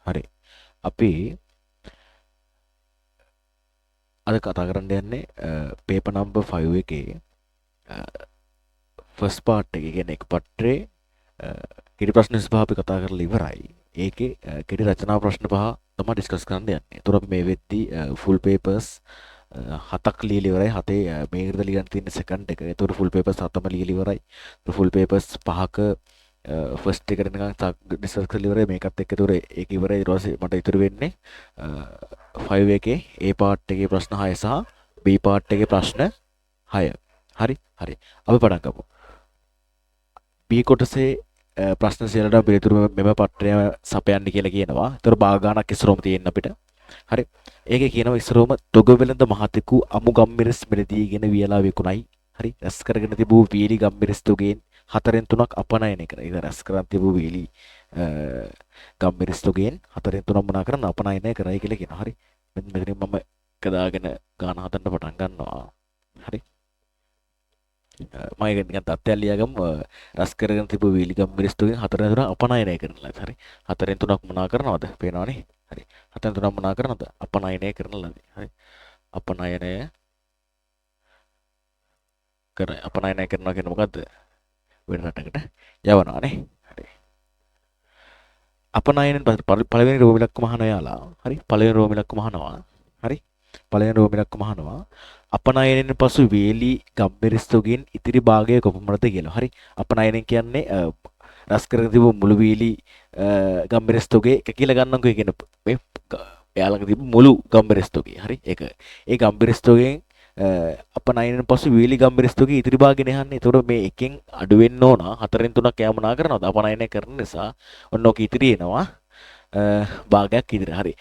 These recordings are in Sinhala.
හරි. අපි අද කතා කරන්න යන්නේ පේපර් නම්බර් 5 එකේ ෆස්ට් පාර්ට් එකේ, කියන්නේ එක පත්‍රයේ කෙටි ප්‍රශ්න 25 අපි කතා කරලා ඉවරයි. ඒකේ කෙටි රචනා ප්‍රශ්න පහ තමයි ඩිස්කස් කරන්න යන්නේ. ඒතර අපි මේ වෙද්දී ෆුල් පේපර්ස් හතක් ලියලා ඉවරයි. හතේ මේ විදිහට ලියන්න තියෙන සෙකන්ඩ් එක. ඒතකොට ෆුල් පේපර්ස් හතම ලියලා ඉවරයි. ෆුල් පේපර්ස් පහක ෆස්ට් එකට නිකන් ඩිස්කස් කරලා ඉවරයි. මේකත් එක්ක ඒතකොට ඒක ඉවරයි. ඊට පස්සේ මට ඉතුරු වෙන්නේ 5 එකේ A part එකේ ප්‍රශ්න 6 සහ B part එකේ ප්‍රශ්න 6. හරි හරි. අපි පටන් ගමු. B කොටසේ ප්‍රශ්න සියල්ලටම පිළිතුරු මෙම පත්‍රය සපයන්න කියලා කියනවා. ඒතර භාග ගානක් ඉස්සරෝම තියෙන්න අපිට. හරි. ඒකේ කියනවා ඉස්සරෝම තොග වෙළඳ මහතෙකු අමු ගම්මිරිස් මිලදීගෙන වියලා විකුණයි. හරි. රැස් කරගෙන තිබූ වීලි ගම්මිරිස් තොගයෙන් 4න් 3ක් අපනයනය කරයි. ඒක රැස් කරන් තිබූ වීලි ගම්මිරිස් තොගයෙන් 4න් 3ක් මොනා කරන්න අපනයනය කරයි කියලා කියනවා. හරි. මෙන්න මෙතනින් මම එක දාගෙන ගාන හදන්න පටන් ගන්නවා. හරි. මම ඒක නිකන් තත්ත්වයක් ලියාගමු. රස කරගෙන තිබූ වීලි ගම්මිරිස් තොගෙන් 4න් 3ක් අපනයනය කරන ලද. හරි. 4න් 3ක් මොනා කරනවද? පේනවනේ. හරි. 4න් 3ක් මොනා කරනවද? අපනයනය කරන ලද. හරි. අපනයනය කරන අපනයනය කරනවා කියන්නේ මොකද්ද? වෙන රටකට යවනවා නේ. හරි. අපනයනෙන් පළවෙනි රෝම ඉලක්කම අහන යාලා. හරි. පළවෙනි රෝම ඉලක්කම අහනවා. හරි. පළවෙනි රෝම ඉලක්කම අහනවා. අපනයනෙන් පසු වේලි ගම්මිරිස් තොගෙන් ඉතිරි භාගය කොපමණද කියලා. හරි. අපනයනෙන් කියන්නේ රස කරගෙන තිබු මුළු වේලි ගම්මිරිස් තොගේ එක කියලා ගන්නම්කෝ. ඒ කියන්නේ මේ එයා ළඟ තිබු මුළු ගම්මිරිස් තොගේ. හරි. ඒක ඒ ගම්මිරිස් තොගෙන් අපනයනෙන් පසු වේලි ගම්මිරිස් තොගේ ඉතිරි භාගය නේ අහන්නේ. ඒතකොට මේ එකෙන් අඩු වෙන්න ඕන. 4න් 3ක් එයා මොනා කරනවද? අපනයනය කරන නිසා ඔන්න ඔක ඉතිරි එනවා. භාගයක් ඉතිරි. හරි.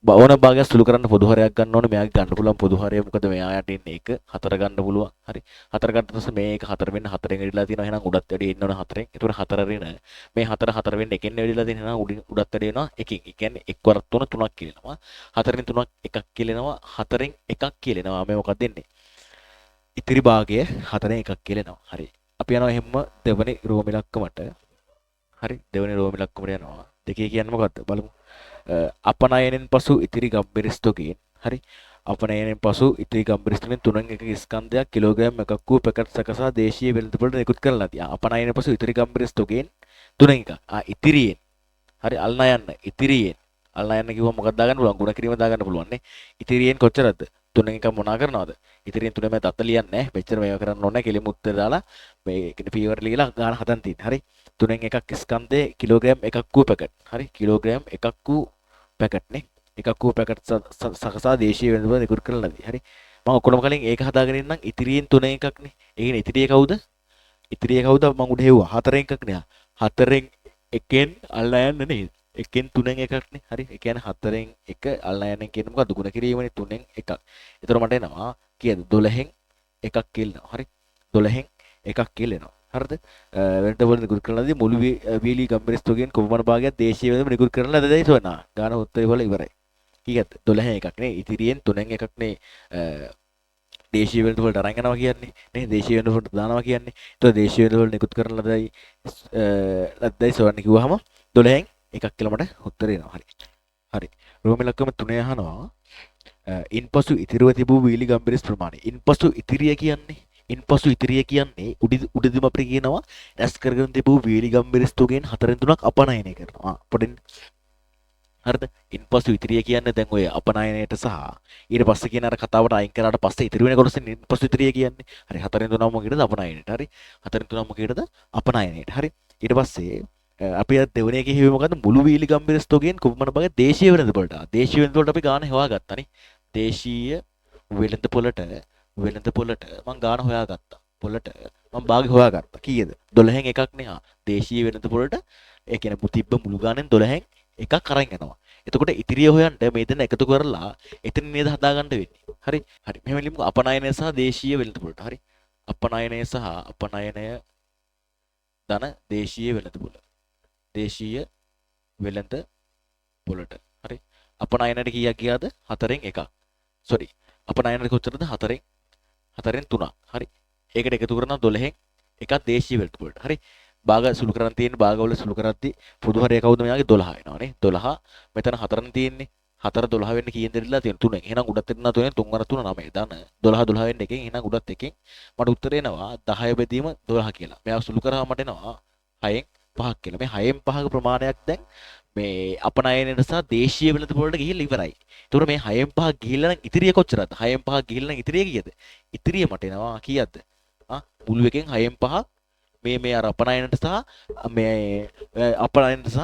ඕන භාගයක් සුළු කරන්න පොදු හරයක් ගන්න ඕනේ. මෙයාගේ ගන්න පුළුවන් පොදු හරය මොකද මෙයා යට ඉන්නේ 1 4 ගන්න පුළුවන්. හරි. 4 ගත්ත පස්සේ මේ එක 4 වෙන්න 4න් වැඩිලා තියෙනවා. එහෙනම් උඩත් වැඩි එන්න ඕන 4න්. ඒතකොට 4 ඍණ මේ 4 4 වෙන්න එකෙන් වැඩිලා තියෙනවා. එහෙනම් උඩින් උඩත් වැඩි වෙනවා එකකින්. ඒ කියන්නේ එක් වරක් 3 3ක් කියලෙනවා. 4න් 3ක් එකක් කියලෙනවා. 4න් එකක් කියලෙනවා. මේ මොකක්ද දෙන්නේ? ඉතිරි භාගය 4න් එකක් කියලෙනවා. හරි. අපි යනවා එහෙම්ම දෙවනි රෝම ඉලක්කමට. හරි. දෙවනි රෝම ඉලක්කමට යනවා. දෙකේ කියන්නේ මොකද්ද? බලමු. අපනයනෙන් පසු ඉතිරි ගම්මිරිස් තොගෙන්. හරි. අපනයනෙන් පසු ඉතිරි ගම්මිරිස් තොගෙන් 3න් 1 ස්කන්ධයක් කිලෝග්‍රෑම් එකක් වූ පැකට් සකසා දේශීය වෙළඳපොළට නිකුත් කරලා තියා. අපනයනෙන් පසු ඉතිරි ගම්මිරිස් තොගෙන් 3න් 1. ඉතිරියෙන්. හරි. අල්නා යන්න. ඉතිරියෙන්. අල්නා යන්න කිව්වම මොකක්ද දාගන්න පුළුවන්? ගුණ කිරීම දාගන්න පුළුවන් නේ. ඉතිරියෙන් කොච්චරද? 3න් 1 මොනා කරනවද? ඉතිරියෙන් 3 මම දත්ත ලියන්නේ නැහැ. මෙච්චර මේවා කරන්න ඕනේ නැහැ. කෙලින්ම උත්තර දාලා මේ කියන්නේ පියවර ලියලා ගාන හදන් තියෙන්නේ. හරි. 3න් 1 ස්කන්ධයේ කිලෝග්‍රෑම් එකක් වූ පැකට්. හරි. කිලෝග්‍රෑම් එකක් වූ පැකට් නේ. එකක් වූ පැකට් සකසා දේශීය වෙළඳපොළ නිකුත් කරන ලදී. හරි. මම ඔක්කොම කලින් ඒක හදාගෙන ඉන්නම්. ඉතිරියෙන් 3න් 1ක් නේ. ඒ කියන්නේ ඉතිරිය කවුද? ඉතිරිය කවුද? මං උඩ හෙව්වා. 4න් 1ක් නේ. 4න් 1න් අල්ලා යන්න නේද? 1න් 3න් 1ක් නේ. හරි. ඒ කියන්නේ 4න් 1 අල්ලා යන්න කියන්නේ මොකද්ද? ගුණ කිරීමනේ 3න් 1ක්. ඒතර මට එනවා කීයද? 12න් 1ක් කියලා එනවා. හරි. 12න් 1ක් කියලා එනවා. හරිද? වෙළඳපොළ නිකුත් කරන ලදී මුළු වීලි ගම්මිරිස් තොගෙන් කොපමණ භාගයක් දේශීය වෙළඳපොළ නිකුත් කරන ලදයි සොයනවා. ගාන උත්තරේ වල ඉවරයි. කීයද? 12න් 1ක් නේ. ඉතිරියෙන් 3න් 1ක් නේ. දේශීය වෙළඳපොළට අරන් යනවා කියන්නේ නේ. දේශීය වෙළඳපොළට දානවා කියන්නේ. ඒතකොට දේශීය වෙළඳපොළ නිකුත් කරන ලදයි ලද්දයි සොයන්න කිව්වහම 12න් 1ක් කියලා මට උත්තරේ එනවා. හරි. හරි. රෝම ඉලක්කම 3 අහනවා. ඉන්පසු ඉතිරිව තිබූ වීලි ගම්මිරිස් ප්‍රමාණය. ඉන්පසු ඉතිරිය කියන්නේ ඉන්පසු ඉතිරිය කියන්නේ උඩදිම අපිට කියනවා රැස් කරගෙන තිබූ වීලි ගම්මිරිස් තොගෙන් 4න් 3ක් අපනයනය කරනවා. පොඩින් හරිද? ඉන්පසු ඉතිරිය කියන්නේ දැන් ඔය අපනයනයට සහ ඊට පස්සේ කියන අර කතාවට අයින් කරාට පස්සේ ඉතිරි වෙන කොටස ඉන්පසු ඉතිරිය කියන්නේ. හරි. 4න් 3ක් මොකේද? අපනයනයට. හරි. 4න් 3ක් මොකේද? අපනයනයට. හරි. ඊට පස්සේ අපි අර දෙවෙනි එකේ හිව්වේ මොකද්ද? මුළු වීලි ගම්මිරිස් තොගෙන් කොපමණ භාගයක් දේශීය වෙළඳපොළට. දේශීය වෙළඳපොළට අපි ගාන හොයාගත්තා නේ. දේශීය වෙළඳපොළට වෙළඳපොළට මං ගාන හොයාගත්තා. පොළට මං භාගය හොයාගත්තා. කීයද? 12න් එකක් නේ. හා. දේශීය වෙළඳපොළට ඒ කියන්නේ තිබ්බ මුළු ගානෙන් 12න් එකක් අරන් යනවා. එතකොට ඉතිරිය හොයන්න මේ දෙන්න එකතු කරලා එතන නේද හදාගන්න වෙන්නේ. හරි. හරි. මෙහෙම ලියමුකෝ. අපනයනය සහ දේශීය වෙළඳපොළට. හරි. අපනයනය සහ අපනයනය ධන දේශීය වෙළඳපොළ. දේශීය වෙළඳ පොළට. හරි. අපනයනයට කීයක් ගියාද? 4න් 1ක්. සෝරි. අපනයනයට කොච්චරද? 4න් 3ක්. හරි. ඒකට එකතු කරනවා 12න් එකක් දේශීය වෙළඳ පොළට. හරි. භාග සුළු කරන් තියෙන්නේ භාගවල සුළු කරද්දි පොදු හරය කවුද මෙයාගේ 12 එනවා නේ. 12 මෙතන 4න් තියෙන්නේ. 4 12 වෙන්න කීයෙන් දෙරිලා තියෙන 3න්. එහෙනම් උඩත් එනවා 3න් 3 වර 3 9 ධන 12 12 වෙන්න එකෙන් එහෙනම් උඩත් එකෙන් මට උත්තරේ එනවා 10 බෙදීම 12 කියලා. මෙයා සුළු කරාම මට එනවා 6න් 5ක් කියලා. මේ 6න් 5ක ප්‍රමාණයක් දැන් මේ අපනයනයට සහ දේශීය වෙළඳ පොළට ගිහිල්ලා ඉවරයි. ඒතකොට මේ 6න් 5ක් ගිහිල්ලා නම් ඉතිරිය කොච්චරද? 6න් 5ක් ගිහිල්ලා නම් ඉතිරිය කීයද? ඉතිරිය මට එනවා කීයක්ද? මුළු එකෙන් 6න් 5ක් මේ මේ අර අපනයනයට සහ මේ අපනයනයට සහ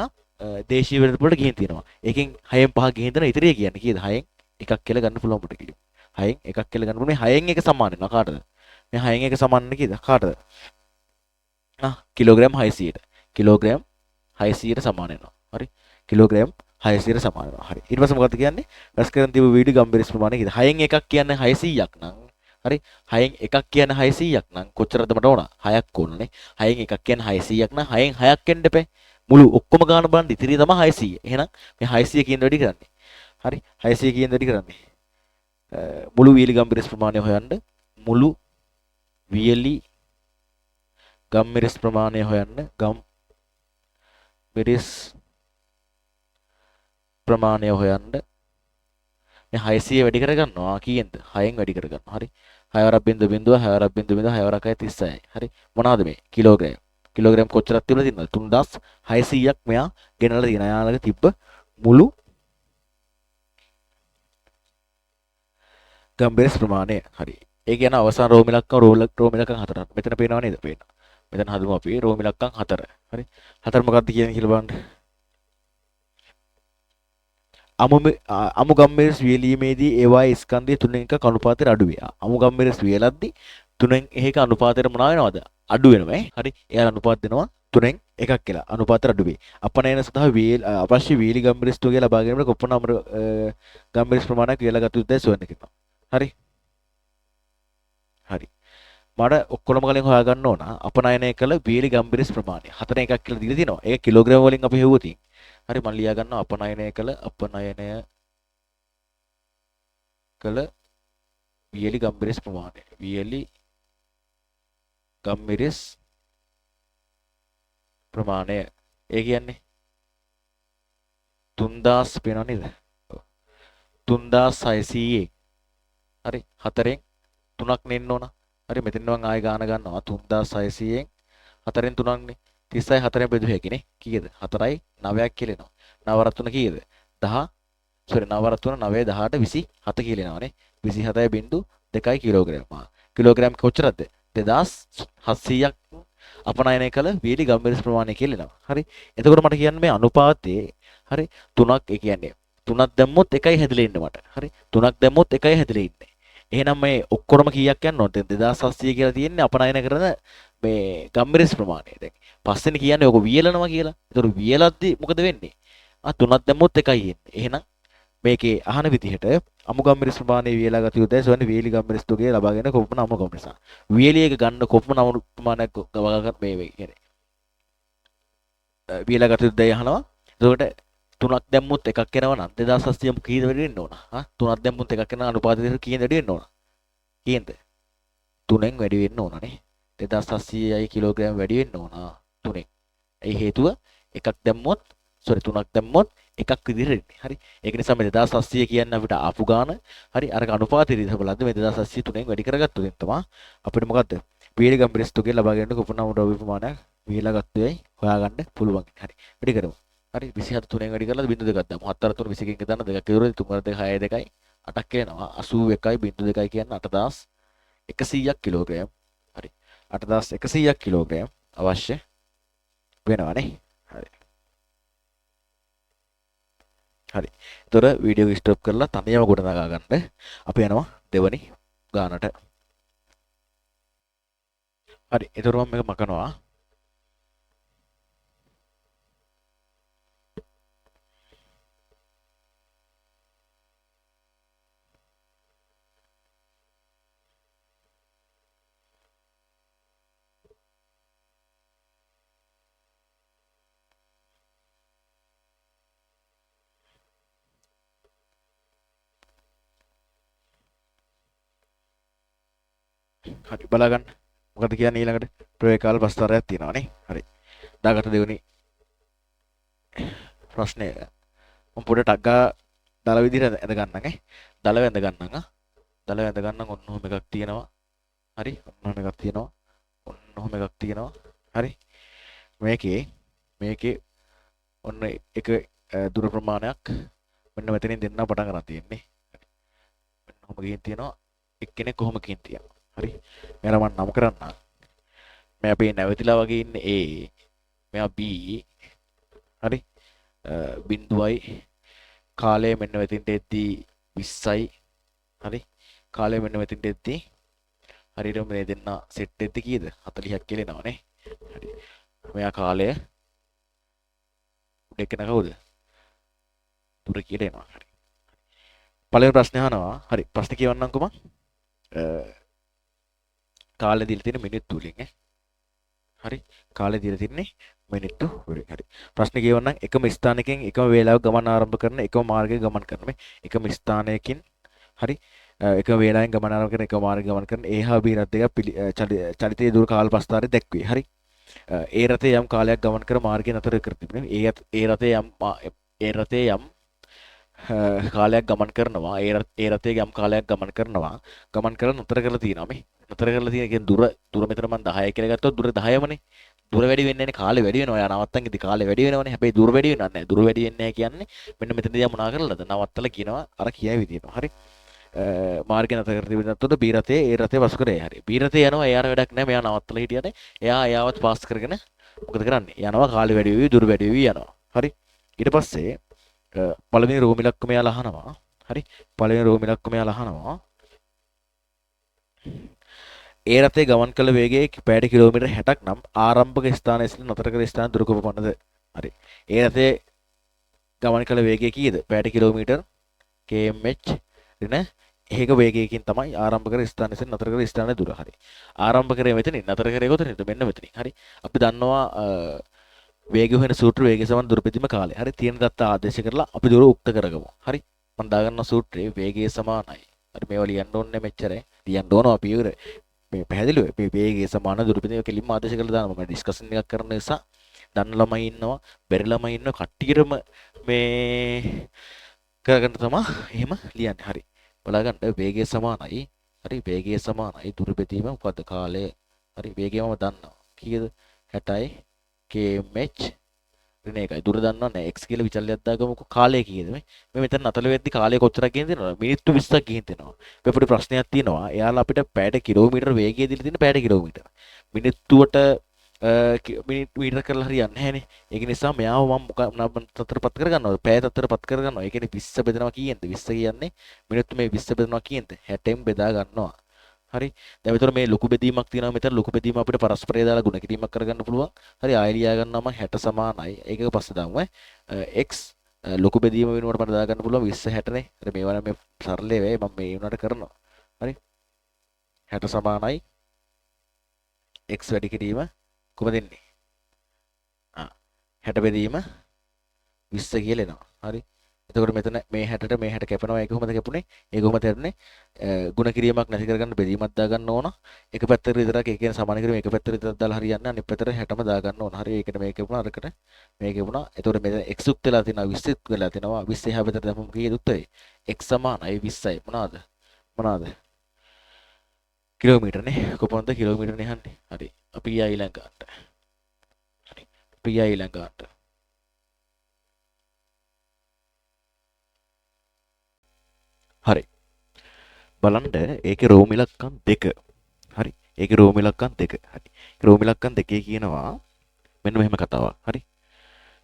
දේශීය වෙළඳ පොළට ගිහින් තියෙනවා. ඒකෙන් 6න් 5ක් ගිහින් දෙන ඉතිරිය කියන්නේ කීයද? 6න් 1ක් කියලා ගන්න පුළුවන් අපිට කිලි. 6න් 1ක් කියලා ගන්න පුළුවන්. මේ 6න් 1 සමාන වෙනවා කාටද? මේ 6න් 1 සමාන වෙන්නේ කීයද? කාටද? කිලෝග්‍රෑම් 600ට. කිලෝග්‍රෑම් 600ට සමාන වෙනවා. හරි. කිලෝග්‍රෑම් 600ට සමාන වෙනවා. හරි. ඊට පස්සේ මොකද්ද කියන්නේ? රැස් කරන් තිබු වීඩි ගම්බිරිස් ප්‍රමාණය කීයද? 6න් 1ක් කියන්නේ 600ක් නම් හරි. 6න් 1ක් කියන්නේ 600ක් නම් කොච්චරද මට ඕන? 6ක් ඕනනේ. 6න් 1ක් කියන්නේ 600ක් නම් 6න් 6ක් එන්න එපා. මුළු ඔක්කොම ගාන බලන්න ඉතිරිය තමයි 600. එහෙනම් මේ 600 කීයෙන් වැඩි කරන්නේ? හරි. 600 කීයෙන් වැඩි කරන්නේ? මුළු වියලි ගම්බිරිස් ප්‍රමාණය හොයන්න. මුළු වියලි ගම්මිරිස් ප්‍රමාණය හොයන්න. ගම්මිරිස් ප්‍රමාණය හොයන්න. මේ 600 වැඩි කරගන්නවා කීයෙන්ද? 6න් වැඩි කරගන්නවා. හරි. 6 වරක් බිංදුව බිංදුව 6 වරක් බිංදුව බිංදුව 6 වරක් 6 36යි. හරි. මොනවාද මේ? කිලෝග්‍රෑම්. කිලෝග්‍රෑම් කොච්චරක් තිබුණද තියෙනවද? 3600ක් මෙයා ගෙනල්ලා තියෙනවා. එයා ළඟ තිබ්බ මුළු ගම්බිරිස් ප්‍රමාණය. හරි. ඒ කියන්නේ අවසාන රෝම ඉලක්කම් රෝම ඉලක්කම් 4ක්. මෙතන පේනව නේද? පේනවා. මෙතන හදමු අපි රෝම ඉලක්කම් 4. හරි. 4 මොකක්ද කියන්නේ කියලා බලන්න. අමු ගම්මිරිස් වියලීමේදී ඒවායේ ස්කන්ධය 3න් 1 අනුපාතයට අඩු වේ. අමු ගම්මිරිස් වියලද්දි 3න් 1 අනුපාතයට මොනවා වෙනවද? අඩු වෙනවා ඈ. හරි. එයාලා අනුපාත දෙනවා 3න් 1ක් කියලා. අනුපාතයට අඩු වේ. අපනයන සඳහා අවශ්‍ය වියලි ගම්මිරිස් තුගය ලබා ගැනීමට කොපමණ අමර ගම්මිරිස් ප්‍රමාණයක් වියලා ගත යුතුදයි සොයන්න කියනවා. හරි. හරි. මට ඔක්කොම කලින් හොයාගන්න ඕන අපනයනය කළ වියලි ගම්මිරිස් ප්‍රමාණය. 4න් 1ක් කියලා දීලා තියෙනවා. ඒක කිලෝග්‍රෑම් වලින් අපි හෙව්වොත් හරි මම ලියා ගන්නවා අපනයනය කළ වියලි ගම්මිරිස් ප්‍රමාණය. වියලි ගම්මිරිස් ප්‍රමාණය. ඒ කියන්නේ 3000 පේනව නේද? 3600. හරි. 4න් 3ක් නෙන්න ඕන. හරි මෙතන මං ආයෙ ගාන ගන්නවා 3600න් 4න් 3ක් නේ. 36 4න් බෙදුව හැකිනේ. කීයද? 4යි 9ක් කියලා එනවා. 9 වරක් 3 කීයද? 10 සෝරි 9 වරක් 3 9 18 27 කියලා එනවා නේ. 27.2 කිලෝග්‍රෑම්. කිලෝග්‍රෑම් කොච්චරද? 2700ක් අපනයනය කළ වියලි ගම්මිරිස් ප්‍රමාණය කියලා එනවා. හරි. එතකොට මට කියන්න මේ අනුපාතයේ හරි 3ක් ඒ කියන්නේ 3ක් දැම්මොත් 1යි හැදිලා ඉන්නේ මට. හරි. 3ක් දැම්මොත් 1යි හැදිලා ඉන්නේ. එහෙනම් මේ ඔක්කොම කීයක් යන්න ඕනද? 2700 කියලා තියෙන්නේ අපනයන කරන මේ ගම්මිරිස් ප්‍රමාණය. දැන් පස්සෙන් කියන්නේ ඔක වියලනවා කියලා. ඒතකොට වියලද්දි මොකද වෙන්නේ? 3ක් දැම්මොත් 1යි එන්නේ. එහෙනම් මේකේ අහන විදිහට අමු ගම්මිරිස් ප්‍රමාණය වියලා ගත යුතුයි. සොයන්නේ වියලි ගම්මිරිස් තුගේ ලබාගෙන කොපමණ අමු ගම්මිරිස්. වියලි එක ගන්න කොපමණ අමු ප්‍රමාණයක් ගවා මේ මේ කියන්නේ වියලා ගත යුතුයි අහනවා. එතකොට 3ක් දැම්මොත් 1ක් එනවා නම් 2700 කීයද වැඩි වෙන්න ඕන? 3ක් දැම්මොත් 1ක් එනවා අනුපාත දෙකට කීයද වැඩි වෙන්න ඕන? කීයෙන්ද? 3න් වැඩි වෙන්න ඕන නේ. 2700යි කිලෝග්‍රෑම් වැඩි වෙන්න ඕන 3න්. ඒ හේතුව එකක් දැම්මොත් සෝරි 3ක් දැම්මොත් එකක් විදිහට එන්නේ. හරි. ඒක නිසා මේ 2700 කියන්නේ අපිට ආපු ගාන. හරි. අරක අනුපාතය දිහා බලද්දි මේ 2700 3න් වැඩි කරගත්තොත් එතන තමයි අපිට මොකද්ද? වියලි ගම්මිරිස් තුගේ ලබා ගැනීමට කොපමණ අමු ද්‍රව්‍ය ප්‍රමාණයක් වියලා ගත්තොයි හොයාගන්න පුළුවන්. හරි. වැඩි කරමු. හරි 27 3න් වැඩි කරලා බිංදු දෙකක් දාමු. 4 3 21 එක දාන්න දෙකක් ඉතුරු 3 2 6 2යි 8ක් කියනවා. 81.2 කියන්නේ 8100ක් කිලෝග්‍රෑම්. හරි. 8100ක් කිලෝග්‍රෑම් අවශ්‍ය වෙනවනේ. හරි. හරි. ඒතොර වීඩියෝ එක ස්ටොප් කරලා තනියම ගොඩනගා ගන්න. අපි යනවා දෙවනි ගානට. හරි. ඒතොර මම මේක මකනවා. හරි බලා ගන්න. මොකද කියන්නේ ඊළඟට ප්‍රවේග කාල ප්‍රස්ථාරයක් තියෙනවා නේ. හරි. දාගත්ත දෙවෙනි ප්‍රශ්නය මම පොඩ ටක් ගා දල විදිහට ඇඳ ගන්නම් ඈ. දලව ඇඳ ගන්නම් ආ. දලව ඇඳ ගන්නම් ඔන්න ඔහොම එකක් තියෙනවා. හරි. ඔන්න ඔහොම එකක් තියෙනවා. ඔන්න ඔහොම එකක් තියෙනවා. හරි. මේකේ මේකේ ඔන්න එක දුර ප්‍රමාණයක් මෙන්න මෙතනින් දෙන්නා පටන් ගන්න තියෙන්නේ. මෙන්න ඔහොම ගිහින් තියෙනවා. එක්කෙනෙක් කොහොම ගිහින් තියෙනවා. හරි. මෙයාලා මම නම් කරන්නම්. මේ අපි නැවතිලා වගේ ඉන්නේ A. මෙයා B. හරි. බිඳුවයි කාලය මෙන්න මෙතෙන්ට එද්දී 20යි. හරි. කාලය මෙන්න මෙතෙන්ට එද්දී හරියටම මේ දෙන්න සෙට් එද්දී කීයද? 40ක් කියලා එනවනේ. හරි. මෙයා කාලය උඩ එක්කන කවුද? දුර කියලා එනවා. හරි. පළවෙනි ප්‍රශ්නේ අහනවා. හරි. ප්‍රශ්නේ කියවන්නම්කෝ මං. කාලය දීලා තියෙන මිනිත්තු වලින් ඈ. හරි. කාලය දීලා තින්නේ මිනිත්තු වලින්. හරි. ප්‍රශ්නේ කියවන්නම්. එකම ස්ථානයකින් එකම වේලාවක ගමන් ආරම්භ කරන එකම මාර්ගයක ගමන් කරන මේ එකම ස්ථානයකින් හරි එකම වේලාවෙන් ගමන් ආරම්භ කරන එකම මාර්ගයක ගමන් කරන A හා B රථ දෙකක් චලිතයේ දුර කාල ප්‍රස්ථාරය දැක්වේ. හරි. ඒ රථය යම් කාලයක් ගමන් කර මාර්ගය නතර කර තිබෙනවා. ඒ රථය යම් ඒ රථය යම් කාලයක් ගමන් කරනවා. ඒ රථය යම් කාලයක් ගමන් කරනවා. ගමන් කරලා නතර කරලා තියෙනවා මේ. නතර කරලා තියෙන කියන්නේ දුර දුර මෙතන මම 10 කියලා ගත්තොත් දුර 10මනේ. දුර වැඩි වෙන්නේ නැහැ කාලේ වැඩි වෙනවා. එයා නවත්තන් ඉතින් කාලේ වැඩි වෙනවනේ. හැබැයි දුර වැඩි වෙනව නැහැ. දුර වැඩි වෙන්නේ නැහැ කියන්නේ මෙන්න මෙතනදී යා මොනා කරලාද? නවත්තලා කියනවා අර කියයි විදියට. හරි. මාර්ගය නතර කර තිබෙන තත්ත්වද B රථයේ A රථය පසු කරේ. හරි. B රථය යනවා එයාට වැඩක් නැහැ. මෙයා නවත්තලා හිටියනේ. එයා එයාවත් පාස් කරගෙන මොකද කරන්නේ? යනවා කාලේ වැඩි වෙවි දුර වැඩි වෙවි යනවා. හරි. ඊට පස්සේ පළවෙනි රෝම ඉලක්කම එයාලා අහනවා. හරි. පළවෙනි රෝම ඉලක්කම එයාලා අහනවා. ඒ රථය ගමන් කළ වේගය පැයට කිලෝමීටර් 60ක් නම් ආරම්භක ස්ථානයේ සිට නතර කළ ස්ථාන දුර කොපමණද? හරි. ඒ රථය ගමන් කළ වේගය කීයද? පැයට කිලෝමීටර් kmh ඍණ ඒක වේගයකින් තමයි ආරම්භ කර ස්ථානයේ සිට නතර කළ ස්ථානයේ දුර. හරි. ආරම්භ කරේ මෙතනින් නතර කරේ කොතනින්ද? මෙන්න මෙතනින්. හරි. අපි දන්නවා වේගය හොයන සූත්‍ර වේගය සමාන දුර බෙදීම කාලය. හරි. තියෙන දත්ත ආදේශ කරලා අපි දුර උක්ත කරගමු. හරි. මම දාගන්නවා සූත්‍රයේ වේගය සමානයි. හරි මේවා ලියන්න ඕනේ මෙච්චරයි. ලියන්න ඕනවා අපි ඉවර. මේ පැහැදිලිව මේ වේගය සමාන දුර බෙදීම කෙලින්ම ආදේශ කරලා දානවා. මම ඩිස්කෂන් එකක් කරන නිසා දන්න ළමයි ඉන්නවා, බැරි ළමයි ඉන්නවා, කට්ටියටම මේ කරගන්න තමයි එහෙම ලියන්නේ. හරි. බලාගන්න වේගය සමානයි. හරි වේගය සමානයි දුර බෙදීම මොකද්ද? කාලය. හරි වේගය මම දන්නවා. කීයද? 60යි kmh ඍණ එකයි. දුර දන්නව නෑ. x කියලා විචල්‍යයක් දාගමුකෝ. කාලය කීයද මේ? මේ මෙතන නතර වෙද්දි කාලය කොච්චරක් ගිහින් තියෙනවද? මිනිත්තු 20ක් ගිහින් තියෙනවා. මේ පොඩි ප්‍රශ්නයක් තියෙනවා. එයාලා අපිට පැයට කිලෝමීටර් වේගය දීලා තියෙන පැයට කිලෝමීටර්. මිනිත්තුවට මිනිත් මීටර කරලා හරියන්නේ නැහැනේ. ඒක නිසා මෙයාව මම මොකක් තත්ත්වයට පත් කරගන්නවද? පැය තත්ත්වයට පත් කරගන්නවා. ඒ කියන්නේ 20 බෙදනවා කීයෙන්ද? 20 කියන්නේ මිනිත්තු මේ 20 බෙදනවා කීයෙන්ද? 60න් බෙදා ගන්නවා. හරි. දැන් මෙතන මේ ලොකු බෙදීමක් තියෙනවා. මෙතන ලොකු බෙදීම අපිට පරස්පරය දාලා ගුණ කිරීමක් කරගන්න පුළුවන්. හරි. ආයෙ ලියා ගන්නවා මම 60 සමානයි. ඒකක පස්සේ දාමු ඈ. x ලොකු බෙදීම වෙනුවට මට දා ගන්න පුළුවන් 20 60 නේ. හරි මේවා නම් මේ සරල ඒවා මම මේ වුණාට කරනවා. හරි. 60 සමානයි x වැඩි කිරීම කොහොමද එන්නේ? 60 බෙදීම 20 කියලා එනවා. හරි. එතකොට මෙතන මේ 60ට මේ 60 කැපෙනවා. ඒක කොහොමද කැපුණේ? ඒක කොහොමද කැපුණේ? ගුණ කිරීමක් නැති කරගන්න බෙදීමක් දාගන්න ඕන. එක පැත්තකට විතරක් ඒ කියන්නේ සමාන කිරීම එක පැත්තකට විතරක් දාලා හරියන්නේ නැහැ. අනිත් පැත්තට 60ම දාගන්න ඕන. හරි. ඒකට මේක කැපුණා අරකට මේක කැපුණා. එතකොට මෙතන x යුක්ත වෙලා තියෙනවා 20 යුක්ත වෙලා තියෙනවා. 20 එහා පැත්තට දැම්මම කීයද උත්තරේ? x සමානයි 20යි. මොනවාද? මොනවාද? කිලෝමීටර් නේ. කොපමණද කිලෝමීටර් නේ අහන්නේ. හරි. අපි ගියා ඊළඟ ගානට. හරි. අපි ගියා ඊළඟ ගානට. හරි. බලන්න ඒකේ රෝම ඉලක්කම් දෙක. හරි. ඒකේ රෝම ඉලක්කම් දෙක. හරි. රෝම ඉලක්කම් දෙකේ කියනවා මෙන්න මෙහෙම කතාවක්. හරි.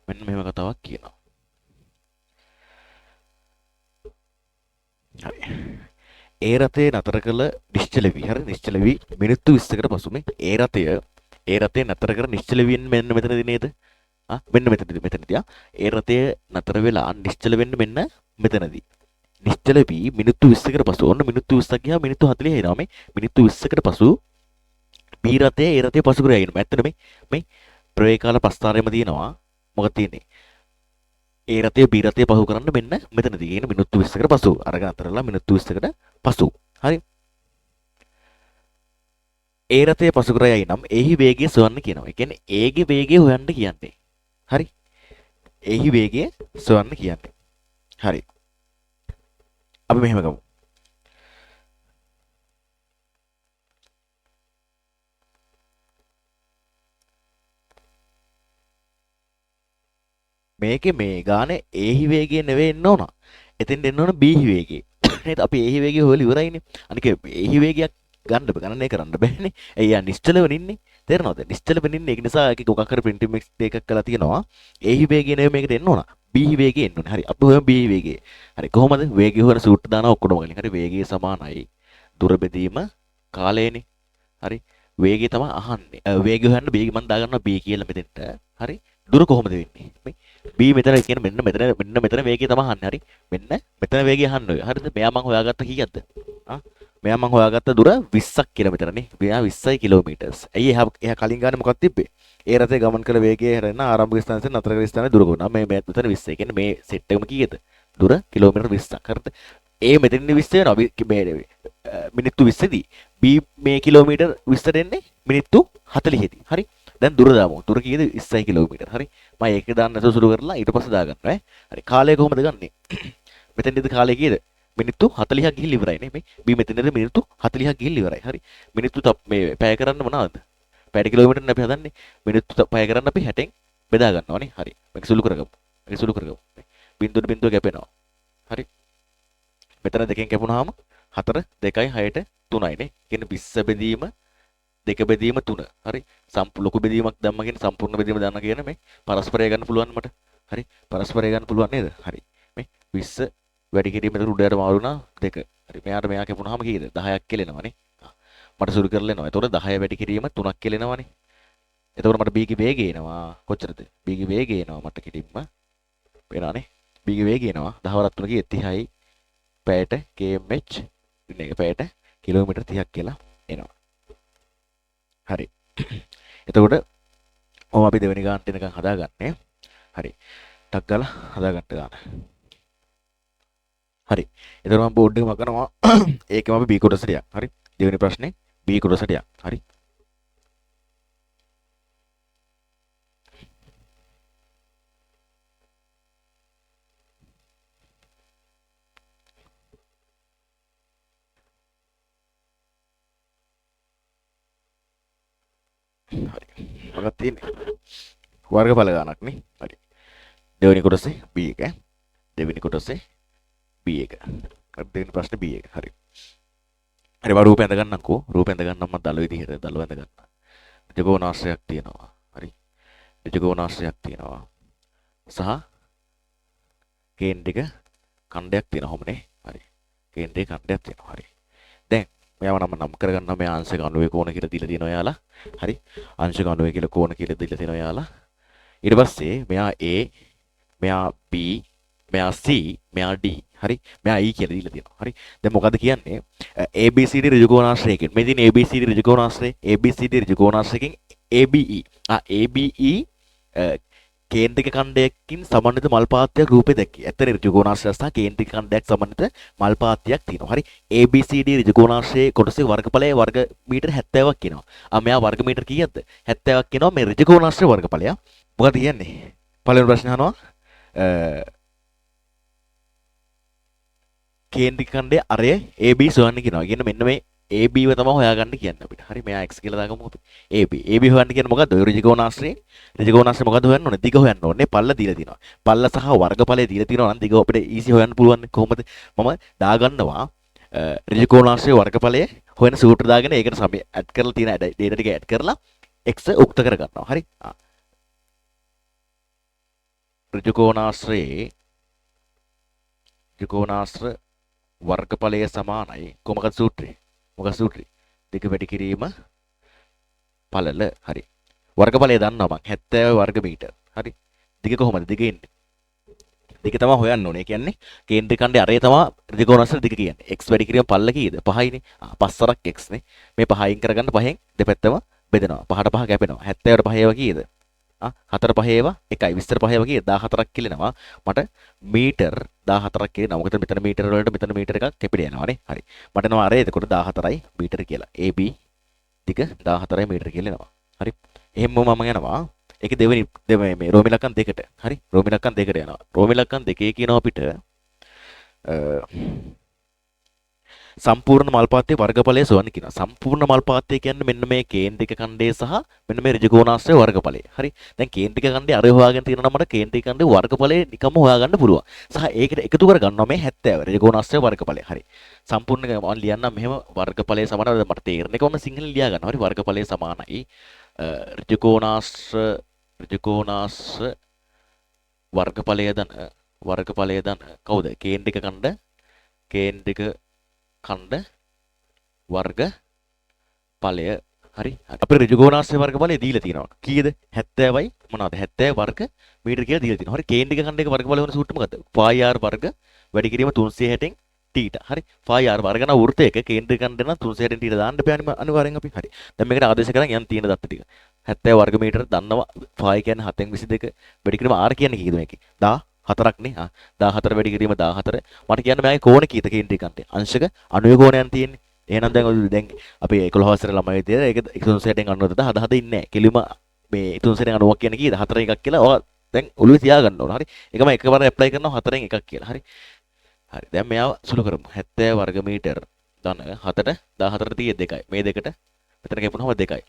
මෙන්න මෙහෙම කතාවක් කියනවා. හරි. ඒ රථය නතර කළ නිශ්චල වී හරි නිශ්චල වී මිනිත්තු 20කට පසු මේ ඒ රථය නතර කර නිශ්චල වෙන්න මෙන්න මෙතනදී නේද? ආ මෙන්න මෙතනදී මෙතනදී ආ ඒ රථය නතර වෙලා නිශ්චල වෙන්න මෙන්න මෙතනදී. නිශ්චල වී මිනිත්තු 20කට පසු ඔන්න මිනිත්තු 20ක් ගියා මිනිත්තු 40 එනවා මේ මිනිත්තු 20කට පසු B රථය ඒ රථය පසු කර යනවා. ඇත්තට මේ මේ ප්‍රවේග කාල ප්‍රස්ථාරෙම තියෙනවා. මොකද තියෙන්නේ? ඒ රථය B රථය පහු කරන්න මෙන්න මෙතනදී. කියන මිනිත්තු 20කට පසු අරගෙන අතරලා මිනිත්තු 20කට පසු. හරි. ඒ රථය පසු කර යයි නම් එහි වේගය සොයන්න කියනවා. ඒ කියන්නේ ඒගේ වේගය හොයන්න කියන්නේ. හරි. එහි වේගය සොයන්න කියන්නේ. හරි. අපි මෙහෙම ගමු. මේකේ මේ ගානේ ඒහි වේගය නෙවෙයි එන්න ඕන. එතෙන්ට එන්න ඕන බීහි වේගය. නේද? අපි ඒහි වේගය හොයලා ඉවරයිනේ. අනික ඒහි වේගයක් ගන්න බෑ. ගණනය කරන්න බෑනේ. ඇයි යා නිශ්චලව ඉන්නේ? තේරෙනවද? නිශ්චලව ඉන්නේ. ඒක නිසා ඒකේ මොකක් හරි ප්‍රින්ටිං මිස්ටේක් එකක් කරලා තියෙනවා. ඒහි වේගය නෙවෙයි මේකට එන්න ඕන. බීහි වේගය එන්න ඕනේ. හරි. අපි හොයමු බීහි වේගය. හරි. කොහොමද? වේගය හොයන සූත්‍ර දානවා ඔක්කොටම කලින්. හරි. වේගය සමානයි දුර බෙදීම කාලයනේ. හරි. වේගය තමයි අහන්නේ. වේගය හොයන්න බී මම දාගන්නවා බී කියලා මෙතෙන්ට. හරි. දුර කොහොමද වෙන්නේ? මේ B මෙතන කියන මෙන්න මෙතන මෙන්න මෙතන වේගය තමයි අහන්නේ. හරි. මෙන්න මෙතන වේගය අහන්න ඔය. හරිද? මෙයා මං හොයාගත්ත කීයක්ද? ආ මෙයා මං හොයාගත්ත දුර 20ක් කියලා මෙතනනේ. මෙයා 20යි කිලෝමීටර්ස්. ඇයි එහා එහා කලින් ගානේ මොකක්ද තිබ්බේ? ඒ රථය ගමන් කළ වේගය හැරෙන ආරම්භක ස්ථානයෙන් නතර කළ ස්ථානයේ දුර කොහොමද? මේ මේ මෙතන 20. ඒ කියන්නේ මේ සෙට් එකම කීයද? දුර කිලෝමීටර් 20ක්. හරිද? ඒ මෙතනින් 20 වෙනවා. මේ මිනිත්තු 20 දී B මේ කිලෝමීටර් 20ට එන්නේ මිනිත්තු 40 දී. හරි. දැන් දුර දාමු. දුර කීයද? 20යි කිලෝමීටර්. හරි. මම ඒක දාන්න නැතුව සුළු කරලා ඊට පස්සේ දාගන්නවා ඈ. හරි. කාලය කොහොමද ගන්නෙ? මෙතෙන්දි කාලය කීයද? මිනිත්තු 40ක් ගිහිල්ලා ඉවරයි නේ මේ. B මෙතෙන්ද මිනිත්තු 40ක් ගිහිල්ලා ඉවරයි. හරි. මිනිත්තු මේ පැය කරන්න මොනවද? පැයට කිලෝමීටර් නේ අපි හදන්නේ. මිනිත්තු පැය කරන්න අපි 60න් බෙදා ගන්නවා නේ. හරි. මේක සුළු කරගමු. මේක සුළු කරගමු. බිංදුවට බිංදුව කැපෙනවා. හරි. මෙතන දෙකෙන් කැපුණාම 4 2යි 6ට 3යි නේ. කියන්නේ 20 බෙදීම 2 බෙදීම 3. හරි. ලොකු බෙදීමක් දැම්ම කියන්නේ සම්පූර්ණ බෙදීම දාන්න කියන මේ පරස්පරය ගන්න පුළුවන් මට. හරි. පරස්පරය ගන්න පුළුවන් නේද? හරි. මේ 20 වැඩි කිරීම එතකොට උඩ යට මාරු වුණා 2. හරි. මෙයාට මෙයා කැපුණාම කීයද? 10ක් කියලා එනවනේ. මට සුළු කරලා එනවා. එතකොට 10 වැඩි කිරීම 3ක් කියලා එනවනේ. එතකොට මට B ගේ වේගය එනවා. කොච්චරද? B ගේ වේගය එනවා මට කෙලින්ම. වෙනවනේ. B ගේ වේගය එනවා 10 වරක් 3 කීයද? 30යි පැයට kmh ඉන්න එක පැයට කිලෝමීටර් 30ක් කියලා එනවා. හරි. එතකොට ඔහොම අපි දෙවෙනි ගානට එනකන් හදාගන්නේ. හරි. ටක් ගාලා හදාගන්න ගාන. හරි. එතකොට මම බෝඩ් එක මකනවා. ඒකෙම අපි B කොටසට යන්න. හරි. දෙවෙනි ප්‍රශ්නේ B කොටසට යන්න. හරි. හරි. මොකක්ද තියෙන්නේ? වර්ගඵල ගානක් නේ. හරි. දෙවෙනි කොටසේ B එක ඈ. දෙවෙනි කොටසේ B එක. හරි දෙවෙනි ප්‍රශ්නේ B එක. හරි. හරි මම රූපය ඇඳ ගන්නම්කෝ. රූපය ඇඳ ගන්නම් මම දල විදිහට දලව ඇඳ ගන්න. ඍජුකෝණාශ්‍රයක් තියෙනවා. හරි. ඍජුකෝණාශ්‍රයක් තියෙනවා. සහ කේන්ද්‍රික ඛණ්ඩයක් තියෙනවා කොහොමනේ? හරි. කේන්ද්‍රික ඛණ්ඩයක් තියෙනවා. හරි. දැන් මෙයාව නම් නම් කරගන්නවා මේ අංශක 90 කෝණ කියලා දීලා තියෙනවා යාලා. හරි. අංශක 90 කියලා කෝණ කියලා දීලා තියෙනවා යාලා. ඊට පස්සේ මෙයා A, මෙයා B, මෙයා C, මෙයා D. හරි. මෙයා E කියලා දීලා තියෙනවා. හරි. දැන් මොකද කියන්නේ? ABCD ඍජුකෝණාශ්‍රයකින් මේ තියෙන ABCD ඍජුකෝණාශ්‍රය ABCD ඍජුකෝණාශ්‍රයකින් ABE ABE කේන්ද්‍රික ඛණ්ඩයකින් සමන්විත මල් පාත්‍යයක් රූපේ දැක්කේ. ඇත්තට ඍජුකෝණාශ්‍රය සහ කේන්ද්‍රික ඛණ්ඩයක් සමන්විත මල් පාත්‍යයක් තියෙනවා. හරි. ABCD ඍජුකෝණාශ්‍රයේ කොටසේ වර්ගඵලය වර්ග මීටර 70ක් කියනවා. මෙයා වර්ග මීටර කීයක්ද? 70ක් කියනවා මේ ඍජුකෝණාශ්‍රය වර්ගඵලය. මොකද කියන්නේ? පළවෙනි ප්‍රශ්නේ අහනවා කේන්ද්‍රික ඛණ්ඩයේ අරය AB සොයන්න කියනවා. කියන්නේ මෙන්න මේ AB ව තමයි හොයාගන්න කියන්නේ අපිට. හරි මෙයා x කියලා දාගමු අපි. AB AB හොයන්න කියන්නේ මොකද්ද? ඔය ඍජුකෝණාශ්‍රයේ ඍජුකෝණාශ්‍රය මොකද්ද හොයන්න ඕනේ? දිග හොයන්න ඕනේ. පල්ල දීලා තියෙනවා. පල්ල සහ වර්ගඵලය දීලා තියෙනවා නම් දිග අපිට ඊසි හොයන්න පුළුවන්. කොහොමද? මම දාගන්නවා ඍජුකෝණාශ්‍රයේ වර්ගඵලය හොයන සූත්‍ර දාගෙන ඒකට සමය ඇඩ් කරලා තියෙන ඩේටා ටික ඇඩ් කරලා x උක්ත කරගන්නවා. හරි. ඍජුකෝණාශ්‍රයේ ඍජුකෝණාශ්‍ර වර්ගඵලය සමානයි කොමකද සූත්‍රය? මොකද සූත්‍රය? දිග වැඩි කිරීම පළල. හරි. වර්ගඵලය දන්නවා මං 70 වර්ග මීටර්. හරි. දිග කොහොමද? දිග එන්නේ. දිග තමයි හොයන්න ඕනේ. ඒ කියන්නේ කේන්ද්‍රික ඛණ්ඩයේ අරය තමයි ඍජුකෝණාශ්‍රය දිග කියන්නේ. x වැඩි කිරීම පළල කීයද? 5යිනේ. 5 සරක් x නේ. මේ පහ අයින් කරගන්න පහෙන් දෙපැත්තම බෙදෙනවා. 5ට 5 කැපෙනවා. 70ට 5 ඒවා කීයද? 4 5 ඒවා 1යි. 20ට 5 ඒවා කීයද? 14ක් කියලා එනවා. මට මීටර් 14ක් කියලා එනවා. මොකද මෙතන මීටර වලට මෙතන මීටර එකක් කැපිලා යනවා නේ. හරි. මට එනවා අර එතකොට 14යි මීටර කියලා. AB දිග 14 මීටර කියලා එනවා. හරි. එහෙම්ම මම යනවා. ඒකේ දෙවෙනි මේ රෝම ඉලක්කම් දෙකට. හරි. රෝම ඉලක්කම් දෙකට යනවා. රෝම ඉලක්කම් දෙකේ කියනවා අපිට සම්පූර්ණ මල්පාත්තේ වර්ගඵලය සොයන්න කියනවා. සම්පූර්ණ මල්පාත්තය කියන්නේ මෙන්න මේ කේන්ද්‍රික ඛණ්ඩය සහ මෙන්න මේ ඍජුකෝණාශ්‍රය වර්ගඵලය. හරි. දැන් කේන්ද්‍රික ඛණ්ඩය අර හොයාගෙන තියෙනවා නම් මට කේන්ද්‍රික ඛණ්ඩේ වර්ගඵලය නිකම්ම හොයාගන්න පුළුවන්. සහ ඒකට එකතු කර ගන්නවා මේ 70 ඍජුකෝණාශ්‍රය වර්ගඵලය. හරි. සම්පූර්ණ එක මම ලියන්නම් මෙහෙම වර්ගඵලය සමානයි. මට තේරෙන එක මම සිංහලෙන් ලියා ගන්නවා. හරි. වර්ගඵලය සමානයි ඍජුකෝණාශ්‍ර ඍජුකෝණාශ්‍ර වර්ගඵලය ධන වර්ගඵලය ධන කවුද? කේන්ද්‍රික ඛණ්ඩ කේන්ද්‍රික ඛණ්ඩ වර්ග ඵලය. හරි. අපේ ඍජුකෝණාශ්‍රය වර්ගඵලය දීලා තියෙනවා. කීයද? 70යි මොනවාද? 70 වර්ග මීටර කියලා දීලා තියෙනවා. හරි. කේන්ද්‍රික ඛණ්ඩයක වර්ගඵලය වෙන සූත්‍ර මොකද්ද? පයි r වර්ග වැඩි කිරීම 360න් තීටා. හරි. පයි r වර්ග නම් වෘත්තයක කේන්ද්‍රික ඛණ්ඩ නම් 360න් තීටා දාන්න බෑනේ අනිවාර්යෙන් අපි. හරි. දැන් මේකට ආදේශ කරන් යන් තියෙන දත්ත ටික. 70 වර්ග මීටර දන්නවා. පයි කියන්නේ 7න් 22 වැඩි කිරීම r කියන්නේ කීයද මේකේ? 14ක් නේ. ආ 14 වැඩි කිරීම 14. මට කියන්න මෙයාගේ කෝණ කීයද කේන්ද්‍රික ඛණ්ඩේ? අංශක 90 කෝණයක් තියෙන්නේ. එහෙනම් දැන් ඔය දැන් අපි 11 වසරේ ළමයි විදියට ඒක 360න් 90ට හද හද ඉන්නේ නැහැ. කෙලිම මේ 360න් 90ක් කියන්නේ කීයද? 4න් එකක් කියලා ඔයා දැන් ඔළුවේ තියාගන්න ඕන. හරි. ඒකම එකපාර ඇප්ලයි කරනවා 4න් එකක් කියලා. හරි. හරි. දැන් මෙයාව සුළු කරමු. 70 වර්ග මීටර ධන 7ට 14ට තියෙ 2යි. මේ දෙකට මෙතන කැපුණාම 2යි.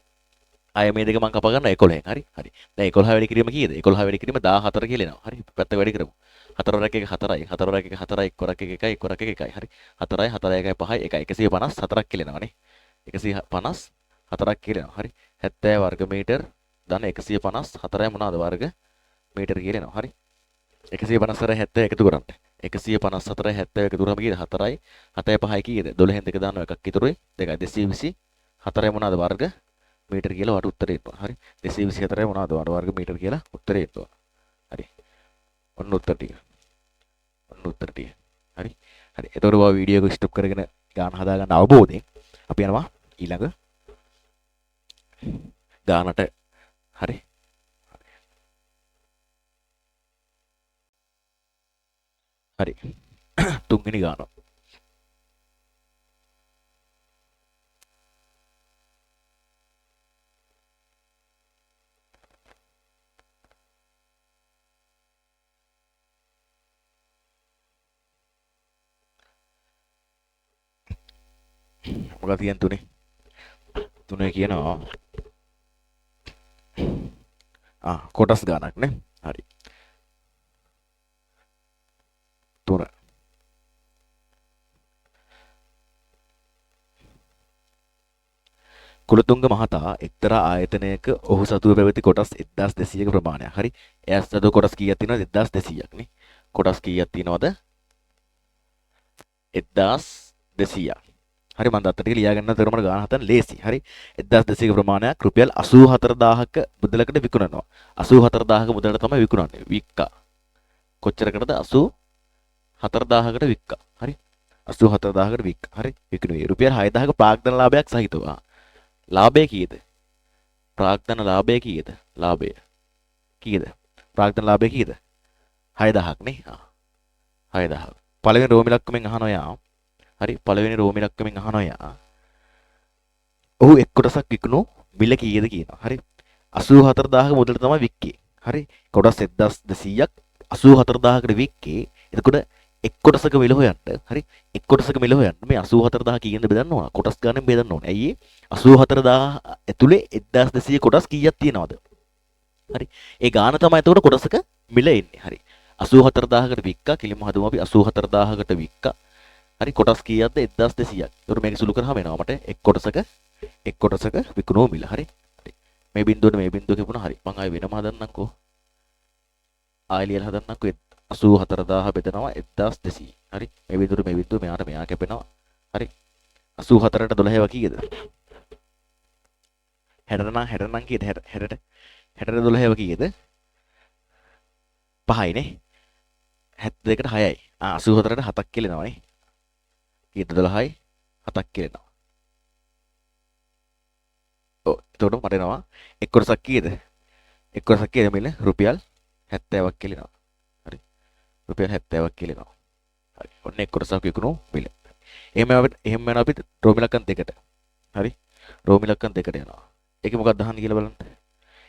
ආය මේ දෙක මං කපා ගන්නවා 11න්. හරි. හරි. දැන් 11 වැඩි කිරීම කීයද? 11 වැඩි කිරීම 14 කියලා එනවා. හරි. පැත්තක වැඩි කරමු. 4 වරක් 1 4යි. 4 වරක් 1 4යි. 1 වරක් 1 1යි. 1 වරක් 1 1යි. හරි. 4යි 4 1යි 5යි 1යි 154ක් කියලා එනවා නේ. 154ක් කියලා එනවා. හරි. 70 වර්ග මීටර ධන 154යි මොනවාද වර්ග මීටර කියලා එනවා. හරි. 154 70 එකතු කරන්න. 154 70 එකතු කරාම කීයද? 4යි 7යි 5යි කීයද? 12න් දෙක දානවා එකක් ඉතුරුයි. 2යි 224යි මොනවාද වර්ග මීටර කියලා වට උත්තරේ එනවා. හරි. 224යි මොනවාද වර්ග මීටර කියලා උත්තරේ එනවා. හරි. ඔන්න උත්තර ටික. ඔන්න උත්තර ටික. හරි. හරි. එතකොට ඔයා වීඩියෝ එක ස්ටොප් කරගෙන ගාන හදා ගන්න අවබෝධයෙන් අපි යනවා ඊළඟ ගානට. හරි. හරි. තුන්වෙනි ගාන. මොකක්ද කියන්නේ තුනේ? තුනේ කියනවා ආ කොටස් ගානක් නේ. හරි. තුන. කුලතුංග මහතා එක්තරා ආයතනයක ඔහු සතුව පැවති කොටස් 1200ක ප්‍රමාණයක්. හරි. එයා සතුව කොටස් කීයක් තියෙනවද? 1200ක් නේ. කොටස් කීයක් තියෙනවද? 1200ක්. හරි මම දත්ත ටික ලියා ගන්න තේරුම් මට ගාන හදන්න ලේසි. හරි. 1200ක ප්‍රමාණයක් රුපියල් 84000ක මුදලකට විකුණනවා. 84000ක මුදලට තමයි විකුණන්නේ. වික්කා. කොච්චරකටද? 84000කට වික්කා. හරි. 84000කට වික්කා. හරි. විකුණුවේ. රුපියල් 6000ක ප්‍රාග්ධන ලාභයක් සහිතව. ලාභය කීයද? ප්‍රාග්ධන ලාභය කීයද? ලාභය කීයද? ප්‍රාග්ධන ලාභය කීයද? 6000ක් නේ. ආ 6000. පළවෙනි රෝම ඉලක්කමෙන් අහනවා යා. හරි. පළවෙනි රෝම ඉලක්කමෙන් අහනවා යා. ඔහු එක් කොටසක් විකුණු මිල කීයද කියනවා. හරි. 84000ක මුදලට තමයි වික්කේ. හරි. කොටස් 1200ක් 84000කට වික්කේ. එතකොට එක් කොටසක මිල හොයන්න. හරි. එක් කොටසක මිල හොයන්න මේ 84000 කීයෙන්ද බෙදන්න ඕන? කොටස් ගානෙන් බෙදන්න ඕන. ඇයි ඒ 84000 ඇතුලේ 1200 කොටස් කීයක් තියෙනවද? හරි. ඒ ගාන තමයි එතකොට කොටසක මිල එන්නේ. හරි. 84000කට වික්කා. කෙලින්ම හදමු අපි 84000කට වික්කා. හරි. කොටස් කීයක්ද? 1200ක්. එතකොට මේක සුළු කරාම එනවා මට එක් කොටසක විකුණුව මිල. හරි. හරි. මේ බිඳුවට මේ බිඳුව කැපුණා. හරි. මං ආයෙ වෙනම හදන්නම්කෝ. ආයෙ ලියලා හදන්නම්කෝ. 84000 බෙදනවා 1200. හරි. මේ බිඳුවට මේ බිඳුව මෙයාට මෙයා කැපෙනවා. හරි. 84ට 12 කීයද? 60 නම් 60 නම් කීයද? 60ට 60ට 12 කීයද? 5යි නේ. 72ට 6යි. ආ 84ට 7ක් කියලා එනවා නේ. කීයද 12යි 7ක් කියලා එනවා. ඔව් එතකොට මට එනවා එක් කොටසක් කීයද? එක් කොටසක් කීයද මිල? රුපියල් 70ක් කියලා එනවා. හරි. රුපියල් 70ක් කියලා එනවා. හරි. ඔන්න එක් කොටසක් විකුණු මිල. එහෙම අපිට එහෙම වෙනවා අපි රෝම ඉලක්කම් දෙකට. හරි. රෝම ඉලක්කම් දෙකට යනවා. ඒකේ මොකක්ද අහන්නේ කියලා බලන්න.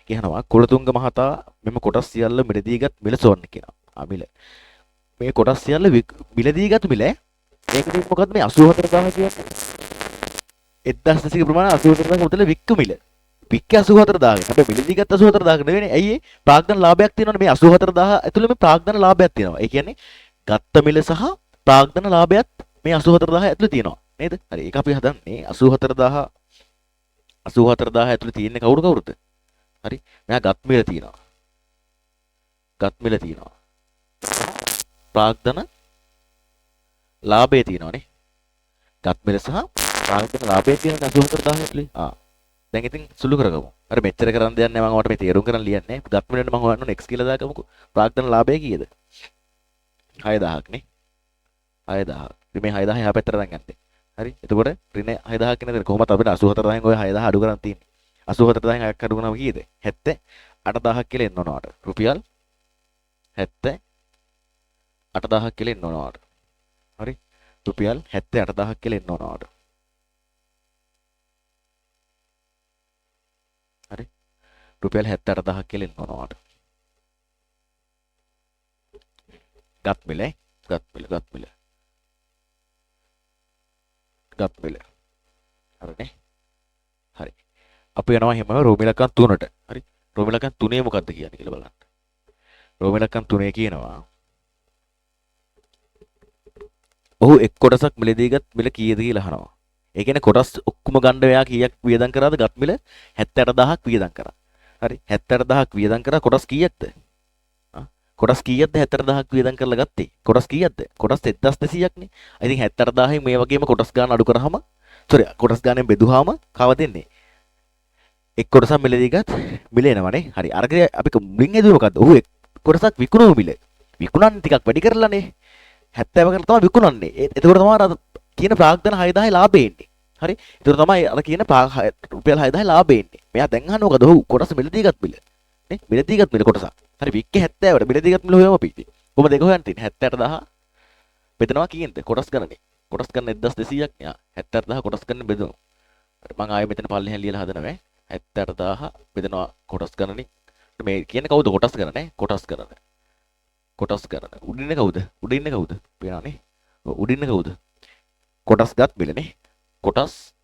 කියනවා කුලතුංග මහතා මෙම කොටස් සියල්ල මිලදීගත් මිල සොයන්න කියනවා. ආ මිල. මේ කොටස් සියල්ල මිලදීගත් මිල ඈ. මේකදී මොකද්ද මේ 84000 කියන්නේ? 1200 ප්‍රමාණය 84000 මුදල වික්ක මිල. වික්ක 84000. හැබැයි මිලදීගත් 84000 නෙවෙයිනේ. ඇයි ඒ? ප්‍රාග්ධන ලාභයක් තියෙනවනේ. මේ 84000 ඇතුළේ මේ ප්‍රාග්ධන ලාභයක් තියෙනවා. ඒ කියන්නේ ගත්ත මිල සහ ප්‍රාග්ධන ලාභයත් මේ 84000 ඇතුළේ තියෙනවා. නේද? හරි. ඒක අපි හදන්නේ 84000 84000 ඇතුළේ තියෙන්නේ කවුරු කවුරුද? හරි. මෙයා ගත් මිල තියෙනවා. ගත් මිල තියෙනවා. ප්‍රාග්ධන ලාභය තියෙනවානේ. ගත් මිල සහ ප්‍රාග්ධන ලාභය තියෙන 84000 ඇතුළේ. ආ. දැන් ඉතින් සුළු කරගමු. අර මෙච්චර කරන් දෙයක් නෑ මම ඔයාලට මේ තේරුම් කරන් ලියන්නේ. ගත් මිලට මම හොයන්න ඕනේ x කියලා දාගමුකෝ. ප්‍රාග්ධන ලාභය කීයද? 6000ක් නේ. 6000. ඉතින් මේ 6000 එහා පැත්තට අරන් යන්න. හරි. එතකොට ඍණ 6000ක් කියන දේ කොහොමද අපිට 84000න් ඔය 6000 අඩු කරන් තියෙන්නේ. 84000න් 6ක් අඩු වුණාම කීයද? 78000ක් කියලා එන්න ඕන ඔයාලට. රුපියල් 78000ක් කියලා එන්න ඕන ඔයාලට. හරි. රුපියල් 78000ක් කියලා එන්න ඕන ඔයාලට. හරි. රුපියල් 78000ක් කියලා එන්න ඕන ඔයාලට. ගත් මිල ගත් මිල ගත් මිල ගත් මිල. හරිනේ. හරි. අපි යනවා එහෙම රෝම ඉලක්කම් 3ට. හරි. රෝම ඉලක්කම් 3 මොකද්ද කියන්නේ කියලා බලන්න. රෝම ඉලක්කම් 3 කියනවා ඔහු එක් කොටසක් මිලදීගත් මිල කීයද කියලා අහනවා. ඒ කියන්නේ කොටස් ඔක්කොම ගන්න එයා කීයක් වියදම් කරාද? ගත් මිල 78000ක් වියදම් කරා. හරි. 78000ක් වියදම් කරා කොටස් කීයක්ද? කොටස් කීයක්ද 78000ක් වියදම් කරලා ගත්තේ? කොටස් කීයක්ද? කොටස් 1200ක් නේ. ඉතින් 78000න් මේ වගේම කොටස් ගාන අඩු කරාම සෝරි කොටස් ගානෙන් බෙදුවාම කව දෙන්නේ? එක් කොටසක් මිලදීගත් මිල එනවනේ. හරි. අරගෙන අපි මුලින් හැදුවේ මොකද්ද? ඔහු එක් කොටසක් විකුණුව මිල. විකුණන්නේ ටිකක් වැඩි කරලානේ. 70 කරලා තමයි විකුණන්නේ. එතකොට තමයි අර කියන ප්‍රාග්ධන 6000 ලාභේ එන්නේ. හරි. එතකොට තමයි අර කියන රුපියල් 6000 ලාභේ එන්නේ. මෙයා දැන් අහන්නේ මොකද? ඔහු කොටස මිලදීගත් මිල. නේ? මිලදීගත් මිල කොටසක්. හරි වික්කේ 70ට මිලදීගත් මිල හොයමු අපි ඉතින්. කොහොමද ඒක හොයන්න තියෙන්නේ? 78000 බෙදනවා කීයෙන්ද? කොටස් ගණනේ. කොටස් ගණන 1200ක් නේ. 78000 කොටස් ගණන බෙදමු. හරි මං ආයෙ මෙතන පල්ලෙහාන් ලියලා හදනවා ඈ. 78000 බෙදනවා කොටස් ගණනේ. මේ කියන්නේ කවුද කොටස් ගණන ඈ? කොටස් ගණන. කොටස් ගණන. උඩ ඉන්නේ කවුද? උඩ ඉන්නේ කවුද? පේනවනේ. ඔව් උඩ ඉන්නේ කවුද? කොටස් ගත් මිලනේ. කොටස්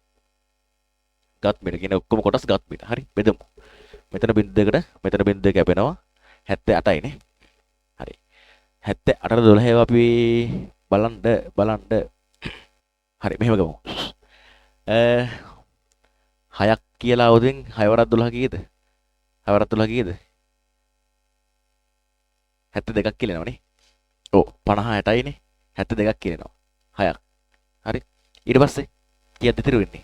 ගත් මිල කියන්නේ ඔක්කොම කොටස් ගත් මිල. හරි බෙදමු. මෙතන බිංදු දෙකට මෙතන බිංදු දෙක කැපෙනවා 78යි නේ. හරි. 78ට 12 ඒවා අපි බලන්න බලන්න. හරි මෙහෙම ගමු. 6ක් කියලා අවුදින් 6 වරක් 12 කීයද? 6 වරක් 12 කීයද? 72ක් කියලා එනවනේ. ඔව් 50 60යි නේ. 72ක් කියලා එනවා. 6ක්. හරි. ඊට පස්සේ කීයක්ද ඉතුරු වෙන්නේ?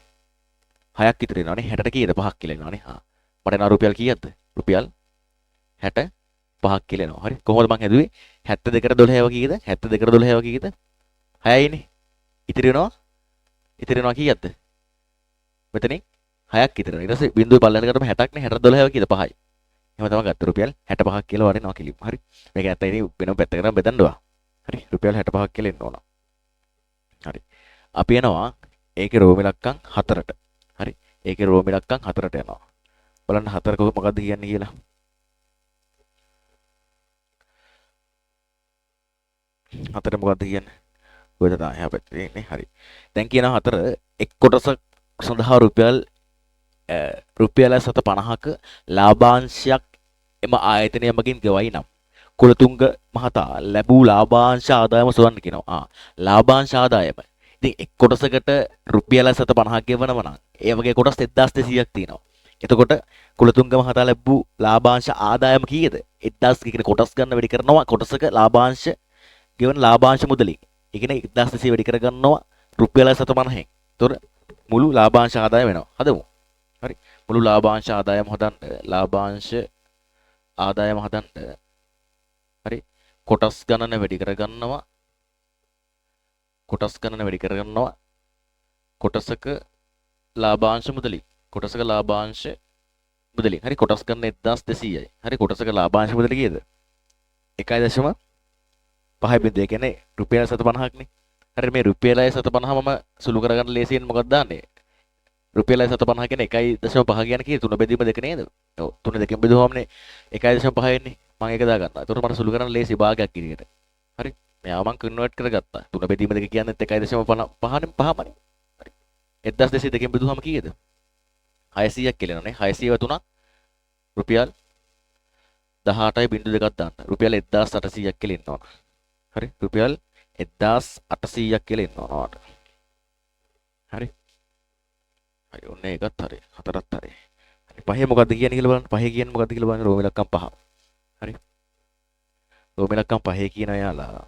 6ක් ඉතුරු වෙනවනේ. 60ට කීයද? 5ක් කියලා එනවනේ. හා. මට එනවා රුපියල් කීයක්ද? රුපියල් 65ක් කියලා එනවා. හරි. කොහොමද මං හැදුවේ? 72ට 12 ඒවා කීයද? 72ට 12 ඒවා කීයද? 6යිනේ. ඉතිරි වෙනවා. ඉතිරි වෙනවා කීයක්ද? මෙතනින් 6ක් ඉතිරි වෙනවා. ඊට පස්සේ බිංදුවේ පල්ලෙහාට කරාම 60ක් නේ. 60ට 12 ඒවා කීයද? 5යි. එහෙම තමයි ගත්ත රුපියල් 65ක් කියලා වටිනවා කිලිම්. හරි. මේක නැත්තම් ඉතින් වෙනම පැත්තකට නම් බෙදන්න ඕන. හරි. රුපියල් 65ක් කියලා එන්න ඕන. හරි. අපි එනවා ඒකේ රෝම ඉලක්කම් 4ට. හරි. ඒකේ රෝම ඉලක්කම් 4ට යනවා. බලන්න 4 කොහොම මොකද්ද කියන්නේ කියලා. 4 මොකද්ද කියන්නේ? ඔය තමයි එහා පැත්තේ තියෙන්නේ. හරි. දැන් කියනවා 4 එක් කොටසක් සඳහා රුපියල් 750ක ලාභාංශයක් එම ආයතනය මගින් ගෙවයි නම් කුලතුංග මහතා ලැබූ ලාභාංශ ආදායම සොයන්න කියනවා. ආ ලාභාංශ ආදායම. ඉතින් එක් කොටසකට රුපියල් 750ක් ගෙවනවා නම් ඒ වගේ කොටස් 1200ක් තියෙනවා. එතකොට කුලතුංග මහතා ලැබූ ලාභාංශ ආදායම කීයද? 1000 කියන කොටස් ගන්න වැඩි කරනවා කොටසක ලාභාංශ ගෙවන ලාභාංශ මුදලින්. ඒ කියන්නේ 1200 වැඩි කරගන්නවා රුපියල් 750න්. එතකොට මුළු ලාභාංශ ආදායම වෙනවා. හදමු. හරි. මුළු ලාභාංශ ආදායම හදන්න ලාභාංශ ආදායම හදන්න හරි. කොටස් ගණන වැඩි කරගන්නවා කොටස් ගණන වැඩි කරගන්නවා කොටසක ලාභාංශ මුදලින් කොටසක ලාභාංශ මුදලින්. හරි කොටස් ගණන 1200යි. හරි කොටසක ලාභාංශ මුදල කීයද? 1.5 බිංදුව. ඒ කියන්නේ රුපියල් 750ක් නේ. හරි මේ රුපියල් 750 මම සුළු කරගන්න ලේසියෙන් මොකක්ද දාන්නේ? රුපියල් 750 කියන්නේ 1.5 කියන්නේ කීයද? 3 බෙදීම 2 නේද? ඔව් 3 දෙකෙන් බෙදුවමනේ 1.5 එන්නේ. මම ඒක දාගන්නවා. එතකොට මට සුළු කරන්න ලේසි භාගයක් විදියට. හරි. මෙයාව මං කන්වර්ට් කරගත්තා. 3 බෙදීම 2 කියන්නේ 1.5 පහමනේ. හරි. 1200 දෙකෙන් බෙදුවම කීයද? 600ක් කියලා එනවනේ. 600 තුනක් රුපියල් 18.2ක් දාන්න. රුපියල් 1800ක් කියලා එන්න ඕන. හරි. රුපියල් 1800ක් කියලා එන්න ඕන ඔයාට. හරි. හරි ඔන්න ඒකත් හරි. හතරත් හරි. හරි පහේ මොකද්ද කියන්නේ කියලා බලන්න. පහේ කියන්නේ මොකද්ද කියලා බලන්න. රෝම ඉලක්කම් පහ. හරි. රෝම ඉලක්කම් පහේ කියන යාලා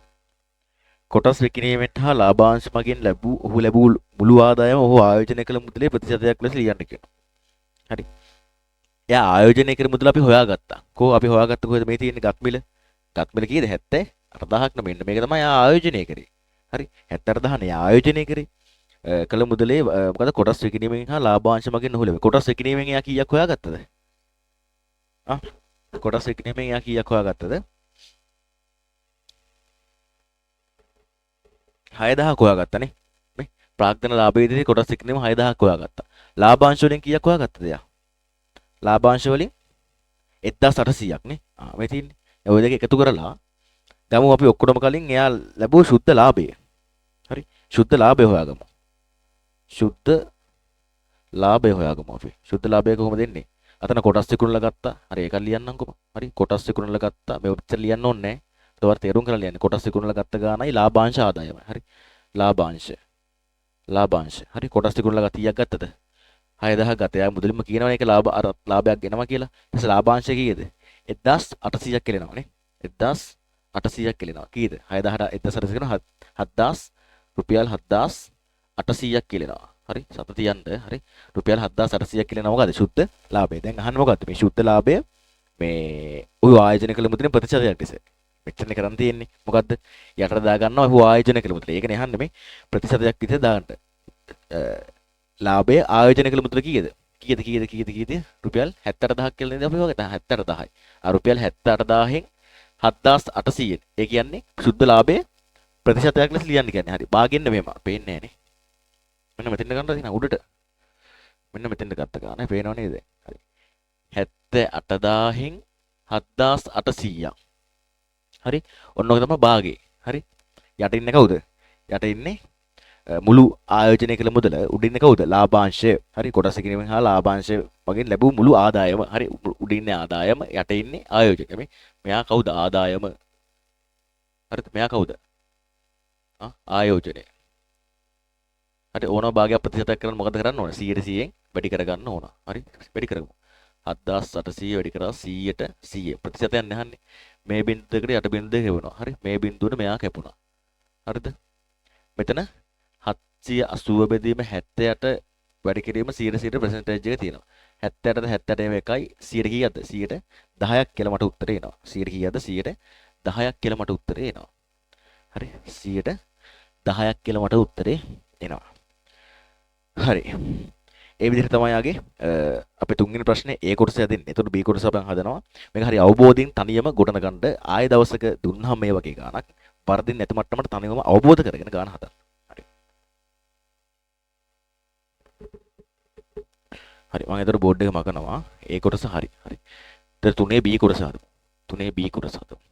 කොටස් විකිණීමෙන් හා ලාභාංශ මගින් ලැබූ ඔහු ලැබූ මුළු ආදායම ඔහු ආයෝජනය කළ මුදලේ ප්‍රතිශතයක් ලෙස ලියන්න කියනවා. හරි. එයා ආයෝජනය කළ මුදල අපි හොයාගත්තා. කොහො අපි හොයාගත්ත කොහෙද මේ තියෙන්නේ ගත් මිල? ගත් මිල කීයද? 78000ක් නේ. මෙන්න මේක තමයි එයා ආයෝජනය කරේ. හරි. 78000 නේ ආයෝජනය කරේ. කළ මුදලේ මොකද කොටස් විකිණීමෙන් හා ලාභාංශ මගින් ඔහු ලැබේ. කොටස් විකිණීමෙන් එයා කීයක් හොයාගත්තද? ආ කොටස් විකිණීමෙන් එයා කීයක් හොයාගත්තද? 6000ක් හොයාගත්තනේ. මේ ප්‍රාග්ධන ලාභ විදිහේ කොටස් විකිණීම 6000ක් හොයාගත්තා. ලාභාංශ වලින් කීයක් හොයාගත්තද එයා? ලාභාංශ වලින් 1800ක් නේ. ආ මේ තියෙන්නේ. ඔය දෙක එකතු කරලා ගමු අපි ඔක්කොටම කලින් එයා ලැබුව ශුද්ධ ලාභය. හරි. ශුද්ධ ලාභය හොයාගමු. ශුද්ධ ලාභය හොයාගමු අපි. ශුද්ධ ලාභය කොහොමද එන්නේ? අතන කොටස් විකුණලා ගත්තා. හරි ඒක ලියන්නම්කො. හරි කොටස් විකුණලා ගත්තා. මේ ඔච්චර ලියන්න ඕනේ නෑ. ඒතකොට තේරුම් කරලා ලියන්න. කොටස් විකුණලා ගත්ත ගානයි ලාභාංශ ආදායමයි. හරි. ලාභාංශ. ලාභාංශ. හරි කොටස් විකුණලා ගත්ත කීයක් ගත්තද? 6000ක් ගත්තා. එයා මුදලින්ම කියනවනේ ඒක ලාභ අර ලාභයක් එනවා කියලා. ඊට පස්සේ ලාභාංශය කීයද? 1800ක් කියලා එනවා නේ. 1800ක් කියලා එනවා. කීයද? 6000ට 1800 කරනවා 7000 රුපියල් 7800ක් කියලා එනවා. හරි සත තියන්න. හරි රුපියල් 7800ක් කියලා එනවා. මොකද්ද? ශුද්ධ ලාභය. දැන් අහන්න මොකද්ද මේ ශුද්ධ ලාභය මේ ඔය ආයෝජන කළ මුදලින් ප්‍රතිශතයක් ලෙස. මෙච්චරනේ කරන් තියෙන්නේ. මොකද්ද? යටට දා ගන්නවා ඔහු ආයෝජන කළ මුදල. ඒකනේ අහන්නේ මේ ප්‍රතිශතයක් විදිහට දාන්න. ලාභය ආයෝජන කළ මුදල කීයද? කීයද කීයද කීයද කීයද? රුපියල් 78000ක් කියලා නේද අපි හොයාගත්තා. 78000යි. ආ රුපියල් 78000න් 7800. ඒ කියන්නේ ශුද්ධ ලාභය ප්‍රතිශතයක් ලෙස ලියන්න කියන්නේ. හරි. භාගෙන්න මෙහෙම පේන්නේ නෑනේ. මෙන්න මෙතෙන්ට ගන්නවා තියෙනවා උඩට. මෙන්න මෙතෙන්ට ගත්ත ගාන පේනව නේද? හරි. 78000න් 7800ක්. හරි. ඔන්න ඔක තමයි භාගේ. හරි. යට ඉන්නේ කවුද? යට ඉන්නේ මුළු ආයෝජනය කළ මුදල. උඩ ඉන්නේ කවුද? ලාභාංශය. හරි. කොටස් කිරීමෙන් හා ලාභාංශය වගේ ලැබූ මුළු ආදායම. හරි. උඩ ඉන්නේ ආදායම, යට ඉන්නේ ආයෝජනය. මේ මෙයා කවුද? ආදායම. හරිද? මෙයා කවුද? ආ ආයෝජනය. හරි ඕනම භාගයක් ප්‍රතිශතයක් කරන්න මොකද කරන්න ඕන? 100ට 100න් වැඩි කරගන්න ඕන. හරි වැඩි කරමු. 7800 වැඩි කරා 100ට 100 ප්‍රතිශතයක් නෑහන්නේ. මේ බිංදු දෙකට යට බිංදු දෙක කැපුණා. හරි මේ බිංදුවට මෙයා කැපුණා. හරිද? මෙතන 780 බෙදීම 78 වැඩි කිරීම 100 100 පර්සන්ටේජ් එක තියෙනවා. 78ද 78 එකයි 100 කීයද? 110ක් කියලා මට උත්තරේ එනවා. 100 කීයද? 110ක් කියලා මට උත්තරේ එනවා. හරි 110ක් කියලා මට උත්තරේ එනවා. හරි. ඒ විදිහට තමයි යාගේ අපේ තුන්වෙනි ප්‍රශ්නේ ඒ කොටස යදින්නේ. එතකොට බී කොටස අපි හදනවා. මේක හරි අවබෝධයෙන් තනියම ගොඩනගන්න ආයෙ දවසක දුන්නාම මේ වගේ ගාණක් වරදින් නැති මට්ටමට තනියම අවබෝධ කරගෙන ගාණ හදන්න. හරි. හරි මම එතකොට බෝඩ් එක මකනවා. ඒ කොටස හරි. හරි. එතකොට තුනේ බී කොටස හදමු. තුනේ බී කොටස හදමු.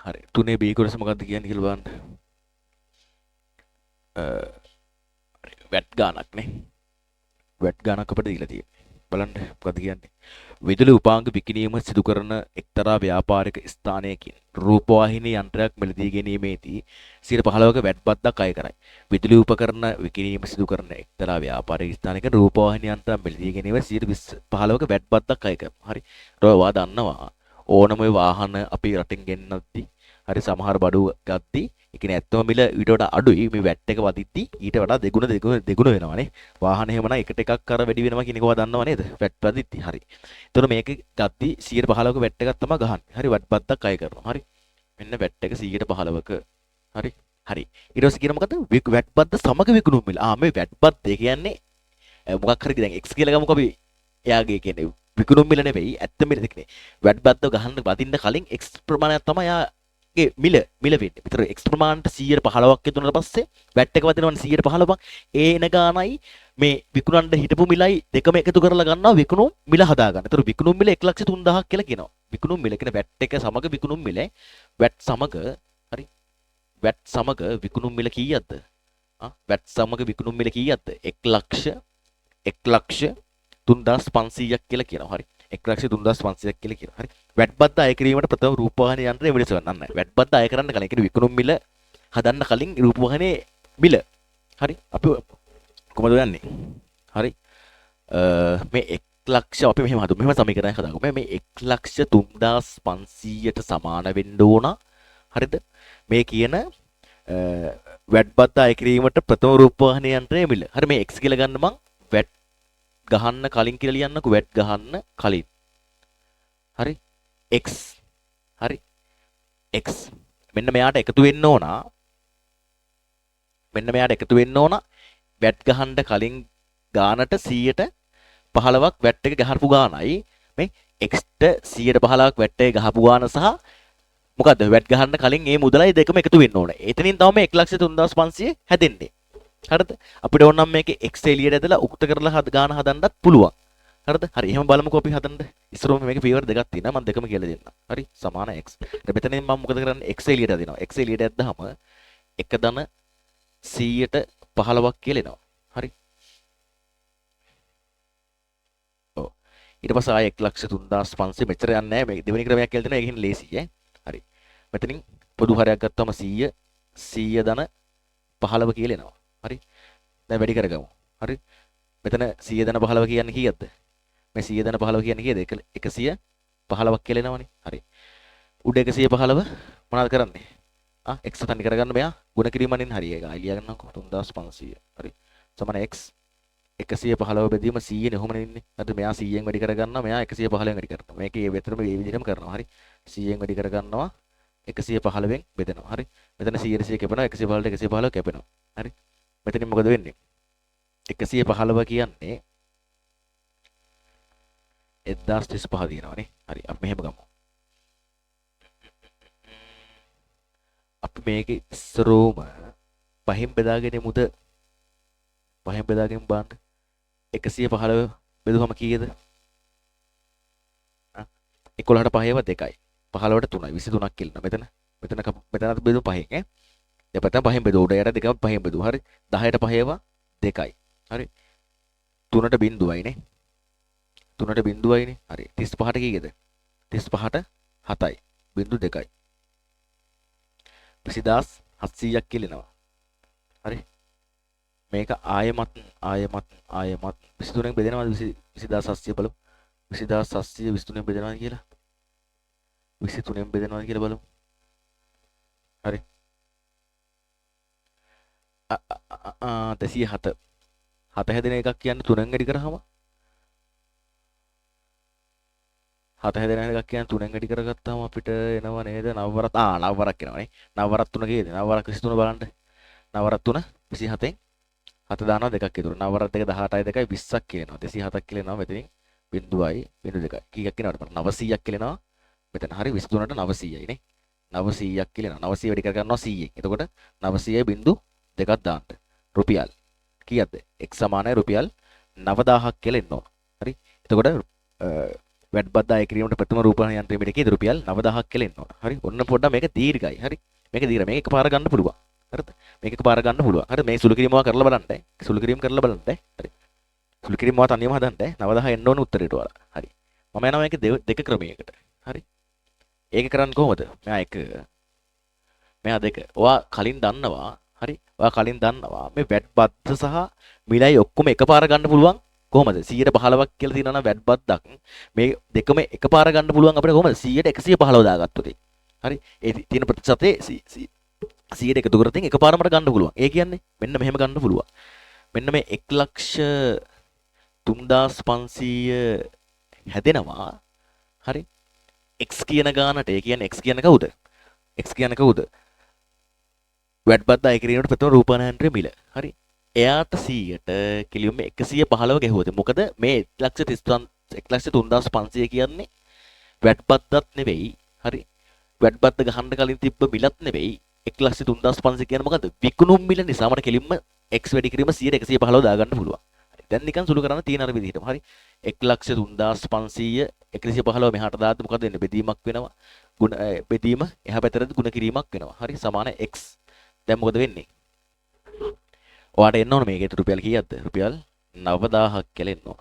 හරි තුනේ බී කොටස මොකද්ද කියන්නේ කියලා බලන්න. වැට් ගානක් නේ. වැට් ගානක් අපිට දීලා තියෙන්නේ. බලන්න මොකද්ද කියන්නේ. විදුලි උපාංග විකිණීම සිදු කරන එක්තරා ව්‍යාපාරික ස්ථානයකින් රූපවාහිනී යන්ත්‍රයක් මිලදී ගැනීමේදී 15ක වැට් බද්දක් අය කරයි. විදුලි උපකරණ විකිණීම සිදු කරන එක්තරා ව්‍යාපාරික ස්ථානයකින් රූපවාහිනී යන්ත්‍රයක් මිලදී ගැනීම 15ක වැට් බද්දක් අය කරනවා. හරි. ඔයා දන්නවා ඕනම වාහන අපි රටින් ගෙන්නද්දි හරි, සමහර බඩු ගද්දි ඒ කියන්නේ ඇත්තම මිල ඊට වඩා අඩුයි. මේ වැට් එක වදිද්දි ඊට වඩා දෙගුණ දෙගුණ දෙගුණ වෙනවානේ. වාහන එහෙම නම් එකට එකක් අර වැඩි වෙනවා කියන එක ඔයා දන්නව නේද? වැට් වදිද්දි. හරි. එතකොට මේක ගද්දි 115ක වැට් එකක් තමයි ගහන්නේ. හරි, වැට් බද්දක් අය කරනවා. හරි. මෙන්න වැට් එක 115ක. හරි. හරි. ඊට පස්සේ කියන මොකද? වැට් බද්ද සමග විකුණුම් මිල. ආ, මේ වැට් බද්ද ඒ කියන්නේ මොකක් හරි දැන් X කියලා ගමුකෝ අපි. එයාගේ කියන්නේ විකුණුම් මිල නෙවෙයි, ඇත්ත මිල දෙකනේ. වැට් බද්ද ගහන්න වදින්න කලින් X ප්‍රමාණයක් තමයි එයාගේ මිල මිල වෙන්නේ. විතර X ප්‍රමාණයට 115ක් යදුනට පස්සේ වැට් එක වදිනවනේ 115ක්. ඒ එන ගානයි මේ විකුණන්න හිටපු මිලයි දෙකම එකතු කරලා ගන්නවා විකුණුම් මිල හදාගන්න. ඒතර විකුණුම් මිල 1,03,000ක් කියලා කියනවා. විකුණුම් මිල කියන්නේ වැට් එක සමග විකුණුම් මිල. වැට් සමග, හරි, වැට් සමග විකුණුම් මිල කීයක්ද? ආ, වැට් සමග විකුණුම් මිල කීයක්ද? 1,01,3500ක් කියලා කියනවා. හරි. 1,03,500ක් කියලා කියනවා. හරි. වැට් බද්ද අය කිරීමට ප්‍රථම රූපවාහිනී යන්ත්‍රය මිල සොයන්න. නෑ. වැට් බද්ද අය කරන්න කලින්, ඒ කියන්නේ විකුණුම් මිල හදන්න කලින් රූපවාහිනියේ මිල. හරි. අපි කොහොමද හොයන්නේ? හරි. මේ 1 ලක්ෂ අපි මෙහෙම හදමු. මෙහෙම සමීකරණයක් හදාගමු. මේ 1,03,500ට සමාන වෙන්න ඕන. හරිද? මේ කියන වැට් බද්ද අය කිරීමට ප්‍රථම රූපවාහිනී යන්ත්‍රයේ මිල. හරි, මේ x කියලා ගන්න මං වැට් ගහන්න කලින් කියලා ලියන්නකෝ. වැට් ගහන්න කලින්. හරි, x. හරි, x මෙන්න මෙයාට එකතු වෙන්න ඕන. මෙන්න මෙයාට එකතු වෙන්න ඕන වැට් ගහන්න කලින් ගානට 115ක් වැට් එක ගහපු ගානයි. මේ x ට 115ක් වැට් එක ගහපු ගාන සහ මොකද්ද වැට් ගහන්න කලින් මේ මුදලයි දෙකම එකතු වෙන්න ඕන. එතනින් තමයි මේ 1,03,500 හැදෙන්නේ. හරිද? අපිට ඕන නම් මේකේ x එළියට ඇදලා උක්ත කරලා හද ගාන හදන්නත් පුළුවන්. හරිද? හරි, එහෙම බලමුකෝ අපි හදන්න. ඉස්සරෝම මේකේ පියවර දෙකක් තියෙනවා. මම දෙකම කියලා දෙන්නම්. හරි, සමාන x. දැන් මෙතනින් මම මොකද කරන්නේ? X එළියට අදිනවා. X එළියට ඇද්දාම 1 ධන 115ක් කියලා එනවා. හරි. ඔව්. ඊට පස්සේ ආයෙ 1,03,500 මෙච්චර යන්නේ නැහැ. මේ දෙවෙනි ක්‍රමයක් කියලා දෙනවා. ඒකෙන් ලේසි ඈ. හරි. මෙතනින් පොදු හරයක් ගත්තම 100 100 ධන 15 කියලා එනවා. හරි. දැන් වැඩි කරගමු. හරි. මෙතන 100 ධන 15 කියන්නේ කීයක්ද? මේ 100 ධන 15 කියන්නේ කීයද? 115ක් කියලා එනවනේ. හරි. උඩ 115 මොනවද කරන්නේ? ආ, x තනි කරගන්න මෙයා ගුණ කිරීම අනින්. හරි, ඒක ආයි ලියා ගන්නම්කෝ 3500. හරි. සමාන x 115 බෙදීම 100 නේ ඔහොමනේ ඉන්නේ. හරිද? මෙයා 100න් වැඩි කරගන්නවා, මෙයා 115න් වැඩි කරනවා. මේකේ ඒ වෙතරම මේ විදිහටම කරනවා. හරි. 100න් වැඩි කරගන්නවා, 115න් බෙදෙනවා. හරි. මෙතන 100 100 කැපෙනවා, 115ට 115 කැපෙනවා. හරි. මෙතනින් මොකද වෙන්නේ? 115 කියන්නේ 1035 තියෙනවානේ. හරි. අපි මෙහෙම ගමු. අපි මේකේ ඉස්සරෝම පහෙන් බෙදාගෙන මුද පහෙන් බෙදාගෙන බලන්න. 115 බෙදුවම කීයද? 11ට පහේව 2යි. 15ට 3යි. 23ක් කියලා. මෙතන මෙතන මෙතනත් බෙදුව පහෙන් ඈ. දෙපැත්තම පහෙන් බෙදුවා. උඩ යට දෙකම පහෙන් බෙදුවා. හරි. 10ට පහේව 2යි. හරි. 3ට බිංදුවයි නේ. 3ට බිංදුවයි නේ. හරි. 35ට කීයද? 35ට 7යි. බිංදු 2යි. 20700ක් කියලා එනවා. හරි. මේක ආයෙමත් ආයෙමත් ආයෙමත් 23න් බෙදෙනවද? 20700 බලමු. 20700 23න් බෙදෙනවද කියලා? 23න් බෙදෙනවද කියලා බලමු. හරි. 207 7 හැදෙන එකක් කියන්නේ 3න් වැඩි කරාම 7 හැදෙන එකක් කියන්නේ 3න් වැඩි කරගත්තාම අපිට එනවා නේද? 9 වරක්, ආ 9 වරක් එනවනේ. 9 වරක් 3 කීයද? 9 වරක් 23 බලන්න. 9 වරක් 3 27න් 7 දානවා දෙකක් ඉතුරු. 9 වරක් 2 18යි 2යි 20ක් කියලා එනවා. 207ක් කියලා එනවා. මෙතනින් බිංදුවයි බිංදු දෙකයි. කීයක් එනවද? 900ක් කියලා එනවා. මෙතන හරි 23ට 900යි නේ. 900ක් කියලා එනවා. 900 වැඩි කර ගන්නවා 100න්. එතකොට 900යි බිංදු දෙකක් දාන්න. රුපියල් කීයක්ද? x සමානයි රුපියල් 9000ක් කියලා එන්න ඕන. හරි. එතකොට වැඩ බද්ද අය කිරීමට ප්‍රථම රූපවාහිනී යන්ත්‍රය මිල කීයද? රුපියල් 9000ක් කියලා එන්න ඕන. හරි. ඔන්න පොඩ්ඩක් මේක දීර්ඝයි. හරි. මේක දීර්ඝයි. මේක එකපාර ගන්න පුළුවන්. හරිද? මේක එකපාර ගන්න පුළුවන්. හරි. මේ සුළු කිරීම ඔයා කරලා බලන්න. සුළු කිරීම කරලා බලන්න. හරි. සුළු කිරීම ඔයා තනියම හදන්න. 9000 එන්න ඕන උත්තරේට ඔයාලා. හරි. මම යනවා මේක දෙක ක්‍රමයකට. හරි. ඒක කරන්නේ කොහොමද? මෙයා එක මෙයා දෙක. ඔයා කලින් දන්නවා. හරි. ඔයා කලින් දන්නවා මේ වැඩ බද්ද සහ මිලයි ඔක්කොම එකපාර ගන්න පුළුවන් කොහොමද? 115ක් කියලා තියෙනවා නම් වැඩ බද්දක් මේ දෙකම එකපාර ගන්න පුළුවන් අපිට කොහොමද? 100ට 115 දාගත්තොත්. හරි. ඒ තියෙන ප්‍රතිශතයේ 100ට එකතු කරලා එකපාරම මට ගන්න පුළුවන්. ඒ කියන්නේ මෙන්න මෙහෙම ගන්න පුළුවන්. මෙන්න මේ 1,03,500 හැදෙනවා. හරි. X කියන ගානට, ඒ කියන්නේ x කියන කවුද? x කියන කවුද? වැට් බද්ද අය කිරීමට ප්‍රථම රූපනායනයේ මිල. හරි. එයාට 100ට කිලියොම 115 ගැහුවද? මොකද මේ 1,33,500 කියන්නේ වැට් බද්දත් නෙවෙයි. හරි. වැට් බද්ද ගහන්න කලින් තිබ්බ මිලත් නෙවෙයි. 1,03,500 කියන්නේ මොකද්ද? විකුණුම් මිල නිසා මට කෙලින්ම x වැඩි කිරීම 100ට 115 දාගන්න පුළුවන්. හරි. දැන් නිකන් සුළු කරන්න තියෙන අර විදිහටම. හරි. 1,03,500 115 මෙහාට දාද්දි මොකද වෙන්නේ? බෙදීමක් වෙනවා. ගුණ බෙදීම එහා පැත්තට ගුණ කිරීමක් වෙනවා. හරි. සමාන x. දැන් මොකද වෙන්නේ? ඔයාට එන්න ඕන මේකේ රුපියල් කීයක්ද? රුපියල් 9000ක් කියලා එන්න ඕන.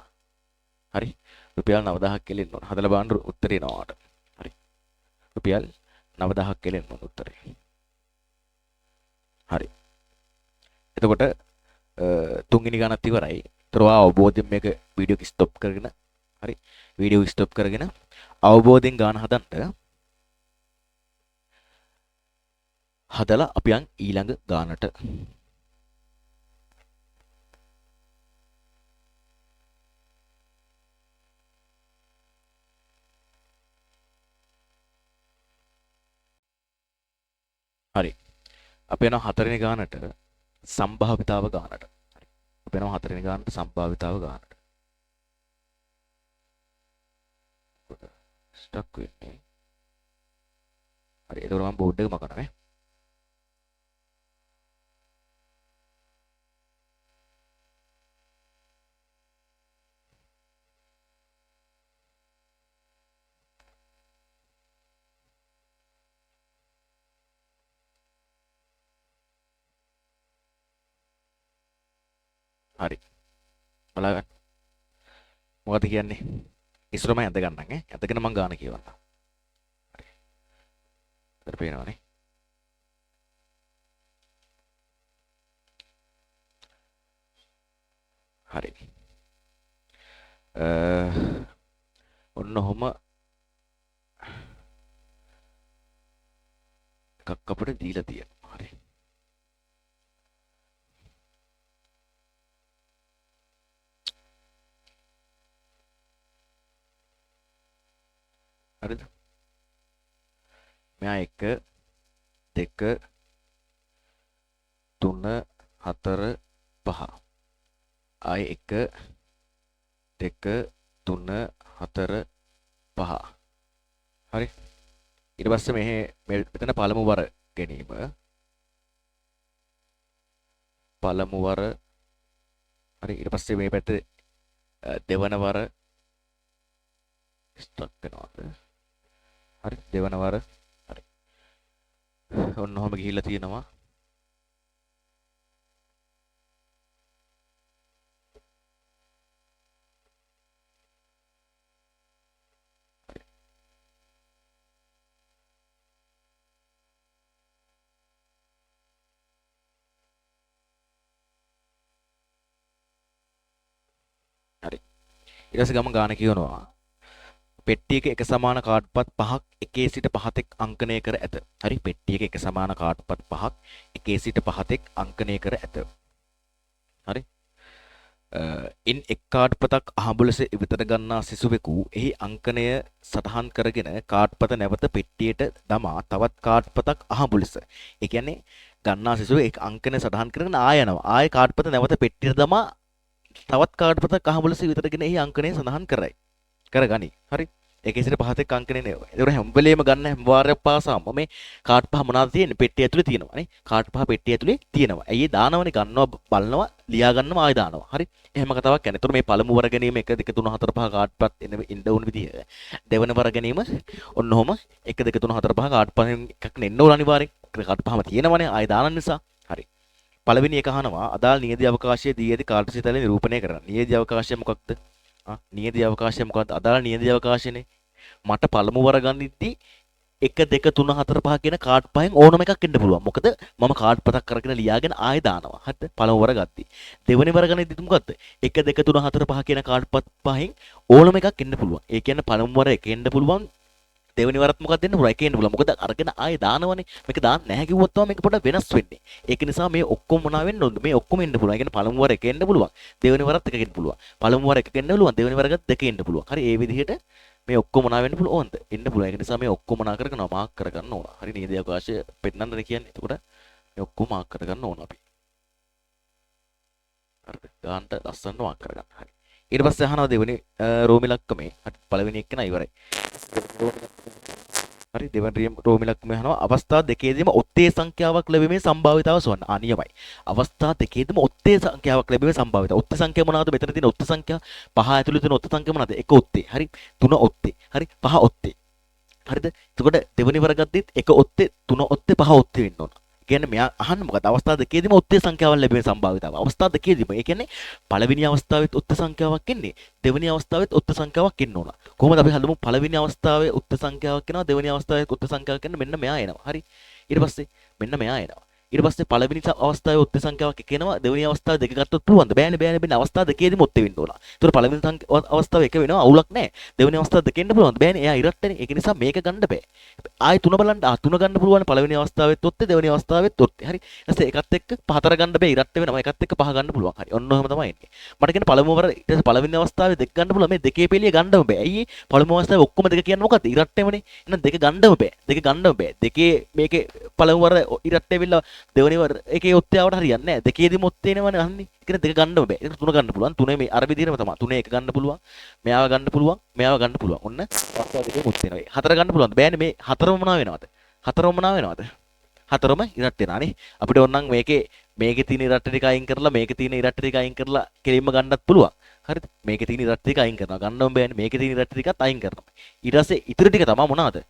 හරි. රුපියල් 9000ක් කියලා එන්න ඕන. හදලා බලන්න උත්තරේ එනවා ඔයාට. හරි. රුපියල් 9000ක් කියලා එන්න ඕන උත්තරේ. හරි. එතකොට තුන්වෙනි ගානත් ඉවරයි. ඒතර ඔයා අවබෝධයෙන් මේක වීඩියෝ එක ස්ටොප් කරගෙන, හරි, වීඩියෝ ස්ටොප් කරගෙන අවබෝධයෙන් ගාන හදන්න. හදලා අපි යන් ඊළඟ ගානට. හරි. අපි යනවා හතරවෙනි ගානට, සම්භාවිතාව ගානට. හරි. අපි යනවා හතරවෙනි ගානට, සම්භාවිතාව ගානට. ස්ටක් වෙන්නේ. හරි. එතකොට මම බෝඩ් එක මකනවා නේ. හරි. බලාගන්න. මොකද කියන්නේ? ඉස්සරම ඇඳ ගන්නම් ඈ. ඇඳගෙන මං ගාන කියවන්නම්. හරි. අතට පේනවනේ. හරි. ඔන්න ඔහොම එකක් අපිට දීලා තියෙනවා. හරි. හරිද? මෙයා 1 2 3 4 5. ආයේ 1 2 3 4 5. හරි. ඊට පස්සේ මෙහෙ මෙතන පළමු වර ගැනීම. පළමු වර. හරි. ඊට පස්සේ මේ පැත්තේ දෙවන වර ස්ටක් වෙනවාද? හරි. දෙවන වර. හරි. ඔන්න ඔහොම ගිහිල්ලා තියෙනවා. හරි. ඊට පස්සේ ගම ගාන කියනවා. පෙට්ටියක එක සමාන කාඩ්පත් 5ක් එකේ සිට 5 තෙක් අංකණය කර ඇත. හරි. පෙට්ටියක එක සමාන කාඩ්පත් 5ක් එකේ සිට 5 තෙක් අංකණය කර ඇත. හරි. ඉන් එක් කාඩ්පතක් අහඹු ලෙස ඉවතට ගන්නා සිසුවෙකු එහි අංකණය සටහන් කරගෙන කාඩ්පත නැවත පෙට්ටියට දමා තවත් කාඩ්පතක් අහඹු ලෙස. ඒ කියන්නේ ගන්නා සිසුවෙක් එක් අංකණය සටහන් කරගෙන ආය යනවා. ආය කාඩ්පත නැවත පෙට්ටියට දමා තවත් කාඩ්පතක් අහඹු ලෙස ඉවතටගෙන එහි අංකණය සඳහන් කරයි. කරගනි. හරි. ඒකේ සිට 5 තෙක් අංකණය නේ. ඒතකොට හැම වෙලේම ගන්න හැම වාරයක් පාසාම මේ කාඩ් පහ මොනවද තියෙන්නේ? පෙට්ටිය ඇතුලේ තියෙනවා නේ. කාඩ් පහ පෙට්ටිය ඇතුලේ තියෙනවා. ඇයි ඒ දානවනේ? ගන්නවා, බලනවා, ලියා ගන්නවා, ආයෙ දානවා. හරි. එහෙම කතාවක් යන්නේ. ඒතකොට මේ පළමු වර ගැනීම 1 2 3 4 5 කාඩ් පත් එන ඉන්න ඕන විදිහ. දෙවන වර ගැනීම ඔන්න ඔහොම 1 2 3 4 5 කාඩ් පහෙන් එකක් නෙන්න ඕන අනිවාර්යෙන්. කාඩ් පහම තියෙනවනේ ආයෙ දාන නිසා. හරි. පළවෙනි එක අහනවා අදාළ නියැදි අවකාශයේ දී ඇති කාර්ටීසිය තලය නිරූපණය කරන්න. නියැදි අවකාශය මොකක්ද? නියැදි අවකාශය මොකක්ද? අදාළ නියැදි අවකාශයනේ. මට පළමු වර ගනිද්දි 1 2 3 4 5 කියන කාඩ් පහෙන් ඕනම එකක් එන්න පුළුවන්. මොකද මම කාඩ් පතක් අරගෙන ලියාගෙන ආයෙ දානවා. හරිද? පළමු වර ගද්දි. දෙවෙනි වර ගනිද්දි මොකද්ද? 1 2 3 4 5 කියන කාඩ් පත් පහෙන් ඕනම එකක් එන්න පුළුවන්. ඒ කියන්නේ පළමු වර 1 එන්න පුළුවන්, දෙවෙනි වරත් මොකක්ද එන්න පුළුවන්? එක එන්න පුළුවන්. මොකද අරගෙන ආයේ දානවනේ. මේක දාන්න නැහැ කිව්වොත් තමයි මේක පොඩ්ඩක් වෙනස් වෙන්නේ. ඒක නිසා මේ ඔක්කොම මොනවා වෙන්න ඕනද? මේ ඔක්කොම එන්න පුළුවන්. ඒ කියන්නේ පළමු වර එක එන්න පුළුවන්. දෙවෙනි වරත් එක එන්න පුළුවන්. පළමු වර එක එන්න පුළුවන්. දෙවෙනි වරකට දෙක එන්න පුළුවන්. හරි, ඒ විදිහට මේ ඔක්කොම මොනවා වෙන්න පුළුවන්ද? එන්න පුළුවන්. ඒක නිසා මේ ඔක්කොම මොනවා කරගන්නවා? මාක් කරගන්න ඕන. හරි, නියද අවකාශය පෙන්නන්නනේ කියන්නේ. එතකොට මේ ඔක්කොම මාක් කරගන්න ඕන අපි. හරිද? ගානට ලස්සනට මාක් කරගන්න. හරි. ඊට පස්සේ අහනවා දෙවෙනි රෝම ඉලක්කමේ. හරි, පළවෙනි එක නා ඉවරයි. හරි, දෙවෙනි රෝම ඉලක්කමේ අහනවා අවස්ථා දෙකේදීම ඔත්තේ සංඛ්‍යාවක් ලැබීමේ සම්භාවිතාව සොයන්න. ආ, නියමයි. අවස්ථා දෙකේදීම ඔත්තේ සංඛ්‍යාවක් ලැබීමේ සම්භාවිතාව. ඔත්තේ සංඛ්‍යාව මොනවද? මෙතන තියෙන ඔත්තේ සංඛ්‍යා පහ ඇතුළේ තියෙන ඔත්තේ සංඛ්‍යාව මොනවද? එක ඔත්තේ. හරි, තුන ඔත්තේ. හරි, පහ ඔත්තේ. හරිද? එතකොට දෙවෙනි වර ගද්දිත් එක ඔත්තේ, තුන ඔත්තේ, පහ ඔත්තේ වෙන්න ඕන. කියන්නේ මෙයා අහන්න මොකද? අවස්ථා දෙකේදීම ඔත්තේ සංඛ්‍යාවක් ලැබීමේ සම්භාවිතාව. අවස්ථා දෙකේදීම. ඒ කියන්නේ පළවෙනි අවස්ථාවෙත් ඔත්තේ සංඛ්‍යාවක් එන්නේ, දෙවෙනි අවස්ථාවෙත් ඔත්තේ සංඛ්‍යාවක් එන්න ඕන. කොහොමද අපි හදමු? පළවෙනි අවස්ථාවේ ඔත්තේ සංඛ්‍යාවක් එනවා, දෙවෙනි අවස්ථාවේ ඔත්තේ සංඛ්‍යාවක් එන්න මෙන්න මෙයා එනවා. හරි. ඊට පස්සේ මෙන්න මෙයා එනවා. ඊට පස්සේ පළවෙනි අවස්ථාවේ ඔත්තේ සංඛ්‍යාවක් එක එනවා, දෙවෙනි අවස්ථාවේ දෙක ගත්තොත් පුළුවන්ද? බෑනේ බෑනේ බෑනේ. අවස්ථා දෙකේදීම ඔත්තේ වෙන්න ඕන. ඒතර පළවෙනි අවස්ථාවේ එක වෙනවා, අවුලක් නෑ. දෙවෙනි අවස්ථාව දෙක එන්න පුළුවන්ද? බෑනේ, එයා ඉරට්ටනේ. ඒක නිසා මේක ගන්න බෑ. ආයේ තුන බලන්න. ආ, තුන ගන්න පුළුවන්. පළවෙනි අවස්ථාවෙත් ඔත්තේ, දෙවෙනි අවස්ථාවෙත් ඔත්තේ. හරි. ඊට පස්සේ එකත් එක්ක හතර ගන්න බෑ, ඉරට්ට වෙනවා. එකත් එක්ක පහ ගන්න පුළුවන්. හරි. ඔන්න ඔහොම තමයි එන්නේ. මට කියන්නේ පළමු වර ඊට පස්සේ පළවෙනි අවස්ථාවේ දෙක ගන්න පුළුවන්. මේ දෙකේ පෙළිය ගන්නම බෑ. ඇයි ඒ? පළමු අවස්ථාවේ ඔක්කොම දෙක කියන්නේ මොකද්ද? ඉරට්ටෙමනේ. එහෙනම් දෙක ගන්නම බෑ. දෙක ගන්නම බෑ. දෙකේ මේකේ පළමු වර ඉරට්ට ඇවිල්ලා දෙවෙනි වර එකේ ඔත්තේ ආවට හරියන්නේ නෑ. දෙකේදීම ඔත්තේ එනවනේ අහන්නේ. ඒ කියන්නේ දෙක ගන්නම බෑ. ඒක තුන ගන්න පුළුවන්. තුනේ මේ අර විදිහටම තමයි. තුනේ එක ගන්න පුළුවන්. මෙයාව ගන්න පුළුවන්. මෙයාව ගන්න පුළුවන්. ඔන්න අවස්ථා දෙකේම ඔත්තේ එනවා. හතර ගන්න පුළුවන්ද? බෑනේ. මේ හතරම මොනවා වෙනවද? හතරම මොනවා වෙනවද? හතරම ඉරට්ට වෙනවා නේ. අපිට ඕනනම් මේකේ තියෙන ඉරට්ට ටික අයින් කරලා මේකේ තියෙන ඉරට්ට ටික අයින් කරලා කෙලින්ම ගන්නත් පුළුවන්. හරිද? මේකේ තියෙන ඉරට්ට ටික අයින් කරනවා. ගන්නම බෑනේ. මේකේ තියෙන ඉරට්ට ටිකත් අයින් කරනවා. ඊට පස්සේ ඉතිරි ටික තමයි මොනවාද?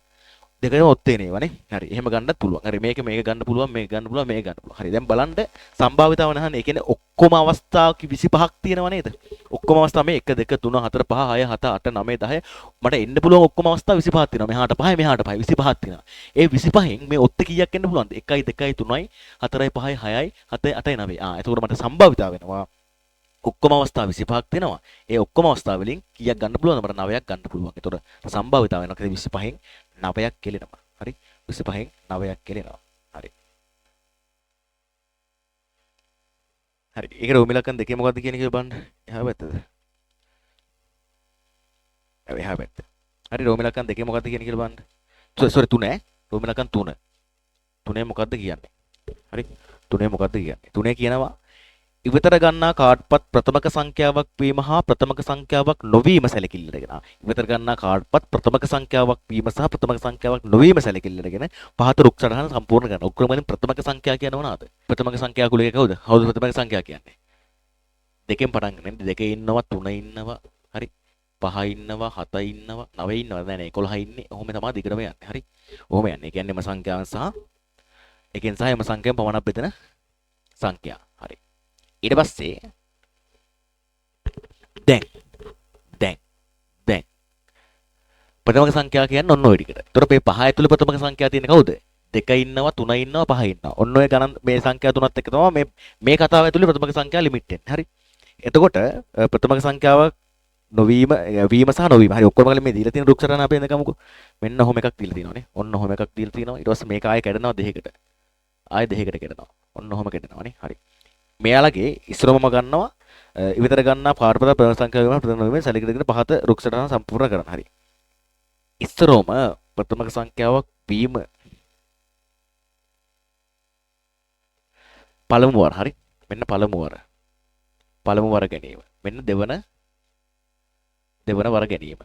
දෙකම ඔත්තේ නේවනේ. හරි. එහෙම ගන්නත් පුළුවන්. හරි. මේක ගන්න පුළුවන්, මේක ගන්න පුළුවන්, මේක ගන්න පුළුවන්. හරි. දැන් බලන්න සම්භාවිතාව නහන්නේ. ඒ කියන්නේ ඔක්කොම අවස්ථා 25ක් තියෙනව නේද? ඔක්කොම අවස්ථා මේ 1 2 3 4 5 6 7 8 9 10 මට එන්න පුළුවන් ඔක්කොම අවස්ථා 25ක් තියෙනවා. මෙහාට 5 මෙහාට 5 25ක් තියෙනවා. ඒ 25න් මේ ඔත්තේ කීයක් එන්න පුළුවන්ද? 1යි 2යි 3යි 4යි 5යි 6යි 7යි 8යි 9යි. ආ, එතකොට මට සම්භාවිතාව වෙනවා. ඔක්කොම අවස්ථා 25ක් තියෙනවා. ඒ ඔක්කොම අවස්ථා වලින් කීයක් ගන්න පුළුවන්ද? මට 9ක් ගන්න පුළුවන්. එතකොට සම්භාවිතාව වෙනවා 25න් 9ක් කෙලෙනවා. හරි. 25න් 9ක් කෙලෙනවා. හරි. හරි. ඒක රෝම ඉලක්කම් දෙකේ මොකද්ද කියන එක බලන්න. එහා පැත්තද? ඔව්, එහා පැත්ත. හරි, රෝම ඉලක්කම් දෙකේ මොකද්ද කියන එක බලන්න. සෝරි, තුන ඈ. රෝම ඉලක්කම් තුන. තුනේ මොකද්ද කියන්නේ? හරි. තුනේ මොකද්ද කියන්නේ? තුනේ කියනවා ඉවතර ගන්නා කාඩ්පත් ප්‍රථමක සංඛ්‍යාවක් වීම හා ප්‍රථමක සංඛ්‍යාවක් නොවීම සැලකිල්ලටගෙන. ඉවතර ගන්නා කාඩ්පත් ප්‍රථමක සංඛ්‍යාවක් වීම සහ ප්‍රථමක සංඛ්‍යාවක් නොවීම සැලකිල්ලටගෙන පහත රුක් සටහන සම්පූර්ණ කරන්න. ඔක්කොම වලින් ප්‍රථමක සංඛ්‍යා කියන්නේ මොනවාද? ප්‍රථමක සංඛ්‍යා කුලය කවුද? කවුද ප්‍රථමක සංඛ්‍යා කියන්නේ? දෙකෙන් පටන් ගන්න. දෙකේ ඉන්නවා, තුන ඉන්නවා, හරි, පහ ඉන්නවා, හත ඉන්නවා, නව ඉන්නවා. නෑ නෑ 11 ඉන්නේ. ඔහොම තමයි දිගටම යන්නේ. හරි. ඔහොම යන්නේ. ඒ කියන්නේ එම සංඛ්‍යාවන් සහ එකෙන් සහ එම සංඛ්‍යාවෙන් පමණක් බෙදෙන සංඛ්‍යා. හරි. ඊට පස්සේ දැන් දැන් දැන් ප්‍රථමක සංඛ්‍යා කියන්නේ ඔන්න ඔය ටිකට. ඒතර මේ පහ ඇතුලේ ප්‍රථමක සංඛ්‍යා තියෙන්නේ කවුද? දෙක ඉන්නවා, තුන ඉන්නවා, පහ ඉන්නවා. ඔන්න ඔය ගණන් මේ සංඛ්‍යා තුනත් එක්ක තමයි මේ කතාව ඇතුලේ ප්‍රථමක සංඛ්‍යා ලිමිට් වෙන්නේ. හරි. එතකොට ප්‍රථමක සංඛ්‍යාවක් නොවීම, වීම සහ නොවීම. හරි, ඔක්කොම කලින් මේ දීලා තියෙන රුක් සටහන අපි එනකමුකෝ. මෙන්න ඔහොම එකක් දීලා තියෙනවානේ. ඔන්න ඔහොම එකක් දීලා තියෙනවා. ඊට පස්සේ මේක ආයෙ කැඩෙනවා දෙකකට. ආයෙ දෙකකට කැඩෙනවා. ඔන්න ඔහොම කැඩෙනවානේ. හරි. මෙයාලගේ ඉස්සරමම ගන්නවා ඉවතර ගන්නා පාර්පද ප්‍රථම සංඛ්‍යාව වීම ප්‍රථම වීම සැලකිලිගෙන පහත රුක් සටහන සම්පූර්ණ කරන්න. හරි. ඉස්සරෝම ප්‍රථමක සංඛ්‍යාවක් වීම පළමු වර. හරි. මෙන්න පළමු වර. පළමු වර ගැනීම. මෙන්න දෙවන වර ගැනීම.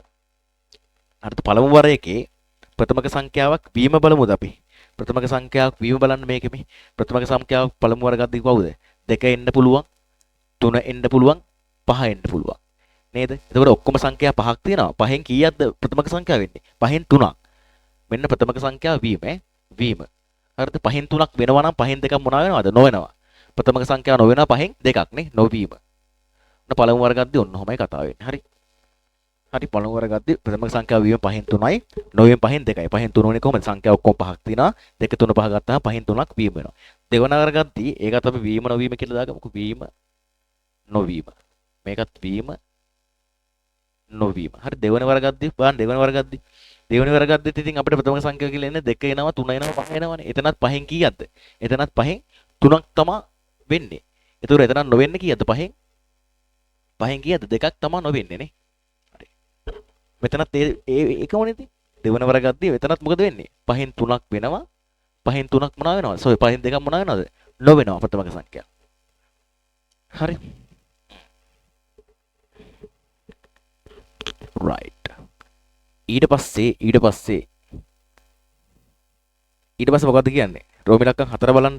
හරිද? පළමු වර එකේ ප්‍රථමක සංඛ්‍යාවක් වීම බලමුද අපි? ප්‍රථමක සංඛ්‍යාවක් වීම බලන්න මේකේ මේ ප්‍රථමක සංඛ්‍යාවක් පළමු වර ගද්දී කවුද? දෙක එන්න පුළුවන්, තුන එන්න පුළුවන්, පහ එන්න පුළුවන්. නේද? එතකොට ඔක්කොම සංඛ්‍යා පහක් තියෙනවා. පහෙන් කීයක්ද ප්‍රථමක සංඛ්‍යාව වෙන්නේ? පහෙන් තුනක්. මෙන්න ප්‍රථමක සංඛ්‍යාව වීම ඈ වීම. හරිද? පහෙන් තුනක් වෙනවා නම් පහෙන් දෙකක් මොනවා වෙනවද? නොවෙනවා. ප්‍රථමක සංඛ්‍යාව නොවෙනවා පහෙන් දෙකක් නේ, නොවීම. ඔන්න පළමු වර ගද්දී ඔන්න ඔහොමයි කතාව වෙන්නේ. හරි. හරි, පළමු වර ගද්දී ප්‍රථමක සංඛ්‍යාව වීම පහෙන් තුනයි, නොවීම පහෙන් දෙකයි. පහෙන් තුන උනේ කොහොමද? සංඛ්‍යාව ඔක්කොම පහක් තියෙනවා. දෙක තුන පහ ගත්තාම පහෙන් තුනක් වීම වෙනවා. දෙවන වර ගද්දී ඒකත් අපි වීම නොවීම කියලා දාගමුකෝ. වීම නොවීම. මේකත් වීම නොවීම. හරි, දෙවන වර ගද්දී බලන්න දෙවන වර ගද්දී දෙවෙනි වර ගද්දිත් ඉතින් අපිට ප්‍රථමක සංඛ්‍යාව කියලා එන්නේ 2 එනවා 3 එනවා 5 එනවනේ. එතනත් පහෙන් කීයක්ද? එතනත් පහෙන් 3ක් තමා වෙන්නේ. ඒතකොට එතනත් නොවෙන්නේ කීයක්ද? පහෙන් පහෙන් කීයක්ද? දෙකක් තමා නොවෙන්නේ නේ. හරි. මෙතනත් ඒ ඒ ඒකමනේ ඉතින්. දෙවන වර ගද්දි එතනත් මොකද වෙන්නේ? පහෙන් 3ක් වෙනවා. පහෙන් 3ක් මොනවා වෙනවද? සෝරි, පහෙන් දෙකක් මොනවා වෙනවද? නොවෙනවා ප්‍රථමක සංඛ්‍යාව. හරි. Right. ඊට පස්සේ ඊට පස්සේ ඊට පස්සේ මොකද්ද කියන්නේ? රෝම ඉලක්කම් 4 බලන්න.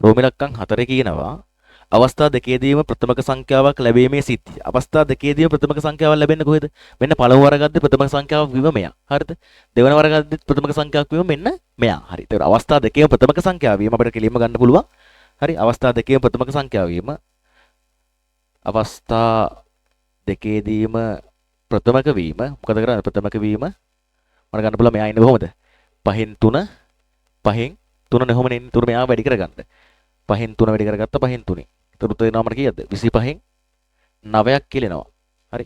රෝම ඉලක්කම් 4 කියනවා අවස්ථා දෙකේදීම ප්‍රථමක සංඛ්‍යාවක් ලැබීමේ සිද්ධිය. අවස්ථා දෙකේදීම ප්‍රථමක සංඛ්‍යාවක් ලැබෙන්නේ කොහෙද? මෙන්න පළමු වර ගද්දි ප්‍රථමක සංඛ්‍යාවක් වීම මෙයා. හරිද? දෙවන වර ගද්දිත් ප්‍රථමක සංඛ්‍යාවක් වීම මෙන්න මෙයා. හරි. ඒතකොට අවස්ථා දෙකේම ප්‍රථමක සංඛ්‍යාව වීම අපිට කෙලින්ම ගන්න පුළුවන්. හරි. අවස්ථා දෙකේම ප්‍රථමක සංඛ්‍යාව වීම, අවස්ථා දෙකේදීම ප්‍රථමක වීම මොකද කරන්නේ? ප්‍රථමක වීම මට ගන්න පුළුවන් මෙයා ඉන්නේ කොහොමද? පහෙන් 3, පහෙන් 3 නේ කොහොමද එන්නේ? තුන මෙයා වැඩි කරගන්න. පහෙන් 3 වැඩි කරගත්ත පහෙන් 3. ඒතර උත්තර එනවා මට කීයද? 25න් 9ක් කියලා එනවා. හරි.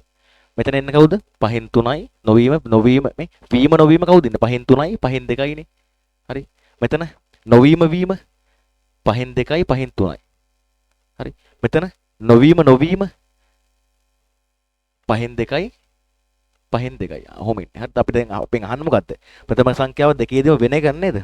මෙතන එන්නේ කවුද? පහෙන් 3යි නොවීම නොවීම මේ වීම නොවීම කවුද ඉන්නේ? පහෙන් 3යි පහෙන් 2යි නේ. හරි. මෙතන නොවීම වීම පහෙන් 2යි පහෙන් 3යි. හරි. මෙතන නොවීම නොවීම පහෙන් 2යි පහෙන් 2යි. ඔහොම ඉන්නේ. හරිද? අපි දැන් අපෙන් අහන්න මොකද්ද? ප්‍රථම සංඛ්‍යාව දෙකේදීම වෙන එක නේද?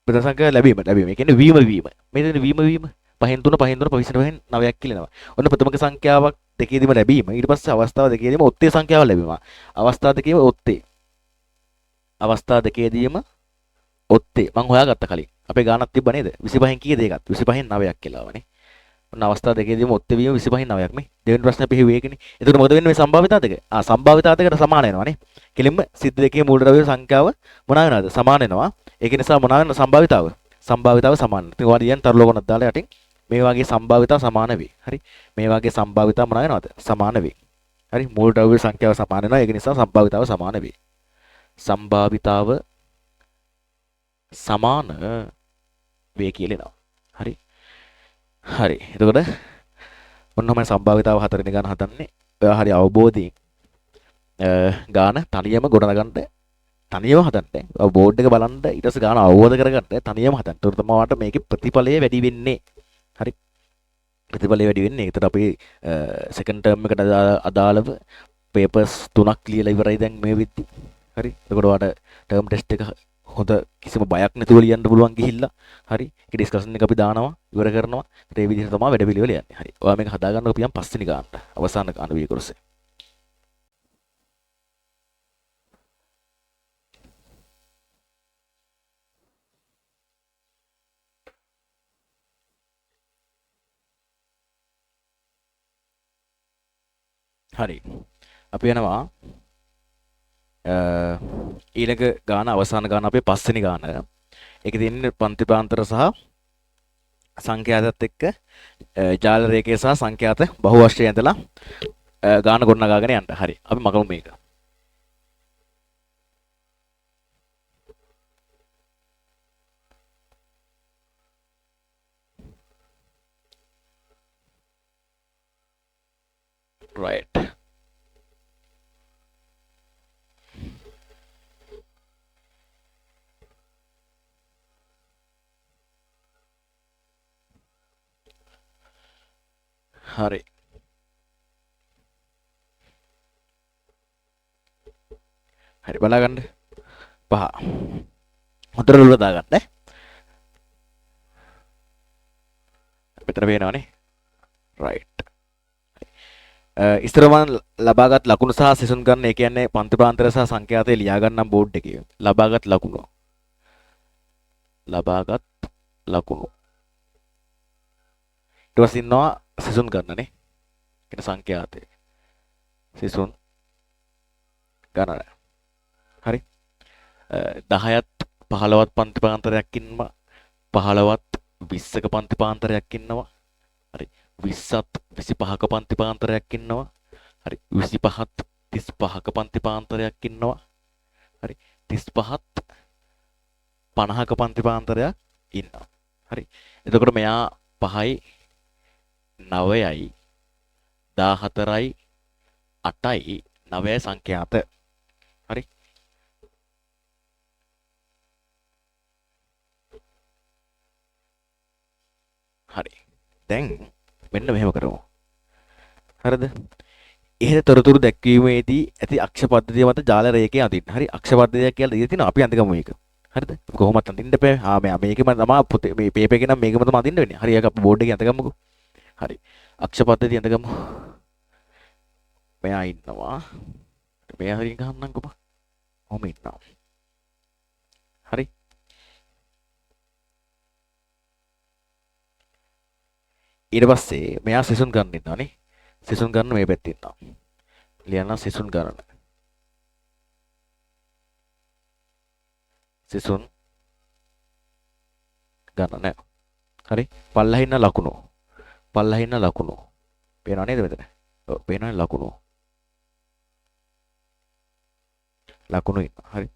ප්‍රථම සංඛ්‍යාව ලැබීම ලැබීම. ඒ කියන්නේ වීම වීම. මේ දෙන්නේ වීම වීම. පහෙන් 3 පහෙන් 3 25න් 9ක් කියලා එනවා. ඔන්න ප්‍රථමක සංඛ්‍යාවක් දෙකේදීම ලැබීම. ඊට පස්සේ අවස්ථාව දෙකේදීම ඔත්තේ සංඛ්‍යාවක් ලැබීම. අවස්ථා දෙකේම ඔත්තේ. අවස්ථා දෙකේදීම ඔත්තේ. මං හොයාගත්ත කලින්. අපේ ගානක් තිබ්බ නේද? 25න් කීයද ඒකත්? 25න් 9ක් කියලා ආවනේ. ඔන්න අවස්ථා දෙකේදීම ඔත්තේ වීම 25න් 9ක් මේ. දෙවෙනි ප්‍රශ්නේ අපි හෙව්වේ ඒකනේ. එතකොට මොකද වෙන්නේ මේ සම්භාවිතා දෙක? ආ, සම්භාවිතා දෙකට සමාන වෙනවා නේ. කෙලින්ම සිද්ධ දෙකේ මූලද්‍රව්‍ය සංඛ්‍යාව මොනවා වෙනවද? සමාන වෙනවා. ඒක නිසා මොනවා වෙනවද සම්භාවිතාව? සම්භාවිතාව සමාන. ඉතින් ඔයාලා ලියන් තරු ලෝකණක් දාලා යටින් මේ වගේ සම්භාවිතා සමාන වේ. හරි. මේ වගේ සම්භාවිතා මොනවා වෙනවද? සමාන වේ. හරි. මූලද්‍රව්‍ය සංඛ්‍යාව සමාන වෙනවා. ඒක නිසා සම්භාවිතාව සමාන වේ. සම්භාවිතාව සමාන වේ කියලා එනවා. හරි. හරි. එතකොට ඔන්න ඔහමයි සම්භාවිතාව හතරවෙනි ගාන හදන්නේ. ඔයා හරි අවබෝධයෙන් ගාන තනියම ගොඩනගන්න, තනියම හදන්න. ඔය බෝඩ් එක බලන්න, ඊට පස්සේ ගාන අවබෝධ කරගන්න, තනියම හදන්න. ඒතකොට තමයි ඔයාලට මේකේ ප්‍රතිඵලය වැඩි වෙන්නේ. හරි. ප්‍රතිඵලය වැඩි වෙන්නේ. ඒතකොට අපි සෙකන්ඩ් ටර්ම් එකට අදාළව පේපර්ස් 3ක් ලියලා ඉවරයි දැන් මේ වෙද්දි. හරි. එතකොට ඔයාලට ටර්ම් ටෙස්ට් එක හොඳ කිසිම බයක් නැතුව ලියන්න පුළුවන් ගිහිල්ලා. හරි. ඒක ඩිස්කෂන් එක අපි දානවා, ඉවර කරනවා. ඒත් ඒ විදිහට තමයි වැඩ පිළිවෙල යන්නේ. හරි. ඔයා මේක හදාගන්නකො අපි යන් පස්වෙනි ගානට. අවසාන ගාන වී කොටසේ. හරි. අපි යනවා ඊළඟ ගාන, අවසාන ගාන අපේ පස්වෙනි ගාන. ඒකේ තියෙන්නේ පන්ති ප්‍රාන්තර සහ සංඛ්‍යාතත් එක්ක ජාල රේඛය සහ සංඛ්‍යාත බහුවර්ෂය ඇඳලා ගාන ගොඩනගාගෙන යන්න. හරි. අපි මකමු මේක. Right. හරි. හරි බලාගන්න. පහ. හොඳට ඔළුවට දාගන්න ඈ. මෙතන පේනවනේ. Right. ඉස්සර මම ලබාගත් ලකුණු සහ සිසුන් ගන්න, ඒ කියන්නේ පන්ති ප්‍රාන්තර සහ සංඛ්‍යාතය ලියා ගන්නම් බෝඩ් එකේ. ලබාගත් ලකුණු. ලබාගත් ලකුණු. ඊට පස්සේ ඉන්නවා සිසුන් ගන්න නේ. කියන සංඛ්‍යාතය. සිසුන් ගණන. හරි. 10ත් 15ත් පන්ති ප්‍රාන්තරයක් ඉන්නවා. 15ත් 20ක පන්ති ප්‍රාන්තරයක් ඉන්නවා. හරි. 20ත් 25ක පන්ති ප්‍රාන්තරයක් ඉන්නවා. හරි. 25ත් 35ක පන්ති ප්‍රාන්තරයක් ඉන්නවා. හරි. 35ත් 50ක පන්ති ප්‍රාන්තරයක් ඉන්නවා. හරි. එතකොට මෙයා 5යි 9යි 14යි 8යි 9යි සංඛ්‍යාත. හරි. හරි. දැන් මෙන්න මෙහෙම කරමු. හරිද? ඉහත තොරතුරු දැක්වීමේදී ඇති අක්ෂ පද්ධතිය මත ජාල රේඛය අඳින්න. හරි, අක්ෂ පද්ධතියක් කියලා දීලා තිනවා. අපි අඳගමු මේක. හරිද? කොහොමත් අඳින්න බෑ. ආ මේ මේකෙම තමයි පොතේ මේ පේපර් එකේ නම් මේකම තමයි අඳින්න වෙන්නේ. හරි, ඒක අපි බෝඩ් එකේ අඳගමුකෝ. හරි. අක්ෂ පද්ධතිය අඳගමු. මෙයා ඉන්නවා. මෙයා හරිය ගහන්නම්කෝ බං. කොහොම ඉන්නවා. හරි. ඊට පස්සේ මෙයා සිසුන් ගන්න ඉන්නවා නේ. සිසුන් ගන්න මේ පැත්තේ ඉන්නවා. ලියන්න සිසුන් ගණන. සිසුන් ගණන. හරි. පල්ලෙහා ඉන්න ලකුණු. පල්ලෙහා ඉන්න ලකුණු. පේනව නේද මෙතන? ඔව් පේනවනේ ලකුණු. ලකුණු ඉන්නවා. හරි.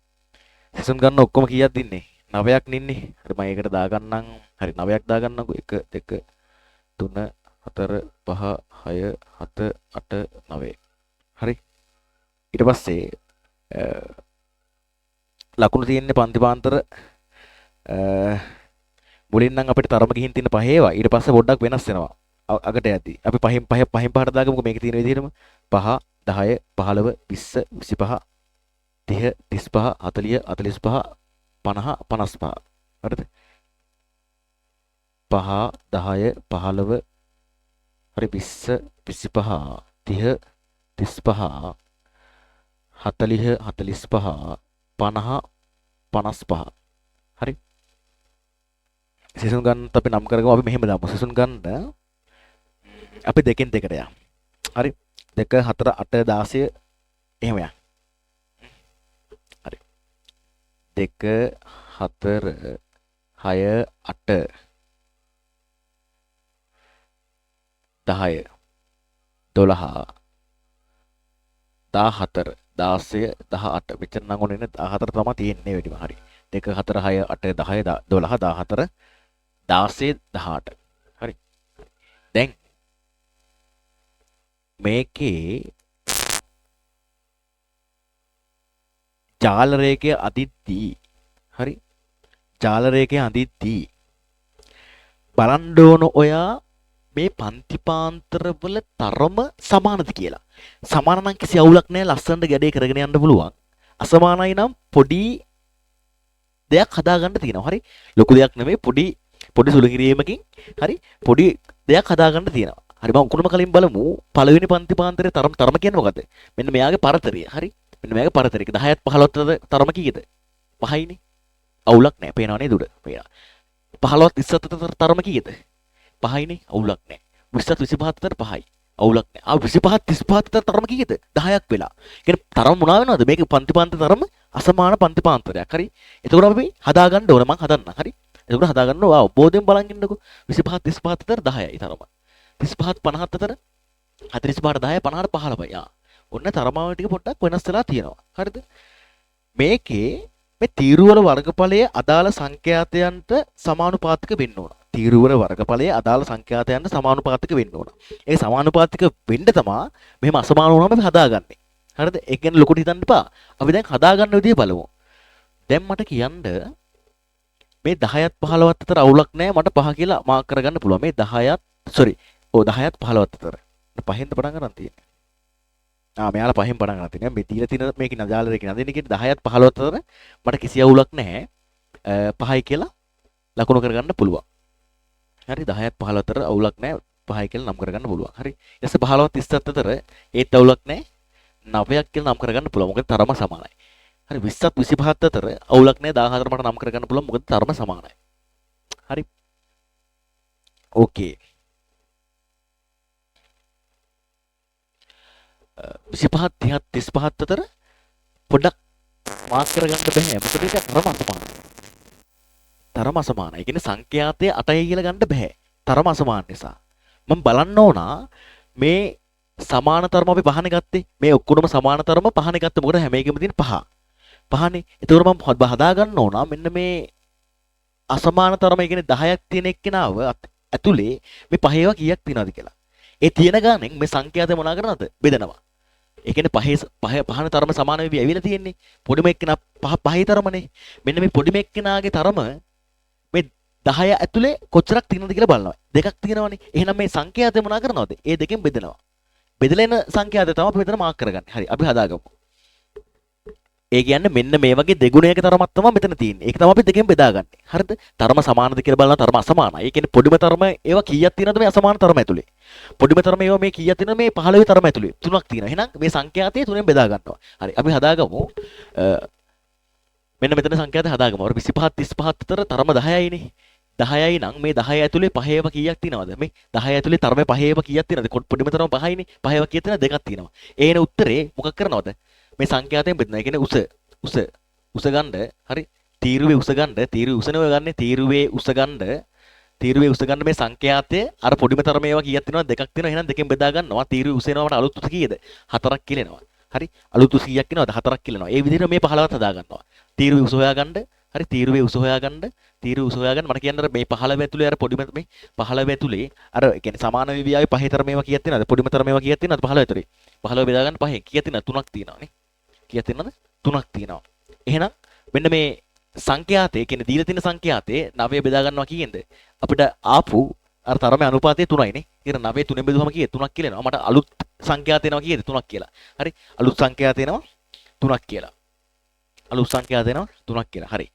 සිසුන් ගන්න ඔක්කොම කීයක් දින්නේ? 9ක් නින්නේ. හරි, මම ඒකට දාගන්නම්. හරි, 9ක් දාගන්නම්කෝ. 1 2 3 4 5 6 7 8 9. හරි. ඊට පස්සේ ලකුණු තියෙන්නේ පන්ති පාන්තර මුලින් නම් අපිට තරම ගිහින් තියෙන පහේවා. ඊට පස්සේ පොඩ්ඩක් වෙනස් වෙනවා. අගට යද්දි. අපි පහෙන් පහ පහෙන් පහට දාගමුකෝ මේකේ තියෙන විදිහටම. 5 10 15 20 25 30 35 40 45 50 55. හරිද? 5 10 15 හරි 20 25 30 35 40 45 50 55. හරි. සිසුන් ගන්නත් අපි නම් කරගමු. අපි මෙහෙම දාමු. සිසුන් ගන්න අපි දෙකෙන් දෙකට යමු. හරි. 2 4 8 16 එහෙම යමු. හරි. 2 4 6 8 10 12 14 16 18. මෙච්චර නම් ඕනේ නේ. 14 තමයි තියෙන්නේ වැඩිම. හරි. 2 4 6 8 10 12 14 16 18. හරි. දැන් මේකේ ජාල රේඛය අදිද්දී, හරි, ජාල රේඛය අදිද්දී බලන්න ඕන ඔයා මේ පන්ති පාන්තර වල තරම සමානද කියලා. සමාන නම් කිසි අවුලක් නෑ, ලස්සනට ගැඩේ කරගෙන යන්න පුළුවන්. අසමානයි නම් පොඩි දෙයක් හදාගන්න තියෙනවා. හරි, ලොකු දෙයක් නෙමෙයි, පොඩි පොඩි සුළු කිරීමකින් හරි පොඩි දෙයක් හදාගන්න තියෙනවා. හරි, මම ඔක්කොම කලින් බලමු. පළවෙනි පන්ති පාන්තරේ තරම තරම කියන්නේ මොකද්ද? මෙන්න මෙයාගේ පරතරය. හරි, මෙන්න මෙයාගේ පරතරය. 10ත් 15ත් අතර තරම කීයද? 5යිනේ. අවුලක් නෑ. පේනව නේද උඩ? පේනවා. 15ත් 20ත් අතර තරම කීයද? 5යිනේ. අවුලක් නෑ. 20ත් 25ත් අතර 5යි. අවුලක් නෑ. ආ 25ත් 35ත් අතර තරම කීයද? 10ක් වෙලා. කියන්නේ තරම මොනවා වෙනවද? මේක පන්ති පාන්තර තරම අසමාන පන්ති පාන්තරයක්. හරි. එතකොට අපි හදාගන්න ඕන. මං හදන්නම්. හරි. එතකොට හදාගන්න ඕන. අවබෝධයෙන් බලන් ඉන්නකෝ. 25ත් 35ත් අතර 10යි තරම. 35ත් 50ත් අතර 45ට 10 50ට 15යි. ආ. ඔන්න තරමාව ටික පොඩ්ඩක් වෙනස් වෙලා තියෙනවා. හරිද? මේකේ මේ තීරුවල වර්ගඵලය අදාළ සංඛ්‍යාතයන්ට සමානුපාතික වෙන්න ඕන. තීරුවල වර්ගඵලය අදාළ සංඛ්‍යාතයන්ට සමානුපාතික වෙන්න ඕන. ඒ සමානුපාතික වෙන්න තමා මෙහෙම අසමාන වුණාම අපි හදාගන්නේ. හරිද? ඒක ගැන ලොකුට හිතන්න එපා. අපි දැන් හදාගන්න විදිය බලමු. දැන් මට කියන්න මේ 10ත් 15ත් අතර අවුලක් නෑ, මට 5 කියලා මාක් කරගන්න පුළුවන්. මේ 10ත් සෝරි ඔව් 10ත් 15ත් අතර. පහෙන්ද පටන් ගන්න තියෙන්නේ. ආ මෙයාලා පහෙන් පටන් ගන්න තියෙනවා. මේ දීලා තියෙන මේකේ නජාල දෙකේ නදින එකේ 10ත් 15ත් අතර මට කිසි අවුලක් නැහැ. 5යි කියලා ලකුණු කරගන්න පුළුවන්. හරි, 10ත් 15ත් අතර අවුලක් නැහැ. 5යි කියලා නම් කරගන්න පුළුවන්. හරි. ඊට පස්සේ 15ත් 20ත් අතර ඒත් අවුලක් නැහැ. 9ක් කියලා නම් කරගන්න පුළුවන්. මොකද තරම සමානයි. හරි, 20ත් 25ත් අතර අවුලක් නැහැ. 14 මට නම් කරගන්න පුළුවන්. මොකද තරම සමානයි. හරි. ඕකේ. 25ත් 30ත් 35ත් අතර පොඩ්ඩක් මාක් කරගන්න බෑ. මොකද ඒක තරම අසමානයි. තරම අසමානයි. ඒ කියන්නේ සංඛ්‍යාතය 8යි කියලා ගන්න බෑ. තරම අසමාන නිසා. මම බලන්න ඕන මේ සමාන තරම අපි පහනේ ගත්තේ. මේ ඔක්කොම සමාන තරම පහනේ ගත්තේ. මොකද හැම එකෙම තියෙන පහ. පහනේ. එතකොට මම හදා ගන්න ඕන මෙන්න මේ අසමාන තරම, ඒ කියන්නේ 10ක් තියෙන එක්කෙනාව ඇතුලේ මේ පහේවා කීයක් තියෙනවද කියලා. ඒ තියෙන ගානෙන් මේ සංඛ්‍යාතය මොනා කරනවද? බෙදනවා. ඒ කියන්නේ පහේ පහ පහන තරම සමාන වෙවි ඇවිල්ලා තියෙන්නේ. පොඩිම එක්කෙනා පහේ තරමනේ. මෙන්න මේ පොඩිම එක්කෙනාගේ තරම මේ 10 ඇතුලේ කොච්චරක් තියෙනවද කියලා බලනවා. දෙකක් තියෙනවනේ. එහෙනම් මේ සංඛ්‍යාතය මොනා කරනවද? ඒ දෙකෙන් බෙදෙනවා. බෙදලා එන සංඛ්‍යාතය තමයි අපි මෙතන මාක් කරගන්නේ. හරි, අපි හදාගමු. ඒ කියන්නේ මෙන්න මේ වගේ දෙගුණයක තරමක් තමයි මෙතන තියෙන්නේ. ඒක තමයි අපි දෙකෙන් බෙදාගන්නේ. හරිද? තරම සමානද කියලා බලනවා, තරම අසමානයි. ඒ කියන්නේ පොඩිම තරම ඒවා කීයක් තියෙනවද මේ අසමාන තරම ඇතුලේ? පොඩිම තරම ඒවා මේ කීයක් තියෙනවද මේ 15 තරම ඇතුලේ? තුනක් තියෙනවා. එහෙනම් මේ සංඛ්‍යාතය තුනෙන් බෙදා ගන්නවා. හරි, අපි හදාගමු. මෙන්න මෙතන සංඛ්‍යාතය හදාගමු. අර 25 35 අතර තරම 10යිනේ. 10යි නම් මේ 10 ඇතුලේ පහේ ඒවා කීයක් තියෙනවද? මේ 10 ඇතුලේ තරමේ පහේ ඒවා කීයක් තියෙනවද? පොඩිම තරම පහයිනේ. පහේ ඒවා කීයක් තියෙනවද? දෙකක් තියෙනවා. ඒන උත්තරේ මොකක් කරනවද? මේ සංඛ්‍යාතයෙන් බෙදනවා. ඒ කියන්නේ උස උස උස ගන්න. හරි, තීරුවේ උස ගන්න. තීරුවේ උසනේ ඔය ගන්නෙ. තීරුවේ උස ගන්න. තීරුවේ උස ගන්න මේ සංඛ්‍යාතය අර පොඩිම තරම ඒවා කීයක් තියෙනවද? දෙකක් තියෙනවා. එහෙනම් දෙකෙන් බෙදා ගන්නවා. තීරුවේ උස එනවා මට අලුත් උස කීයද? හතරක් කියලා එනවා. හරි, අලුත් උස කීයක් එනවද? හතරක් කියලා එනවා. ඒ විදිහට මේ 15ත් හදා ගන්නවා. තීරුවේ උස හොයා ගන්න. හරි, තීරුවේ උස හොයා ගන්න. තීරුවේ උස හොයා ගන්න මට කියන්න අර මේ 15 ඇතුලේ අර පොඩිම මේ 15 ඇතුලේ අර ඒ කියන්නේ සමාන විවියාවේ පහේ තරම ඒවා කීයක් තියෙනවද? පොඩිම තරම ඒවා කීයක් තියෙනවද 15 ඇතුලේ? 15 බෙදා ගන්න පහෙන් කීයක් තියෙනවද? තුනක් තියෙනවා නේ. කීයක් තියෙනවද? තුනක් තියෙනවා. එහෙනම් මෙන්න මේ සංඛ්‍යාතය කියන්නේ දීලා තියෙන සංඛ්‍යාතය 9 බෙදා ගන්නවා කීයෙන්ද? අපිට ආපු අර තරමේ අනුපාතය 3යි නේ. ඉතින් 9 තුනෙන් බෙදුවම කීයද? තුනක් කියලා එනවා. මට අලුත් සංඛ්‍යාතය එනවා කීයද? තුනක් කියලා. හරි. අලුත් සංඛ්‍යාතය එනවා තුනක් කියලා. අලුත් සංඛ්‍යාතය එනවා තුනක් කියලා. හරි.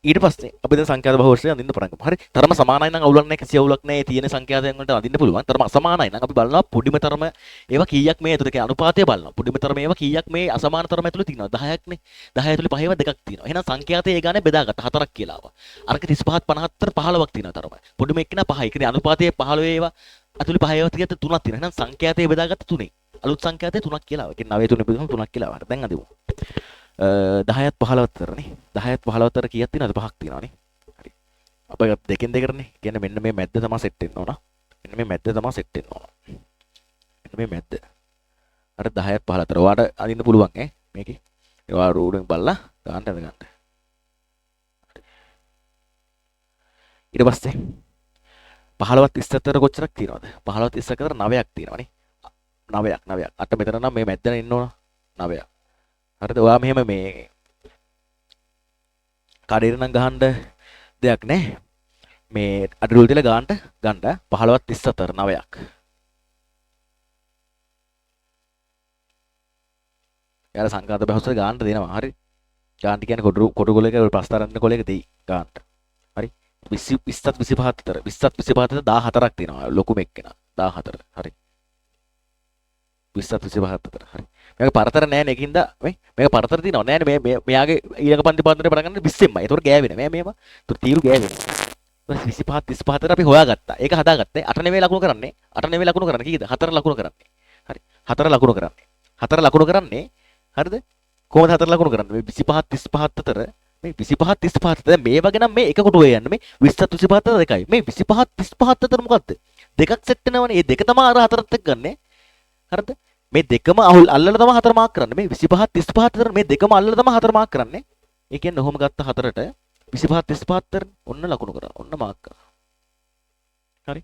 ඊට පස්සේ අපි දැන් සංඛ්‍යාත බහුවර්ෂය අඳින්න පටන් ගමු. හරි. තරම සමානයි නම් අවුලක් නැහැ, කිසි අවුලක් නැහැ. ඒ තියෙන සංඛ්‍යාතයන් වලට අඳින්න පුළුවන්. තරම අසමානයි නම් අපි බලනවා පොඩිම තරම ඒවා කීයක් මේ ඇතුළේ කියන්නේ අනුපාතය බලනවා. පොඩිම තරම ඒවා කීයක් මේ අසමාන තරම ඇතුළේ තියෙනවද? 10ක් නේ. 10 ඇතුළේ පහේව දෙකක් තියෙනවා. එහෙනම් සංඛ්‍යාතය ඒ ගානේ බෙදාගත්තා. හතරක් කියලා ආවා. අරක 35ත් 50 අතර 15ක් තියෙනවා තරම. පොඩිම එක්කෙනා පහයි. ඒ කියන්නේ අනුපාතයේ 15 ඒවා ඇතුළේ පහේ ඒවා තියෙද්දි තුනක් තියෙනවා. එහෙනම් සංඛ්‍යාතය බෙදාගත්ත තුනේ. අලුත් සංඛ්‍යාතය තුනක් කියලා ආවා. ඒ කියන්නේ 9 තුනේ බෙදුවම තුනක් කියලා ආවා. හරි, දැන් අඳිමු. 10ත් 15 අතරනේ. 10ත් 15 අතර කීයක් තියෙනවද? පහක් තියෙනවානේ. හරි. අප දෙකෙන් දෙකටනේ. කියන්නේ මෙන්න මේ මැද්ද තමයි සෙට් වෙන්න ඕන. මෙන්න මේ මැද්ද තමයි සෙට් වෙන්න ඕන. මෙන්න මේ මැද්ද. අර 10ත් 15 අතර. ඔයාට අඳින්න පුළුවන් ඈ මේකේ. ඒවා රූඩෙන් බලලා ගන්න අඳ ගන්න. ඊට පස්සේ 15ත් 20 අතර කොච්චරක් තියෙනවද? 15ත් 20 අතර 9ක් තියෙනවානේ. 9ක් 9ක්. අට මෙතන නම් මේ මැද්දන ඉන්න ඕන. 9ක්. හරිද? ඔයා මෙහෙම මේ කඩේට නම් ගහන්න දෙයක් නෑ. මේ අඩු රුල් තියලා ගානට ගන්න 15ත් 20 අතර 9ක්. යාර සංඝාත බහුසර ගානට දෙනවා. හරි. ගානට කියන්නේ කොටු කොටු කොලයක ඔය ප්‍රස්තාරන්න කොලයක දෙයි ගානට. හරි. 20 20ත් 25 අතර 20ත් 25 අතර 14ක් තියෙනවා. ලොකුම එක්කෙනා 14. හරි. 20ත් 25 අතර. හරි. මේක පරතර නෑ නේ ඒකින්ද මේ මේක පරතර තියෙනව නෑනේ මේ මේ මෙයාගේ ඊළඟ පන්ති පාන්දරේ පටන් ගන්න 20න්මයි. ඒතකොට ගෑවෙන නෑ මේවා. ඒතකොට තීරු ගෑවෙනවා. 25 35 අතර අපි හොයාගත්තා. ඒක හදාගත්තේ. 8 නෙවෙයි ලකුණු කරන්නේ. 8 නෙවෙයි ලකුණු කරන්නේ. කීයද? 4 ලකුණු කරන්නේ. හරි. 4 ලකුණු කරන්නේ. 4 ලකුණු කරන්නේ. හරිද? කොහොමද 4 ලකුණු කරන්නේ? මේ 25 35 අතර මේ 25 35 අතර දැන් මේ වගේ නම් මේ එක කොටුවේ යන්නේ. මේ 20 25 අතර දෙකයි. මේ 25 35 අතර මොකද්ද? දෙකක් සෙට් වෙනවනේ. මේ දෙක තමයි අර හතරත් එක්ක ගන්නෙ. හරිද? මේ දෙකම අහුල් අල්ලලා තමයි හතර මාක් කරන්නේ. මේ 25 35 අතර මේ දෙකම අල්ලලා තමයි හතර මාක් කරන්නේ. ඒ කියන්නේ ඔහොම ගත්ත හතරට 25 35 අතර ඔන්න ලකුණු කරා. ඔන්න මාක් කරා. හරි.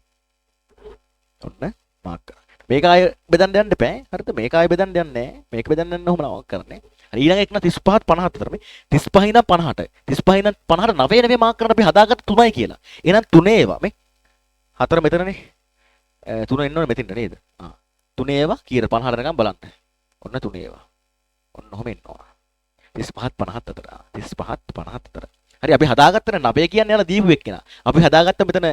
ඔන්න මාක් කරා. මේක ආය බෙදන්න යන්න එපා. හරිද? මේක ආය බෙදන්න යන්නේ නෑ. මේක බෙදන්න යන්න ඔහොම මාක් කරන්නේ. හරි, ඊළඟ එක න 35 50 අතර මේ 35 ඉඳන් 50ට 35 ඉඳන් 50ට 9 නෙවෙයි මාක් කරන්න අපි හදාගත්ත තුනයි කියලා. එහෙනම් තුනේ ඒවා මේ හතර මෙතනනේ. තුන එන්න ඕනේ මෙතෙන්ට නේද? ආ. තුනේ ඒවා කීයද 50ට නිකන් බලන්න. ඔන්න තුනේ ඒවා. ඔන්න ඔහොම එනවා. 35ත් 50ත් අතර. 35ත් 50ත් අතර. හරි, අපි හදාගත්තනේ 9 කියන්නේ යාලා දීපු එක්කෙනා. අපි හදාගත්ත මෙතන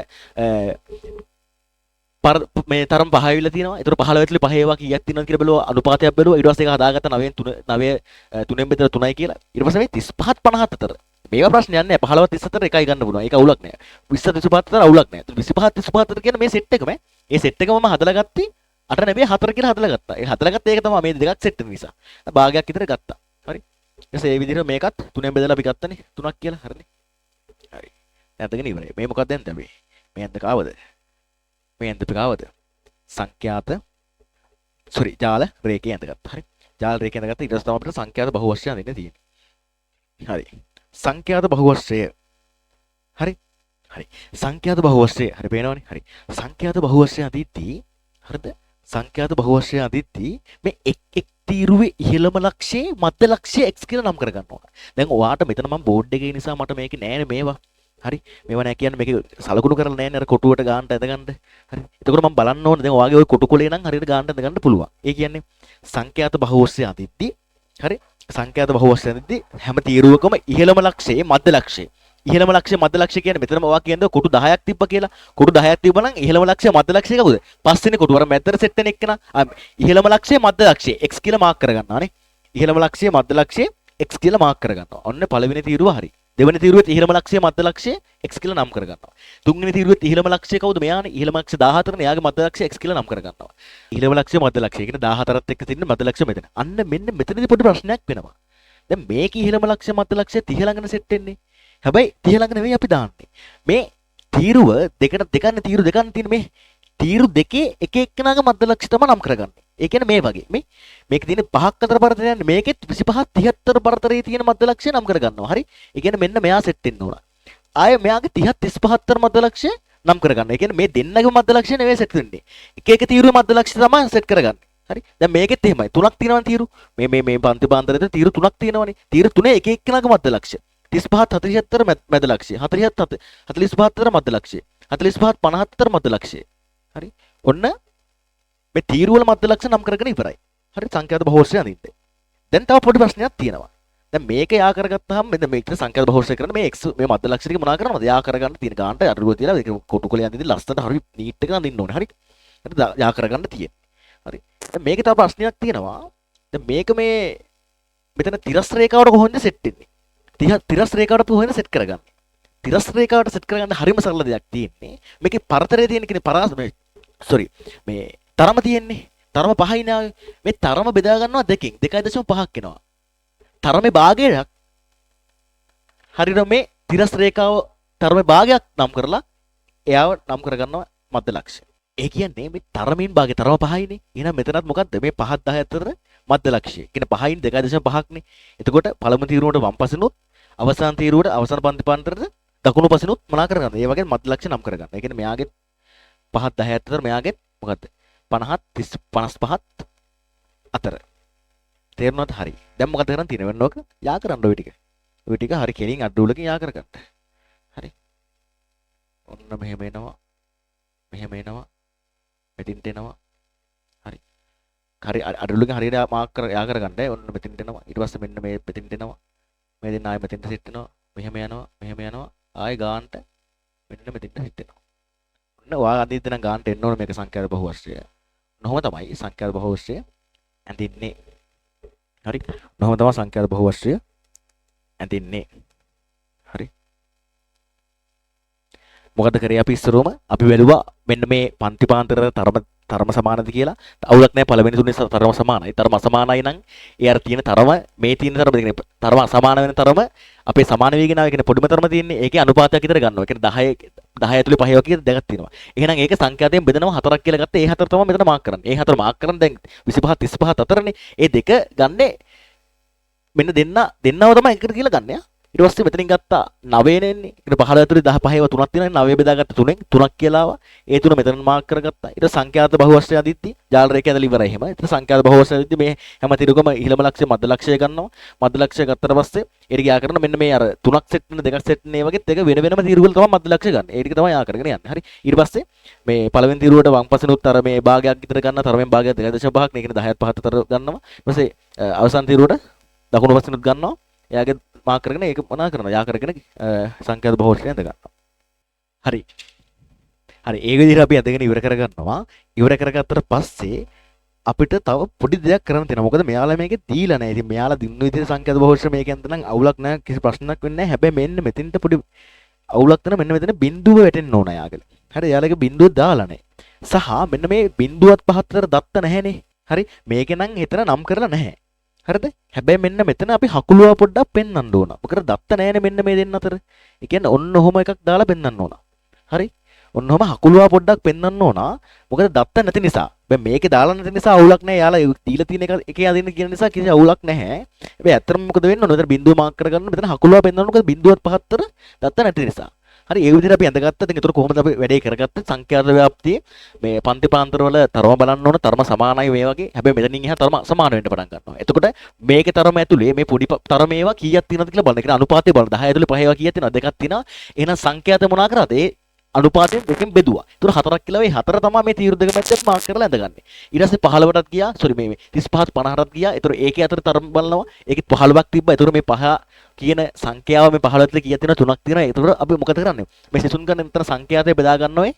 මේ තරම් පහ ඇවිල්ලා තියෙනවා. ඒතර 15 ඇතුලේ පහේ ඒවා කීයක් තියෙනවද කියලා බැලුවා, අනුපාතයක් බැලුවා. ඊට පස්සේ ඒක හදාගත්ත 9න් 3 9 තුනෙන් බෙදලා 3යි කියලා. ඊට පස්සේ මේ 35ත් 50ත් අතර. මේවා ප්‍රශ්නයක් නෑ. 15ත් 30 අතර එකයි ගන්න පුළුවන්. ඒක අවුලක් නෑ. 20ත් 25 අතර අවුලක් නෑ. 25ත් 35 අතර කියන්නේ මේ සෙට් එකම. ඒ සෙට් එකම මම හදලා ගත්තේ 8 නෙවෙයි 4 කියලා හදලා ගත්තා. ඒ හදලා ගත්ත ඒක තමයි මේ දෙකක් සෙට් වෙන නිසා. භාගයක් විතර ගත්තා. හරි. ඊට පස්සේ ඒ විදිහට මේකත් තුනෙන් බෙදලා අපි ගත්තනේ තුනක් කියලා. හරිනේ. හරි. දැන් අතගෙන ඉවරයි. මේ මොකක්ද දැන් අපි? මේ ඇඳ කාවද? මේ ඇඳ අපි කාවද? සංඛ්‍යාත සෝරි ජාල රේඛය ඇඳගත්තා. හරි. ජාල රේඛය ඇඳගත්තා. ඊට පස්සේ තමයි අපිට සංඛ්‍යාත බහුවර්ෂය අඳින්න තියෙන්නේ. හරි. සංඛ්‍යාත බහුවර්ෂය. හරි. හරි. සංඛ්‍යාත බහුවර්ෂය. හරි පේනවනේ. හරි. සංඛ්‍යාත බහුවර්ෂය අඳිද්දී හරිද? සංඛ්‍යාත බහුවර්ෂය අඳිද්දී මේ එක් එක් තීරුවේ ඉහළම ලක්ෂයේ මධ්‍ය ලක්ෂය x කියලා නම් කරගන්න ඕන. දැන් ඔයාට මෙතන මම බෝඩ් එකේ නිසා මට මේකේ නෑනේ මේවා. හරි. මේවා නෑ කියන්නේ මේකේ සලකුණු කරලා නෑනේ අර කොටුවට ගානට ඇදගන්න. හරි. එතකොට මම බලන්න ඕනේ දැන් ඔයාගේ ඔය කොටු කොලේ නම් හරියට ගානට ඇදගන්න පුළුවන්. ඒ කියන්නේ සංඛ්‍යාත බහුවර්ෂය අඳිද්දී හරි සංඛ්‍යාත බහුවර්ෂය අඳිද්දී හැම තීරුවකම ඉහළම ලක්ෂයේ මධ්‍ය ලක්ෂය. ඉහළම ලක්ෂය මධ්‍ය ලක්ෂය කියන්නේ මෙතනම ඔයා කියන්නේ කොටු 10ක් තිබ්බ කියලා. කොටු 10ක් තිබ්බ නම් ඉහළම ලක්ෂය මධ්‍ය ලක්ෂය කවුද? පස්වෙනි කොටුව අර මැදට සෙට් වෙන එක්කන ඉහළම ලක්ෂය මධ්‍ය ලක්ෂය x කියලා මාක් කරගන්නවා නේ. ඉහළම ලක්ෂය මධ්‍ය ලක්ෂය x කියලා මාක් කරගන්නවා. ඔන්න පළවෙනි තීරුව හරි. දෙවෙනි තීරුවෙත් ඉහළම ලක්ෂය මධ්‍ය ලක්ෂය x කියලා නම් කරගන්නවා. තුන්වෙනි තීරුවෙත් ඉහළම ලක්ෂය කවුද? මෙයානේ. ඉහළම ලක්ෂය 14 නේ. එයාගේ මධ්‍ය ලක්ෂය x කියලා නම් කරගන්නවා. ඉහළම ලක්ෂය මධ්‍ය ලක්ෂය කියන්නේ 14ත් එක්ක තියෙන මධ්‍ය ලක්ෂය මෙතන. අන්න මෙන්න මෙතනදී පොඩි ප්‍රශ්නයක් වෙනවා. දැන් මේක ඉහළම ලක්ෂය මධ්‍ය ලක්ෂය 30 ළඟන සෙට් වෙන්නේ. හැබැයි 30 ළඟ නෙවෙයි අපි දාන්නේ. මේ තීරුව දෙකට දෙකන්නේ තීරු දෙකක් තියෙන මේ තීරු දෙකේ එක එක්කෙනාගේ මධ්‍ය ලක්ෂ්‍ය තමයි නම් කරගන්නේ. ඒ කියන්නේ මේ වගේ මේ මේක තියෙන පහක් අතර පරතරය යන්නේ මේකෙත් 25 30 අතර පරතරයේ තියෙන මධ්‍ය ලක්ෂ්‍ය නම් කරගන්නවා. හරි. ඒ කියන්නේ මෙන්න මෙයා සෙට් වෙන්න ඕන. ආයේ මෙයාගේ 30 35 අතර මධ්‍ය ලක්ෂ්‍ය නම් කරගන්න. ඒ කියන්නේ මේ දෙන්නගේ මධ්‍ය ලක්ෂ්‍ය නෙවෙයි සෙට් වෙන්නේ. එක එක තීරුවේ මධ්‍ය ලක්ෂ්‍ය තමයි සෙට් කරගන්නේ. හරි. දැන් මේකෙත් එහෙමයි. තුනක් තියෙනවනේ තීරු. මේ මේ මේ පන්ති පාන්තරේ තීරු තුනක් තියෙනවනේ. තීරු තුනේ එක එක්කෙනාගේ මධ්‍ය ලක්ෂ්‍ය. 35 47 අතර මැද ලක්ෂ්‍ය. 47 45 අතර මැද ලක්ෂ්‍ය. 45 50 අතර මැද ලක්ෂ්‍ය. හරි. ඔන්න මේ තීරු වල මැද ලක්ෂ්‍ය නම් කරගෙන ඉවරයි. හරි සංඛ්‍යාත බහුවර්ෂය අඳින්න. දැන් තව පොඩි ප්‍රශ්නයක් තියෙනවා. දැන් මේක යා කරගත්තාම මෙන්න මේක සංඛ්‍යාත බහුවර්ෂය කරන මේ x මේ මැද ලක්ෂ්‍ය ටික මොනා කරනවද? යා කරගන්න තියෙන ගානට අරුව තියලා ඒක කොටු කොලේ අඳින්න ලස්සනට හරි නීට් එක අඳින්න ඕනේ. හරි. හරි යා කරගන්න තියෙන්නේ. හරි. දැන් මේකේ තව ප්‍රශ්නයක් තියෙනවා. දැන් මේක මේ මෙතන තිරස් රේඛාවට කොහොමද සෙට් වෙන්නේ? තිරස් රේඛාවට කොහොමද සෙට් කරගන්නේ? තිරස් රේඛාවට සෙට් කරගන්න හරිම සරල දෙයක් තියෙන්නේ. මේකේ පරතරය තියෙන කියන්නේ පරාස මේ සෝරි මේ තරම තියෙන්නේ. තරම පහයි නේ. මේ තරම බෙදා ගන්නවා දෙකෙන්. 2.5ක් එනවා. තරමේ භාගයක් හරියට මේ තිරස් රේඛාව තරමේ භාගයක් නම් කරලා එයාව නම් කරගන්නවා මධ්‍ය ලක්ෂ්‍ය. ඒ කියන්නේ මේ තරමින් භාගය තරම පහයිනේ. එහෙනම් මෙතනත් මොකද්ද මේ 5ත් 10 අතර මධ්‍ය ලක්ෂ්‍ය. කියන්නේ 5යින් 2.5ක් නේ. එතකොට පළමු තීරුවට වම් පසිනුත් අවසාන තීරුවට අවසාන පන්ති පාන්තරට දකුණු පසිනුත් මොනා කරගන්නද? ඒ වගේ මධ්‍ය ලක්ෂ්‍ය නම් කරගන්න. ඒ කියන්නේ මෙයාගේ 5ත් 10 අතර මෙයාගේ මොකද්ද? 50ත් 30 55ත් අතර. තේරුණාද? හරි. දැන් මොකද කරන්න තියෙන්නේ? වෙන ඕක යා කරන්න ඔය ටික. ඔය ටික හරි කෙලින් අඩුවලකින් යා කරගන්න. හරි. ඔන්න මෙහෙම එනවා. මෙහෙම එනවා. මෙතින්ට එනවා. හරි. හරි අඩුවලකින් හරියට මාක් කර යා කරගන්න. ඔන්න මෙතින්ට එනවා. ඊට පස්සේ මෙන්න මේ මෙතින්ට එනවා. මේ දෙන්න ආයෙ මෙතින්ට සෙට් වෙනවා. මෙහෙම යනවා. මෙහෙම යනවා. ආයෙ ගානට මෙන්න මෙතින්ට සෙට් වෙනවා. ඔන්න ඔයා අඳින්න නම් ගානට එන්න ඕන මේක සංඛ්‍යාත බහුවර්ෂය. නොහොම තමයි සංඛ්‍යාත බහුවර්ෂය ඇඳින්නේ. හරි. නොහොම තමයි සංඛ්‍යාත බහුවර්ෂය ඇඳින්නේ. හරි. මොකද කරේ අපි ඉස්සරෝම අපි බැලුවා මෙන්න මේ පන්ති පාන්තර තරම තරම සමානද කියලා. අවුලක් නැහැ පළවෙනි තුනේ තරම සමානයි. තරම අසමානයි නම් ඒ අර තියෙන තරම මේ තියෙන තරම කියන්නේ තරම අසමාන වෙන තරම අපේ සමාන වේගෙන ආවේ කියන්නේ පොඩිම තරම තියෙන්නේ. ඒකේ අනුපාතයක් විතර ගන්නවා. ඒ කියන්නේ 10 10 ඇතුලේ 5 වගේ දෙකක් තියෙනවා. එහෙනම් ඒක සංඛ්‍යාතයෙන් බෙදනවා හතරක් කියලා ගත්තා. ඒ හතර තමයි මෙතන මාක් කරන්නේ. ඒ හතර මාක් කරන් දැන් 25 35 අතරනේ. ඒ දෙක ගන්නේ මෙන්න දෙන්නව තමයි එකට කියලා ගන්න යා. ඊට පස්සේ මෙතනින් ගත්තා 9 නේ එන්නේ. ඊට 15 ඇතුලේ 10 පහේව තුනක් තියෙනවා. 9 බෙදාගත්ත තුනෙන් තුනක් කියලා ආවා. ඒ තුන මෙතන මාක් කරගත්තා. ඊට සංඛ්‍යාත බහුවර්ෂය අදිද්දි ජාල රේඛය ඇදලා ඉවරයි එහෙම. ඊට සංඛ්‍යාත බහුවර්ෂය අදිද්දි මේ හැම තිරුකම ඉහළම ලක්ෂ්‍ය මධ්‍ය ලක්ෂ්‍ය ගන්නවා. මධ්‍ය ලක්ෂ්‍ය ගත්තට පස්සේ ඒ ටික යා කරන මෙන්න මේ අර තුනක් සෙට් වෙන දෙකක් සෙට් වෙන ඒ වගේත් එක වෙන වෙනම තීරු වල තමයි මධ්‍ය ලක්ෂ්‍ය ගන්න. ඒ ටික තමයි යා කරගෙන යන්නේ. හරි. ඊට පස්සේ මේ පළවෙනි තීරුවට වම් පසිනුත් අර මේ භාගයක් විතර ගන්න තරමෙන් භාගයක් 2.5ක් නේ. ඒ කියන්නේ 10ත් 5ත් අතර ගන්නවා. ඊට පස්සේ අවසාන තීරුවට දකුණු පසිනුත් ගන්නවා. එයාගේ මාක් කරගෙන ඒක මොනා කරනවා? යා කරගෙන සංඛ්‍යාත බහුවර්ෂය ඇඳ ගන්නවා. හරි. හරි. ඒ විදිහට අපි ඇඳගෙන ඉවර කරගන්නවා. ඉවර කරගත්තට පස්සේ අපිට තව පොඩි දෙයක් කරන්න තියෙනවා. මොකද මෙයාලා මේකේ දීලා නැහැ. ඉතින් මෙයාලා දුන්න විදිහට සංඛ්‍යාත බහුවර්ෂ මේක ඇඳ නම් අවුලක් නැහැ. කිසි ප්‍රශ්නයක් වෙන්නේ නැහැ. හැබැයි මෙන්න මෙතෙන්ට පොඩි අවුලක් තියෙනවා. මෙන්න මෙතන බිඳුව වැටෙන්න ඕන යාගල. හරි. එයාලගේ බිඳුව දාලා නැහැ. සහ මෙන්න මේ බිඳුවත් පහත් අතර දත්ත නැහැනේ. හරි. මේකේ නම් එතන නම් කරලා නැහැ. හරිද? හැබැයි මෙන්න මෙතන අපි හකුලුවා පොඩ්ඩක් පෙන්වන්න ඕන. මොකද දත්ත නැහැනේ මෙන්න මේ දෙන්න අතර. ඒ කියන්නේ ඔන්න ඔහොම එකක් දාලා පෙන්වන්න ඕන. හරි? ඔන්න ඔහොම හකුලුවා පොඩ්ඩක් පෙන්වන්න ඕන. මොකද දත්ත නැති නිසා. දැන් මේකේ දාලා නැති නිසා අවුලක් නැහැ. යාලා දීලා තියෙන එක එකේ අදින්න කියන නිසා කිසි අවුලක් නැහැ. හැබැයි ඇත්තටම මොකද වෙන්න ඕන? මෙතන බිඳුව මාක් කරගන්න මෙතන හකුලුවා පෙන්වන්න මොකද බිඳුවත් පහත් අතර දත්ත නැති නිසා. හරි, ඒ විදිහට අපි ඇඳගත්තා. ඉතින් ඒතර කොහොමද අපි වැඩේ කරගත්තේ? සංඛ්‍යාත ව්‍යාප්තියේ මේ පන්ති පාන්තර වල තරම බලන්න ඕන. තරම සමානයි මේ වගේ. හැබැයි මෙතනින් එහා තරම අසමාන වෙන්න පටන් ගන්නවා. එතකොට මේකේ තරම ඇතුලේ මේ පොඩි තරම ඒවා කීයක් තියෙනවද කියලා බලන්න. ඒ කියන්නේ අනුපාතය බලන්න. 10 ඇතුලේ 5 ඒවා කීයක් තියෙනවද? දෙකක් තියෙනවා. එහෙනම් සංඛ්‍යාත මොනා කරාද? ඒ අනුපාතයෙන් දෙකෙන් බෙදුවා. ඒතර හතරක් කියලා ඒ හතර තමයි මේ තීරු දෙක මැද්දට මාක් කරලා ඇඳගන්නේ. ඊට පස්සේ 15ටත් ගියා. සෝරි මේ 35ත් 50ටත් ගියා. ඒතර ඒකේ අතර තරම බලනවා. ඒකෙත් 15ක් තිබ්බා. ඒතර මේ පහ කියන සංඛ්‍යාව මේ 15 ඇතුලේ කීයක් තියෙනවද? තුනක් තියෙනවා. ඒතර අපි මොකද කරන්නේ? මේ සිසුන් ගන්න මෙතන සංඛ්‍යාතය බෙදා ගන්න ඔය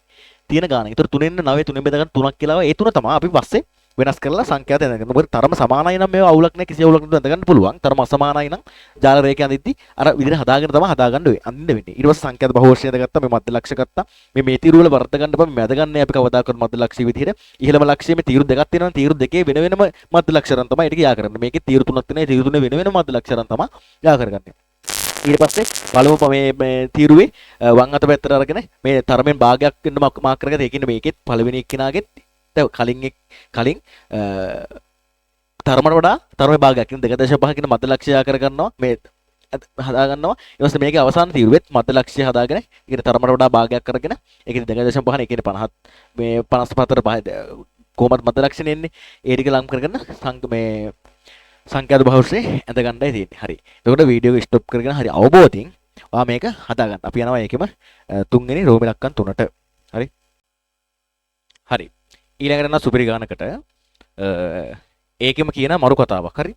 තියෙන ගාන. ඒතර තුනෙන් 9 තුනෙන් බෙදා ගන්න තුනක් කියලා. ඒ තුන තමයි අපි පස්සේ වෙනස් කරලා සංඛ්‍යාත ඇඳගන්න. මොකද තරම සමානයි නම් මේවා අවුලක් නෑ, කිසි අවුලක් නැතුව ඇඳගන්න පුළුවන්. තරම අසමානයි නම් ජාල රේඛ ඇඳිද්දි අර විදිහට හදාගෙන තමයි හදාගන්න වෙන්නේ. අඳින්න වෙන්නේ. ඊට පස්සේ සංඛ්‍යාත බහුවර්ෂය ඇඳගත්තා. මේ මධ්‍ය ලක්ෂ ගත්තා. මේ මේ තීරු වල වර්ධ ගන්න බෑ. මේ මැද ගන්න අපි කවදාකවත් මධ්‍ය ලක්ෂ්‍ය විදිහට. ඉහළම ලක්ෂ්‍යයේ මේ තීරු දෙකක් තියෙනවා. තීරු දෙකේ වෙන වෙනම මධ්‍ය ලක්ෂ අරන් තමයි ඒක යා කරන්නේ. මේකේ තීරු තුනක් තියෙනවා. ඒ තීරු තුනේ වෙන වෙනම මධ්‍ය ලක්ෂ අරන් තමයි යා කරගන්නේ. ඊට පස්සේ පළමු මේ මේ තීරුවේ වම් අත පැත්තට අරගෙන මේ තරමෙන් භාගයක් වෙන්න මාක් කරගත්තා. ඒ කියන්නේ මේකෙත් පළවෙනි එක්කෙනාගෙත් කලින් කලින් තරමට වඩා තරමේ භාගයක් කියන 2.5 කියන මධ්‍ය ලක්ෂ්‍ය යා කරගන්නවා. මේ හදා ගන්නවා. ඊට පස්සේ මේකේ අවසාන තීරුවෙත් මධ්‍ය ලක්ෂ්‍ය හදාගෙන ඒ කියන්නේ තරමට වඩා භාගයක් කරගෙන ඒ කියන්නේ 2.5 නේ, ඒ කියන්නේ 50 මේ 54 පහ කොහොමද මධ්‍ය ලක්ෂ්‍යනේ එන්නේ. ඒ ටික ලං කරගෙන මේ සංඛ්‍යාත බහුශ්‍රේ ඇඳ ගන්නයි තියෙන්නේ. හරි. එතකොට වීඩියෝ එක ස්ටොප් කරගෙන හරි අවබෝධයෙන් ඔයා මේක හදා ගන්න. අපි යනවා ඒකෙම තුන්වෙනි රෝම ඉලක්කම් තුනට. හරි. හරි. ඊළඟට යනවා සුපිරි ගානකට. ඒකෙම කියන මරු කතාවක්. හරි.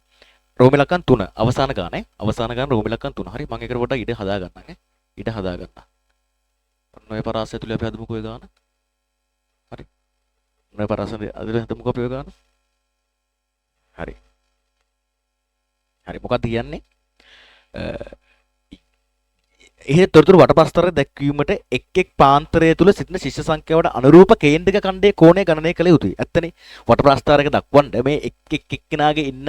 රෝම ඉලක්කම් තුන අවසාන ගාන ඈ. අවසාන ගාන රෝම ඉලක්කම් තුන. හරි. මම ඒකට පොඩ්ඩක් ඉඩ හදා ගන්නම් ඈ. ඉඩ හදා ගන්න. ඔන්න ඔය පරාසය ඇතුලේ අපි හදමුකෝ ඔය ගාන. හරි. ඔන්න ඔය පරාසය ඇතුලේ හදමුකෝ අපි ඔය ගාන. හරි. හරි. මොකද්ද කියන්නේ? එහෙ තොරතුරු වටපස්තර දැක්වීමට එක් එක් පාන්තරය තුල සිටින ශිෂ්‍ය සංඛ්‍යාවට අනුරූප කේන්ද්‍රික ඛණ්ඩයේ කෝණය ගණනය කළ යුතුයි. ඇත්තනේ. වටපස්තරයක දක්වන්න මේ එක් එක් එක්කෙනාගේ ඉන්න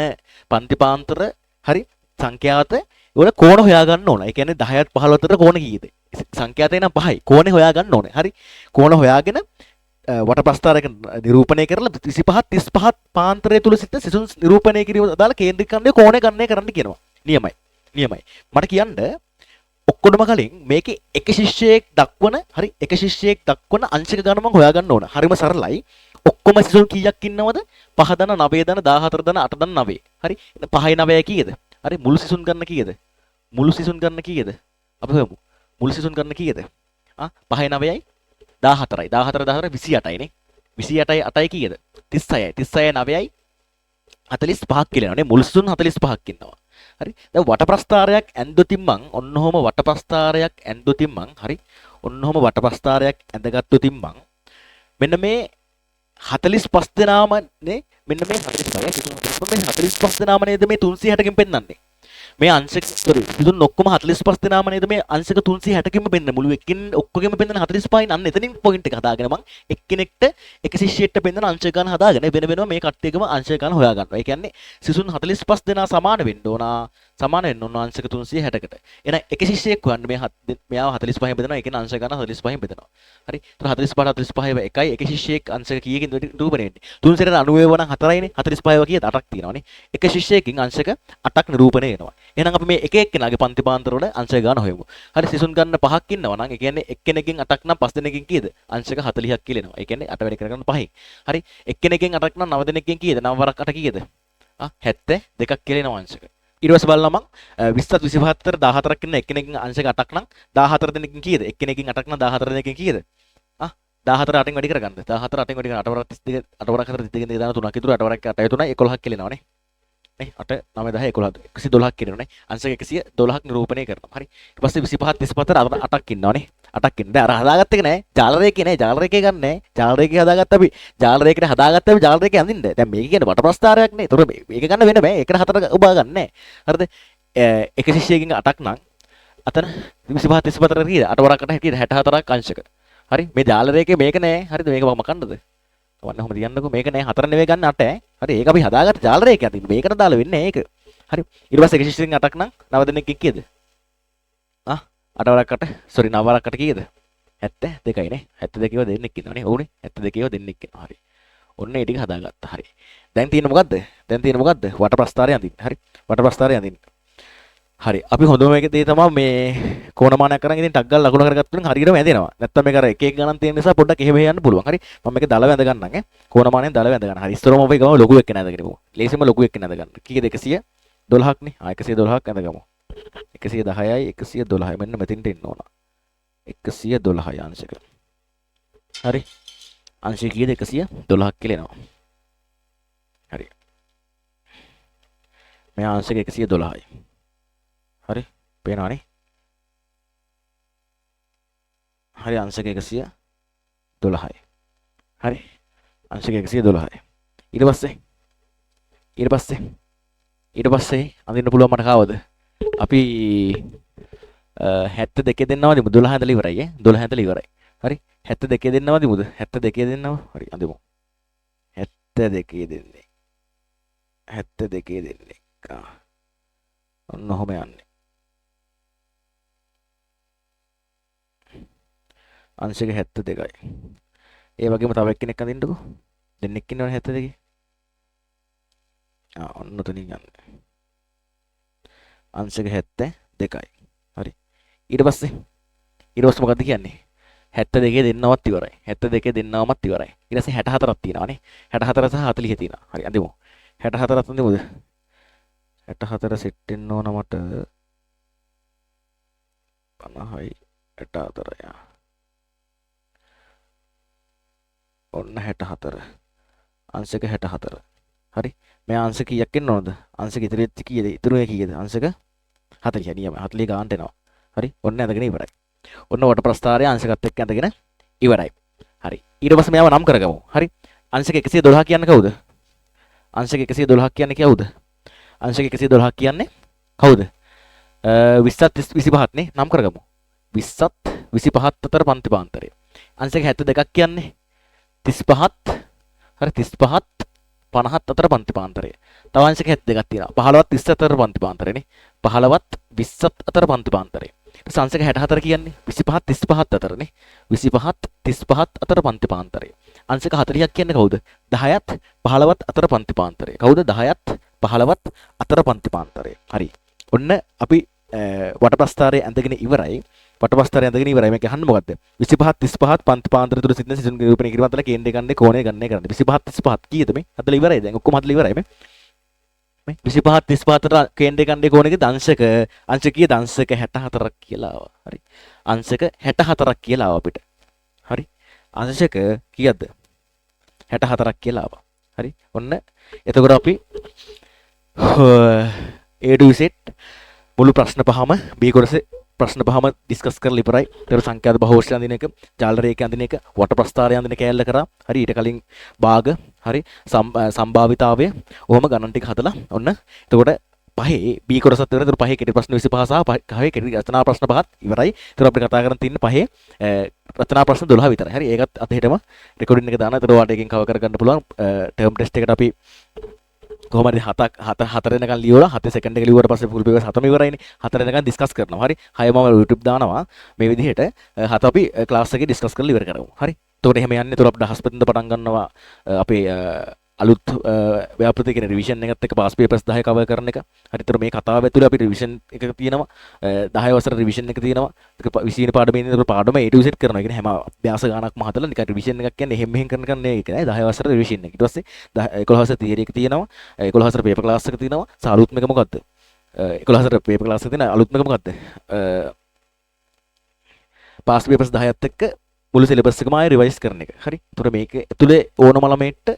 පන්ති පාන්තර හරි සංඛ්‍යාත වල කෝණ හොයාගන්න ඕන. ඒ කියන්නේ 10ත් 15 අතර කෝණ කීයද? සංඛ්‍යාතේ නම් 5යි. කෝණේ හොයාගන්න ඕනේ. හරි. කෝණ හොයාගෙන වටපස්තරයක නිරූපණය කරලා 25 35 පාන්තරය තුල සිටින සිසුන් නිරූපණය කිරීම අදාළ කේන්ද්‍රික ඛණ්ඩයේ කෝණය ගණනය කරන්න කියනවා. නියමයි. නියමයි. මට කියන්න ඔක්කොටම කලින් මේකේ එක ශිෂ්‍යයෙක් දක්වන හරි එක ශිෂ්‍යයෙක් දක්වන අංශක ගණන මම හොයාගන්න ඕන. හරිම සරලයි. ඔක්කොම සිසුන් කීයක් ඉන්නවද? 5 ධන 9 ධන 14 ධන 8 ධන 9. හරි. 5යි 9යි කීයද? හරි. මුළු සිසුන් ගන්න කීයද? මුළු සිසුන් ගන්න කීයද? අපි හොයමු. මුළු සිසුන් ගන්න කීයද? ආ 5යි 9යි 14යි. 14 14 28යි නේ. 28යි 8යි කීයද? 36යි. 36යි 9යි 45ක් කියලා එනවා නේ. මුළු සිසුන් 45ක් ඉන්නවා. හරි. දැන් වටප්‍රස්ථාරයක් ඇන්දොතින් මං ඔන්න ඔහොම වටප්‍රස්ථාරයක් ඇන්දොතින් මං හරි. ඔන්න ඔහොම වටප්‍රස්ථාරයක් ඇඳගත්තොතින් මං මෙන්න මේ 45 දෙනාම නේ, මෙන්න මේ 45 මේ 45 දෙනාම නේද මේ 360කින් පෙන්වන්නේ. මේ අංශක සෝරි සිසුන් ඔක්කොම 45 දෙනාම නේද මේ අංශක 360කින්ම පෙන්වන්නේ. මුළු එක්කින් ඔක්කොගෙම පෙන්වන 45යි. අන්න එතනින් පොයින්ට් එක හදාගෙන මං එක්කෙනෙක්ට එක ශිෂ්‍යයෙක්ට පෙන්වන අංශක ගණන් හදාගෙන වෙන වෙනම මේ කට්ටියකම අංශක ගණන් හොයා ගන්නවා. ඒ කියන්නේ සිසුන් 45 දෙනා සමාන වෙන්න ඕන. සමාන වෙන්න ඕන අංශක 360කට. එහෙනම් එක ශිෂ්‍යයෙක් හොයන්න මේ මෙයාව 45න් බෙදනවා. ඒ කියන්නේ අංශක ගණන් 45න් බෙදනවා. හරි. ඒතර 45 45 එකයි. එක ශිෂ්‍යයෙක් අංශක කීයකින් නිරූපණය වෙන්නේ? 390 නම් 4යිනේ. 45 කීයද? 8ක් තියෙනවානේ. එක ශිෂ්‍යයෙක්ගෙන් අංශක 8ක් නිරූපණය වෙනවා. එහෙනම් අපි මේ එක එක්කෙනාගේ පන්ති පාන්තර වල අංශක ගණන් හොයමු. හරි. සිසුන් ගන්න පහක් ඉන්නවා නම් ඒ කියන්නේ එක්කෙනෙක්ගෙන් 8ක් නම් පස් දෙනෙක්ගෙන් කීයද? අංශක 40ක් කියලා එනවා. ඒ කියන්නේ 8 වැඩි කරගන්න පහෙන්. හරි. එක්කෙනෙක්ගෙන් 8ක් නම් 9 දෙනෙක්ගෙන් කීයද? 9 වරක් 8 කීයද? ආ 72ක් කියලා එනවා අංශක. ඊට පස්සේ බලනවා මං 20ත් 25 14ක් ඉන්න එක්කෙනෙක්ගෙන් අංශක 8ක් නම් 14 දෙනෙක්ගෙන් කීයද? එක්කෙනෙක්ගෙන් 8ක් නම් 14 දෙනෙක්ගෙන් කීයද? ආ 14 8න් වැඩි කරගන්න. 14 8න් වැඩි කරගන්න. 8 වරක් 32 8 වරක් 4 32 දෙක දාන 3ක් ඉතුරු 8 වරක් 8 3 11ක් කියලා එනවනේ. නේ 8 9 10 11 112ක් කියනවනේ. අංශක 112ක් නිරූපණය කරනවා. හරි. ඊට පස්සේ 25 34 8ක් ඉන්නවනේ. 8ක් ඉන්න. දැන් අර හදාගත්ත එක නෑ. ජාල රේඛේ නෑ. ජාල රේඛේ ගන්න නෑ. ජාල රේඛේ හදාගත්ත අපි. ජාල රේඛේට හදාගත්ත අපි ජාල රේඛේ අඳින්න. දැන් මේක කියන්නේ වටප්‍රස්ථාරයක් නේ. ඒතකොට මේක ගන්න වෙන බෑ. ඒකට හතර ඔබා ගන්න නෑ. හරිද? එක ශිෂ්‍යයෙක්ගෙන් 8ක් නම් අතන 25 34 කීයද? 8 වරක් 8 කීයද? 64ක් අංශක. හරි. මේ ජාල රේඛේ මේක නෑ. හරිද? මේක මම මකන්නද? වන්න ඔහොම තියන්නකෝ. මේක නෑ 4 නෙවෙයි ගන්න 8 ඈ. හරි. ඒක අපි හදාගත්ත ජාල රේඛයක්. ඉතින් මේකට දාලා වෙන්නේ නෑ ඒක. හරි. ඊට පස්සේ එක ශිෂ්‍යයෙක්ගෙන් 8ක් නම් 9 දෙනෙක්ගෙන් කීයද? ආ 8 වරක් 8 සෝරි 9 වරක් 8 කීයද? 72යි නේ. 72 ඒවා දෙන්නෙක් ඉන්නවනේ. ඔව්නේ. 72 ඒවා දෙන්නෙක් ඉන්නවා. හරි. ඔන්න ඒ ටික හදාගත්තා. හරි. දැන් තියෙන්නේ මොකද්ද? දැන් තියෙන්නේ මොකද්ද? වටප්‍රස්ථාරය අඳින්න. හරි. වටප්‍රස්ථාරය අඳින්න. හරි. අපි හොඳම එක දේ තමයි මේ කෝණමානයක් අරන් ඉතින් ටක් ගාලා ලකුණු කරගත්තොත් නම් හරියටම ඇදෙනවා. නැත්තම් මේක අර එක එක ගණන් තියෙන නිසා පොඩ්ඩක් එහෙම යන්න පුළුවන්. හරි. මම මේක දල වැඳ ගන්නම් ඈ. කෝණමානයෙන් දල වැඳ ගන්න. හරි. ඉස්සරම අපි ගමු ලොකු එක්කෙනා ඇඳගෙන ඉමු. ලේසියෙන්ම ලොකු එක්කෙනා ඇඳ ගන්න. කීයද 112ක් නේ. ආ 112ක් ඇඳගමු. 110යි 112යි මෙන්න මෙතෙන්ට එන්න ඕන. 112යි අංශක. හරි. අංශය කීයද 112ක් කියලා එනවා. හරි. මේ අංශක 112යි. හරි. පේනවනේ. හරි අංශක 112යි. හරි. අංශක 112යි. ඊට පස්සේ ඊට පස්සේ ඊට පස්සේ අඳින්න පුළුවන් මට කාවද? අපි 72 දෙන්නව දිමු 12 ඇඳලා ඉවරයි ඈ 12 ඇඳලා ඉවරයි. හරි 72 දෙන්නව දිමුද? 72 දෙන්නව. හරි අඳිමු. 72 දෙන්නේ. 72 දෙන්නේ. ඔන්න ඔහොම යන්නේ. අංශක 72යි. ඒ වගේම තව එක්කෙනෙක් අඳින්නකෝ. දෙන්නෙක් ඉන්නවනේ 72. ආ ඔන්න ඔතනින් යන්නේ. අංශක 72යි. හරි. ඊට පස්සේ මොකද්ද කියන්නේ? 72 දෙන්නවත් ඉවරයි. 72 දෙන්නවමත් ඉවරයි. ඊට පස්සේ 64ක් තියෙනවා නේ. 64 සහ 40 තියෙනවා. හරි අඳිමු. 64ක් අඳිමුද? 64 සෙට් වෙන්න ඕන මට 50යි 64 යා. ඔන්න 64. අංශක 64. හරි. මේ අංශක කීයක් එන්න ඕනද? අංශක ඉතිරි වෙච්ච කීයද? ඉතුරු එක කීයද? අංශක 40 නියමයි. 40 ගානට එනවා. හරි. ඔන්න ඇඳගෙන ඉවරයි. ඔන්න වට ප්‍රස්ථාරය අංශකත් එක්ක ඇඳගෙන ඉවරයි. හරි. ඊට පස්සේ මෙයාව නම් කරගමු. හරි. අංශක 112 කියන්නේ කවුද? අංශක 112 කියන්නේ කවුද? අංශක 112 කියන්නේ කවුද? 20ත් 25ත් නේ නම් කරගමු. 20ත් 25ත් අතර පන්ති පාන්තරය. අංශක 72ක් කියන්නේ 35ත් හරි 35ත් 50ත් අතර පන්ති පාන්තරය. තව අංශක 72ක් තියෙනවා. 15ත් 20 අතර පන්ති පාන්තරයනේ. 15ත් 20ත් අතර පන්ති පාන්තරය. ඊට පස්සේ අංශක 64 කියන්නේ 25ත් 35ත් අතරනේ. 25ත් 35ත් අතර පන්ති පාන්තරය. අංශක 40ක් කියන්නේ කවුද? 10ත් 15ත් අතර පන්ති පාන්තරය. කවුද? 10ත් 15ත් අතර පන්ති පාන්තරය. හරි. ඔන්න අපි වට ප්‍රස්ථාරය ඇඳගෙන ඉවරයි. වට ප්‍රස්ථාරය ඇඳගෙන ඉවරයි. මේක අහන්න මොකද්ද? 25ත් 35ත් පන්ති පාන්තරය තුල සිටින සිසුන් නිරූපණය කිරීම අතර කේන්ද්‍රය ගන්නේ කෝණය ගණනය කරන්න. 25ත් 35ත් කීයද මේ? හදලා ඉවරයි දැන්. ඔක්කොම හදලා ඉවරයි මේ. මේ 25ත් 35 අතර කේන්ද්‍රය ගන්නේ කෝණයක අංශක අංශ කීයද? අංශක 64ක් කියලා ආවා. හරි. අංශක 64ක් කියලා ආවා අපිට. හරි. අංශක කීයද? 64ක් කියලා ආවා. හරි. ඔන්න එතකොට අපි A to Z මුළු ප්‍රශ්න පහම B කොටසේ ප්‍රශ්න පහම ඩිස්කස් කරලා ඉවරයි. ඊට සංඛ්‍යාත බහුවර්ෂ අඳින එක, ජාල රේඛ අඳින එක, වට ප්‍රස්ථාරය අඳින කෑල්ල කරා. හරි. ඊට කලින් භාග, හරි, සම්භාවිතාවය, ඔහොම ගණන් ටික හදලා ඔන්න එතකොට පහේ B කොටසත් ඉවරයි. එතකොට පහේ කෙටි ප්‍රශ්න 25 සහ පහේ කෙටි රචනා ප්‍රශ්න පහත් ඉවරයි. එතකොට අපිට කතා කරන්න තියෙන්නේ පහේ රචනා ප්‍රශ්න 12 විතරයි. හරි. ඒකත් අද හෙටම රෙකෝඩින් එක දානවා. එතකොට ඔයාලට ඒකෙන් කවර් කරගන්න පුළුවන්. ටර්ම් ටෙස්ට් එකට අපි කොහොම හරි 7 4 වෙනකන් ලියවලා 7 සෙකන්ඩ් එක ලිව්වට පස්සේ ෆුල් පේපර් 7ම ඉවරයිනේ. 4 වෙනකන් ඩිස්කස් කරනවා. හරි. 6 මම YouTube දානවා. මේ විදිහට 7 අපි ක්ලාස් එකේ ඩිස්කස් කරලා ඉවර කරමු. හරි. එතකොට එහෙම යන්නේ. එතකොට අපිට දහස්පතින්ද පටන් ගන්නවා අපේ අලුත් ව්‍යාපෘති කියන රිවිෂන් එකත් එක්ක පාස් පේපර්ස් 10 කවර් කරන එක. හරි. එතකොට මේ කතාව ඇතුලේ අපි රිවිෂන් එක තියෙනවා. 10 වසර රිවිෂන් එක තියෙනවා. ඒක 20 වෙනි පාඩමේ ඉඳන් එතකොට පාඩම A to Z කරනවා. ඒ කියන්නේ හැම අභ්‍යාස ගානක්ම හදලා නිකන් රිවිෂන් එකක් කියන්නේ එහෙම මෙහෙම කරන එක නෙවෙයි. ඒක නෑ 10 වසර රිවිෂන් එක. ඊට පස්සේ 11 වසර තියරි එක තියෙනවා. 11 වසර පේපර් ක්ලාස් එක තියෙනවා. සහ අලුත්ම එක මොකද්ද? 11 වසර පේපර් ක්ලාස් එක තියෙන අලුත්ම එක මොකද්ද? පාස් පේපර්ස් 10ත් එක්ක මුළු සිලබස් එකම ආයෙ රිවයිස් කරන එක. හරි. එතකොට මේක ඇතුලේ ඕනම ළමයෙක්ට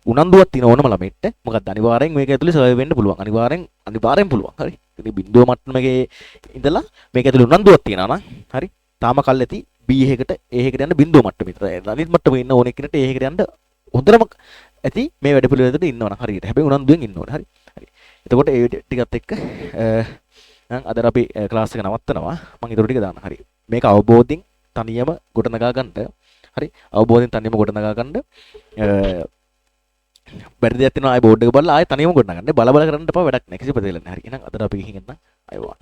උනන්දුවක් තියෙන ඕනම ළමයෙක්ට මොකද්ද අනිවාර්යෙන් මේක ඇතුලේ සර්වයිව් වෙන්න පුළුවන්. අනිවාර්යෙන් පුළුවන්. හරි. ඉතින් බිඳුව මට්ටමේ ඉඳලා මේක ඇතුලේ උනන්දුවක් තියෙනවා නම් හරි. තාම කල් ඇති B එකකට A එකකට යන්න බිඳුව මට්ටම විතරයි. අනිත් මට්ටමේ ඉන්න ඕන එක්කෙනෙක්ට A එකකට යන්න හොඳටම ඇති මේ වැඩ පිළිවෙලට ඉන්නවා නම් හරියට. හැබැයි උනන්දුවෙන් ඉන්න ඕනේ. හරි. හරි. එතකොට ඒ ටිකත් එක්ක නම් අද අපි ක්ලාස් එක නවත්තනවා. මම ඊටු ටික දාන්න. හරි. මේක අවබෝධයෙන් තනියම ගොඩනගා ගන්න. හරි. අවබෝධයෙන් තනියම ගොඩනගා ගන්න. බැරි දෙයක් තියෙනවා ආයේ බෝඩ් එක බලලා ආයේ තනියම ගොඩනගන්න. බල බල කරන්න එපා වැඩක් නෑ. කිසි ප්‍රතිඵලයක් නෑ. හරි. එහෙනම් අදට අපි ගිහින් එන්න. අයවා.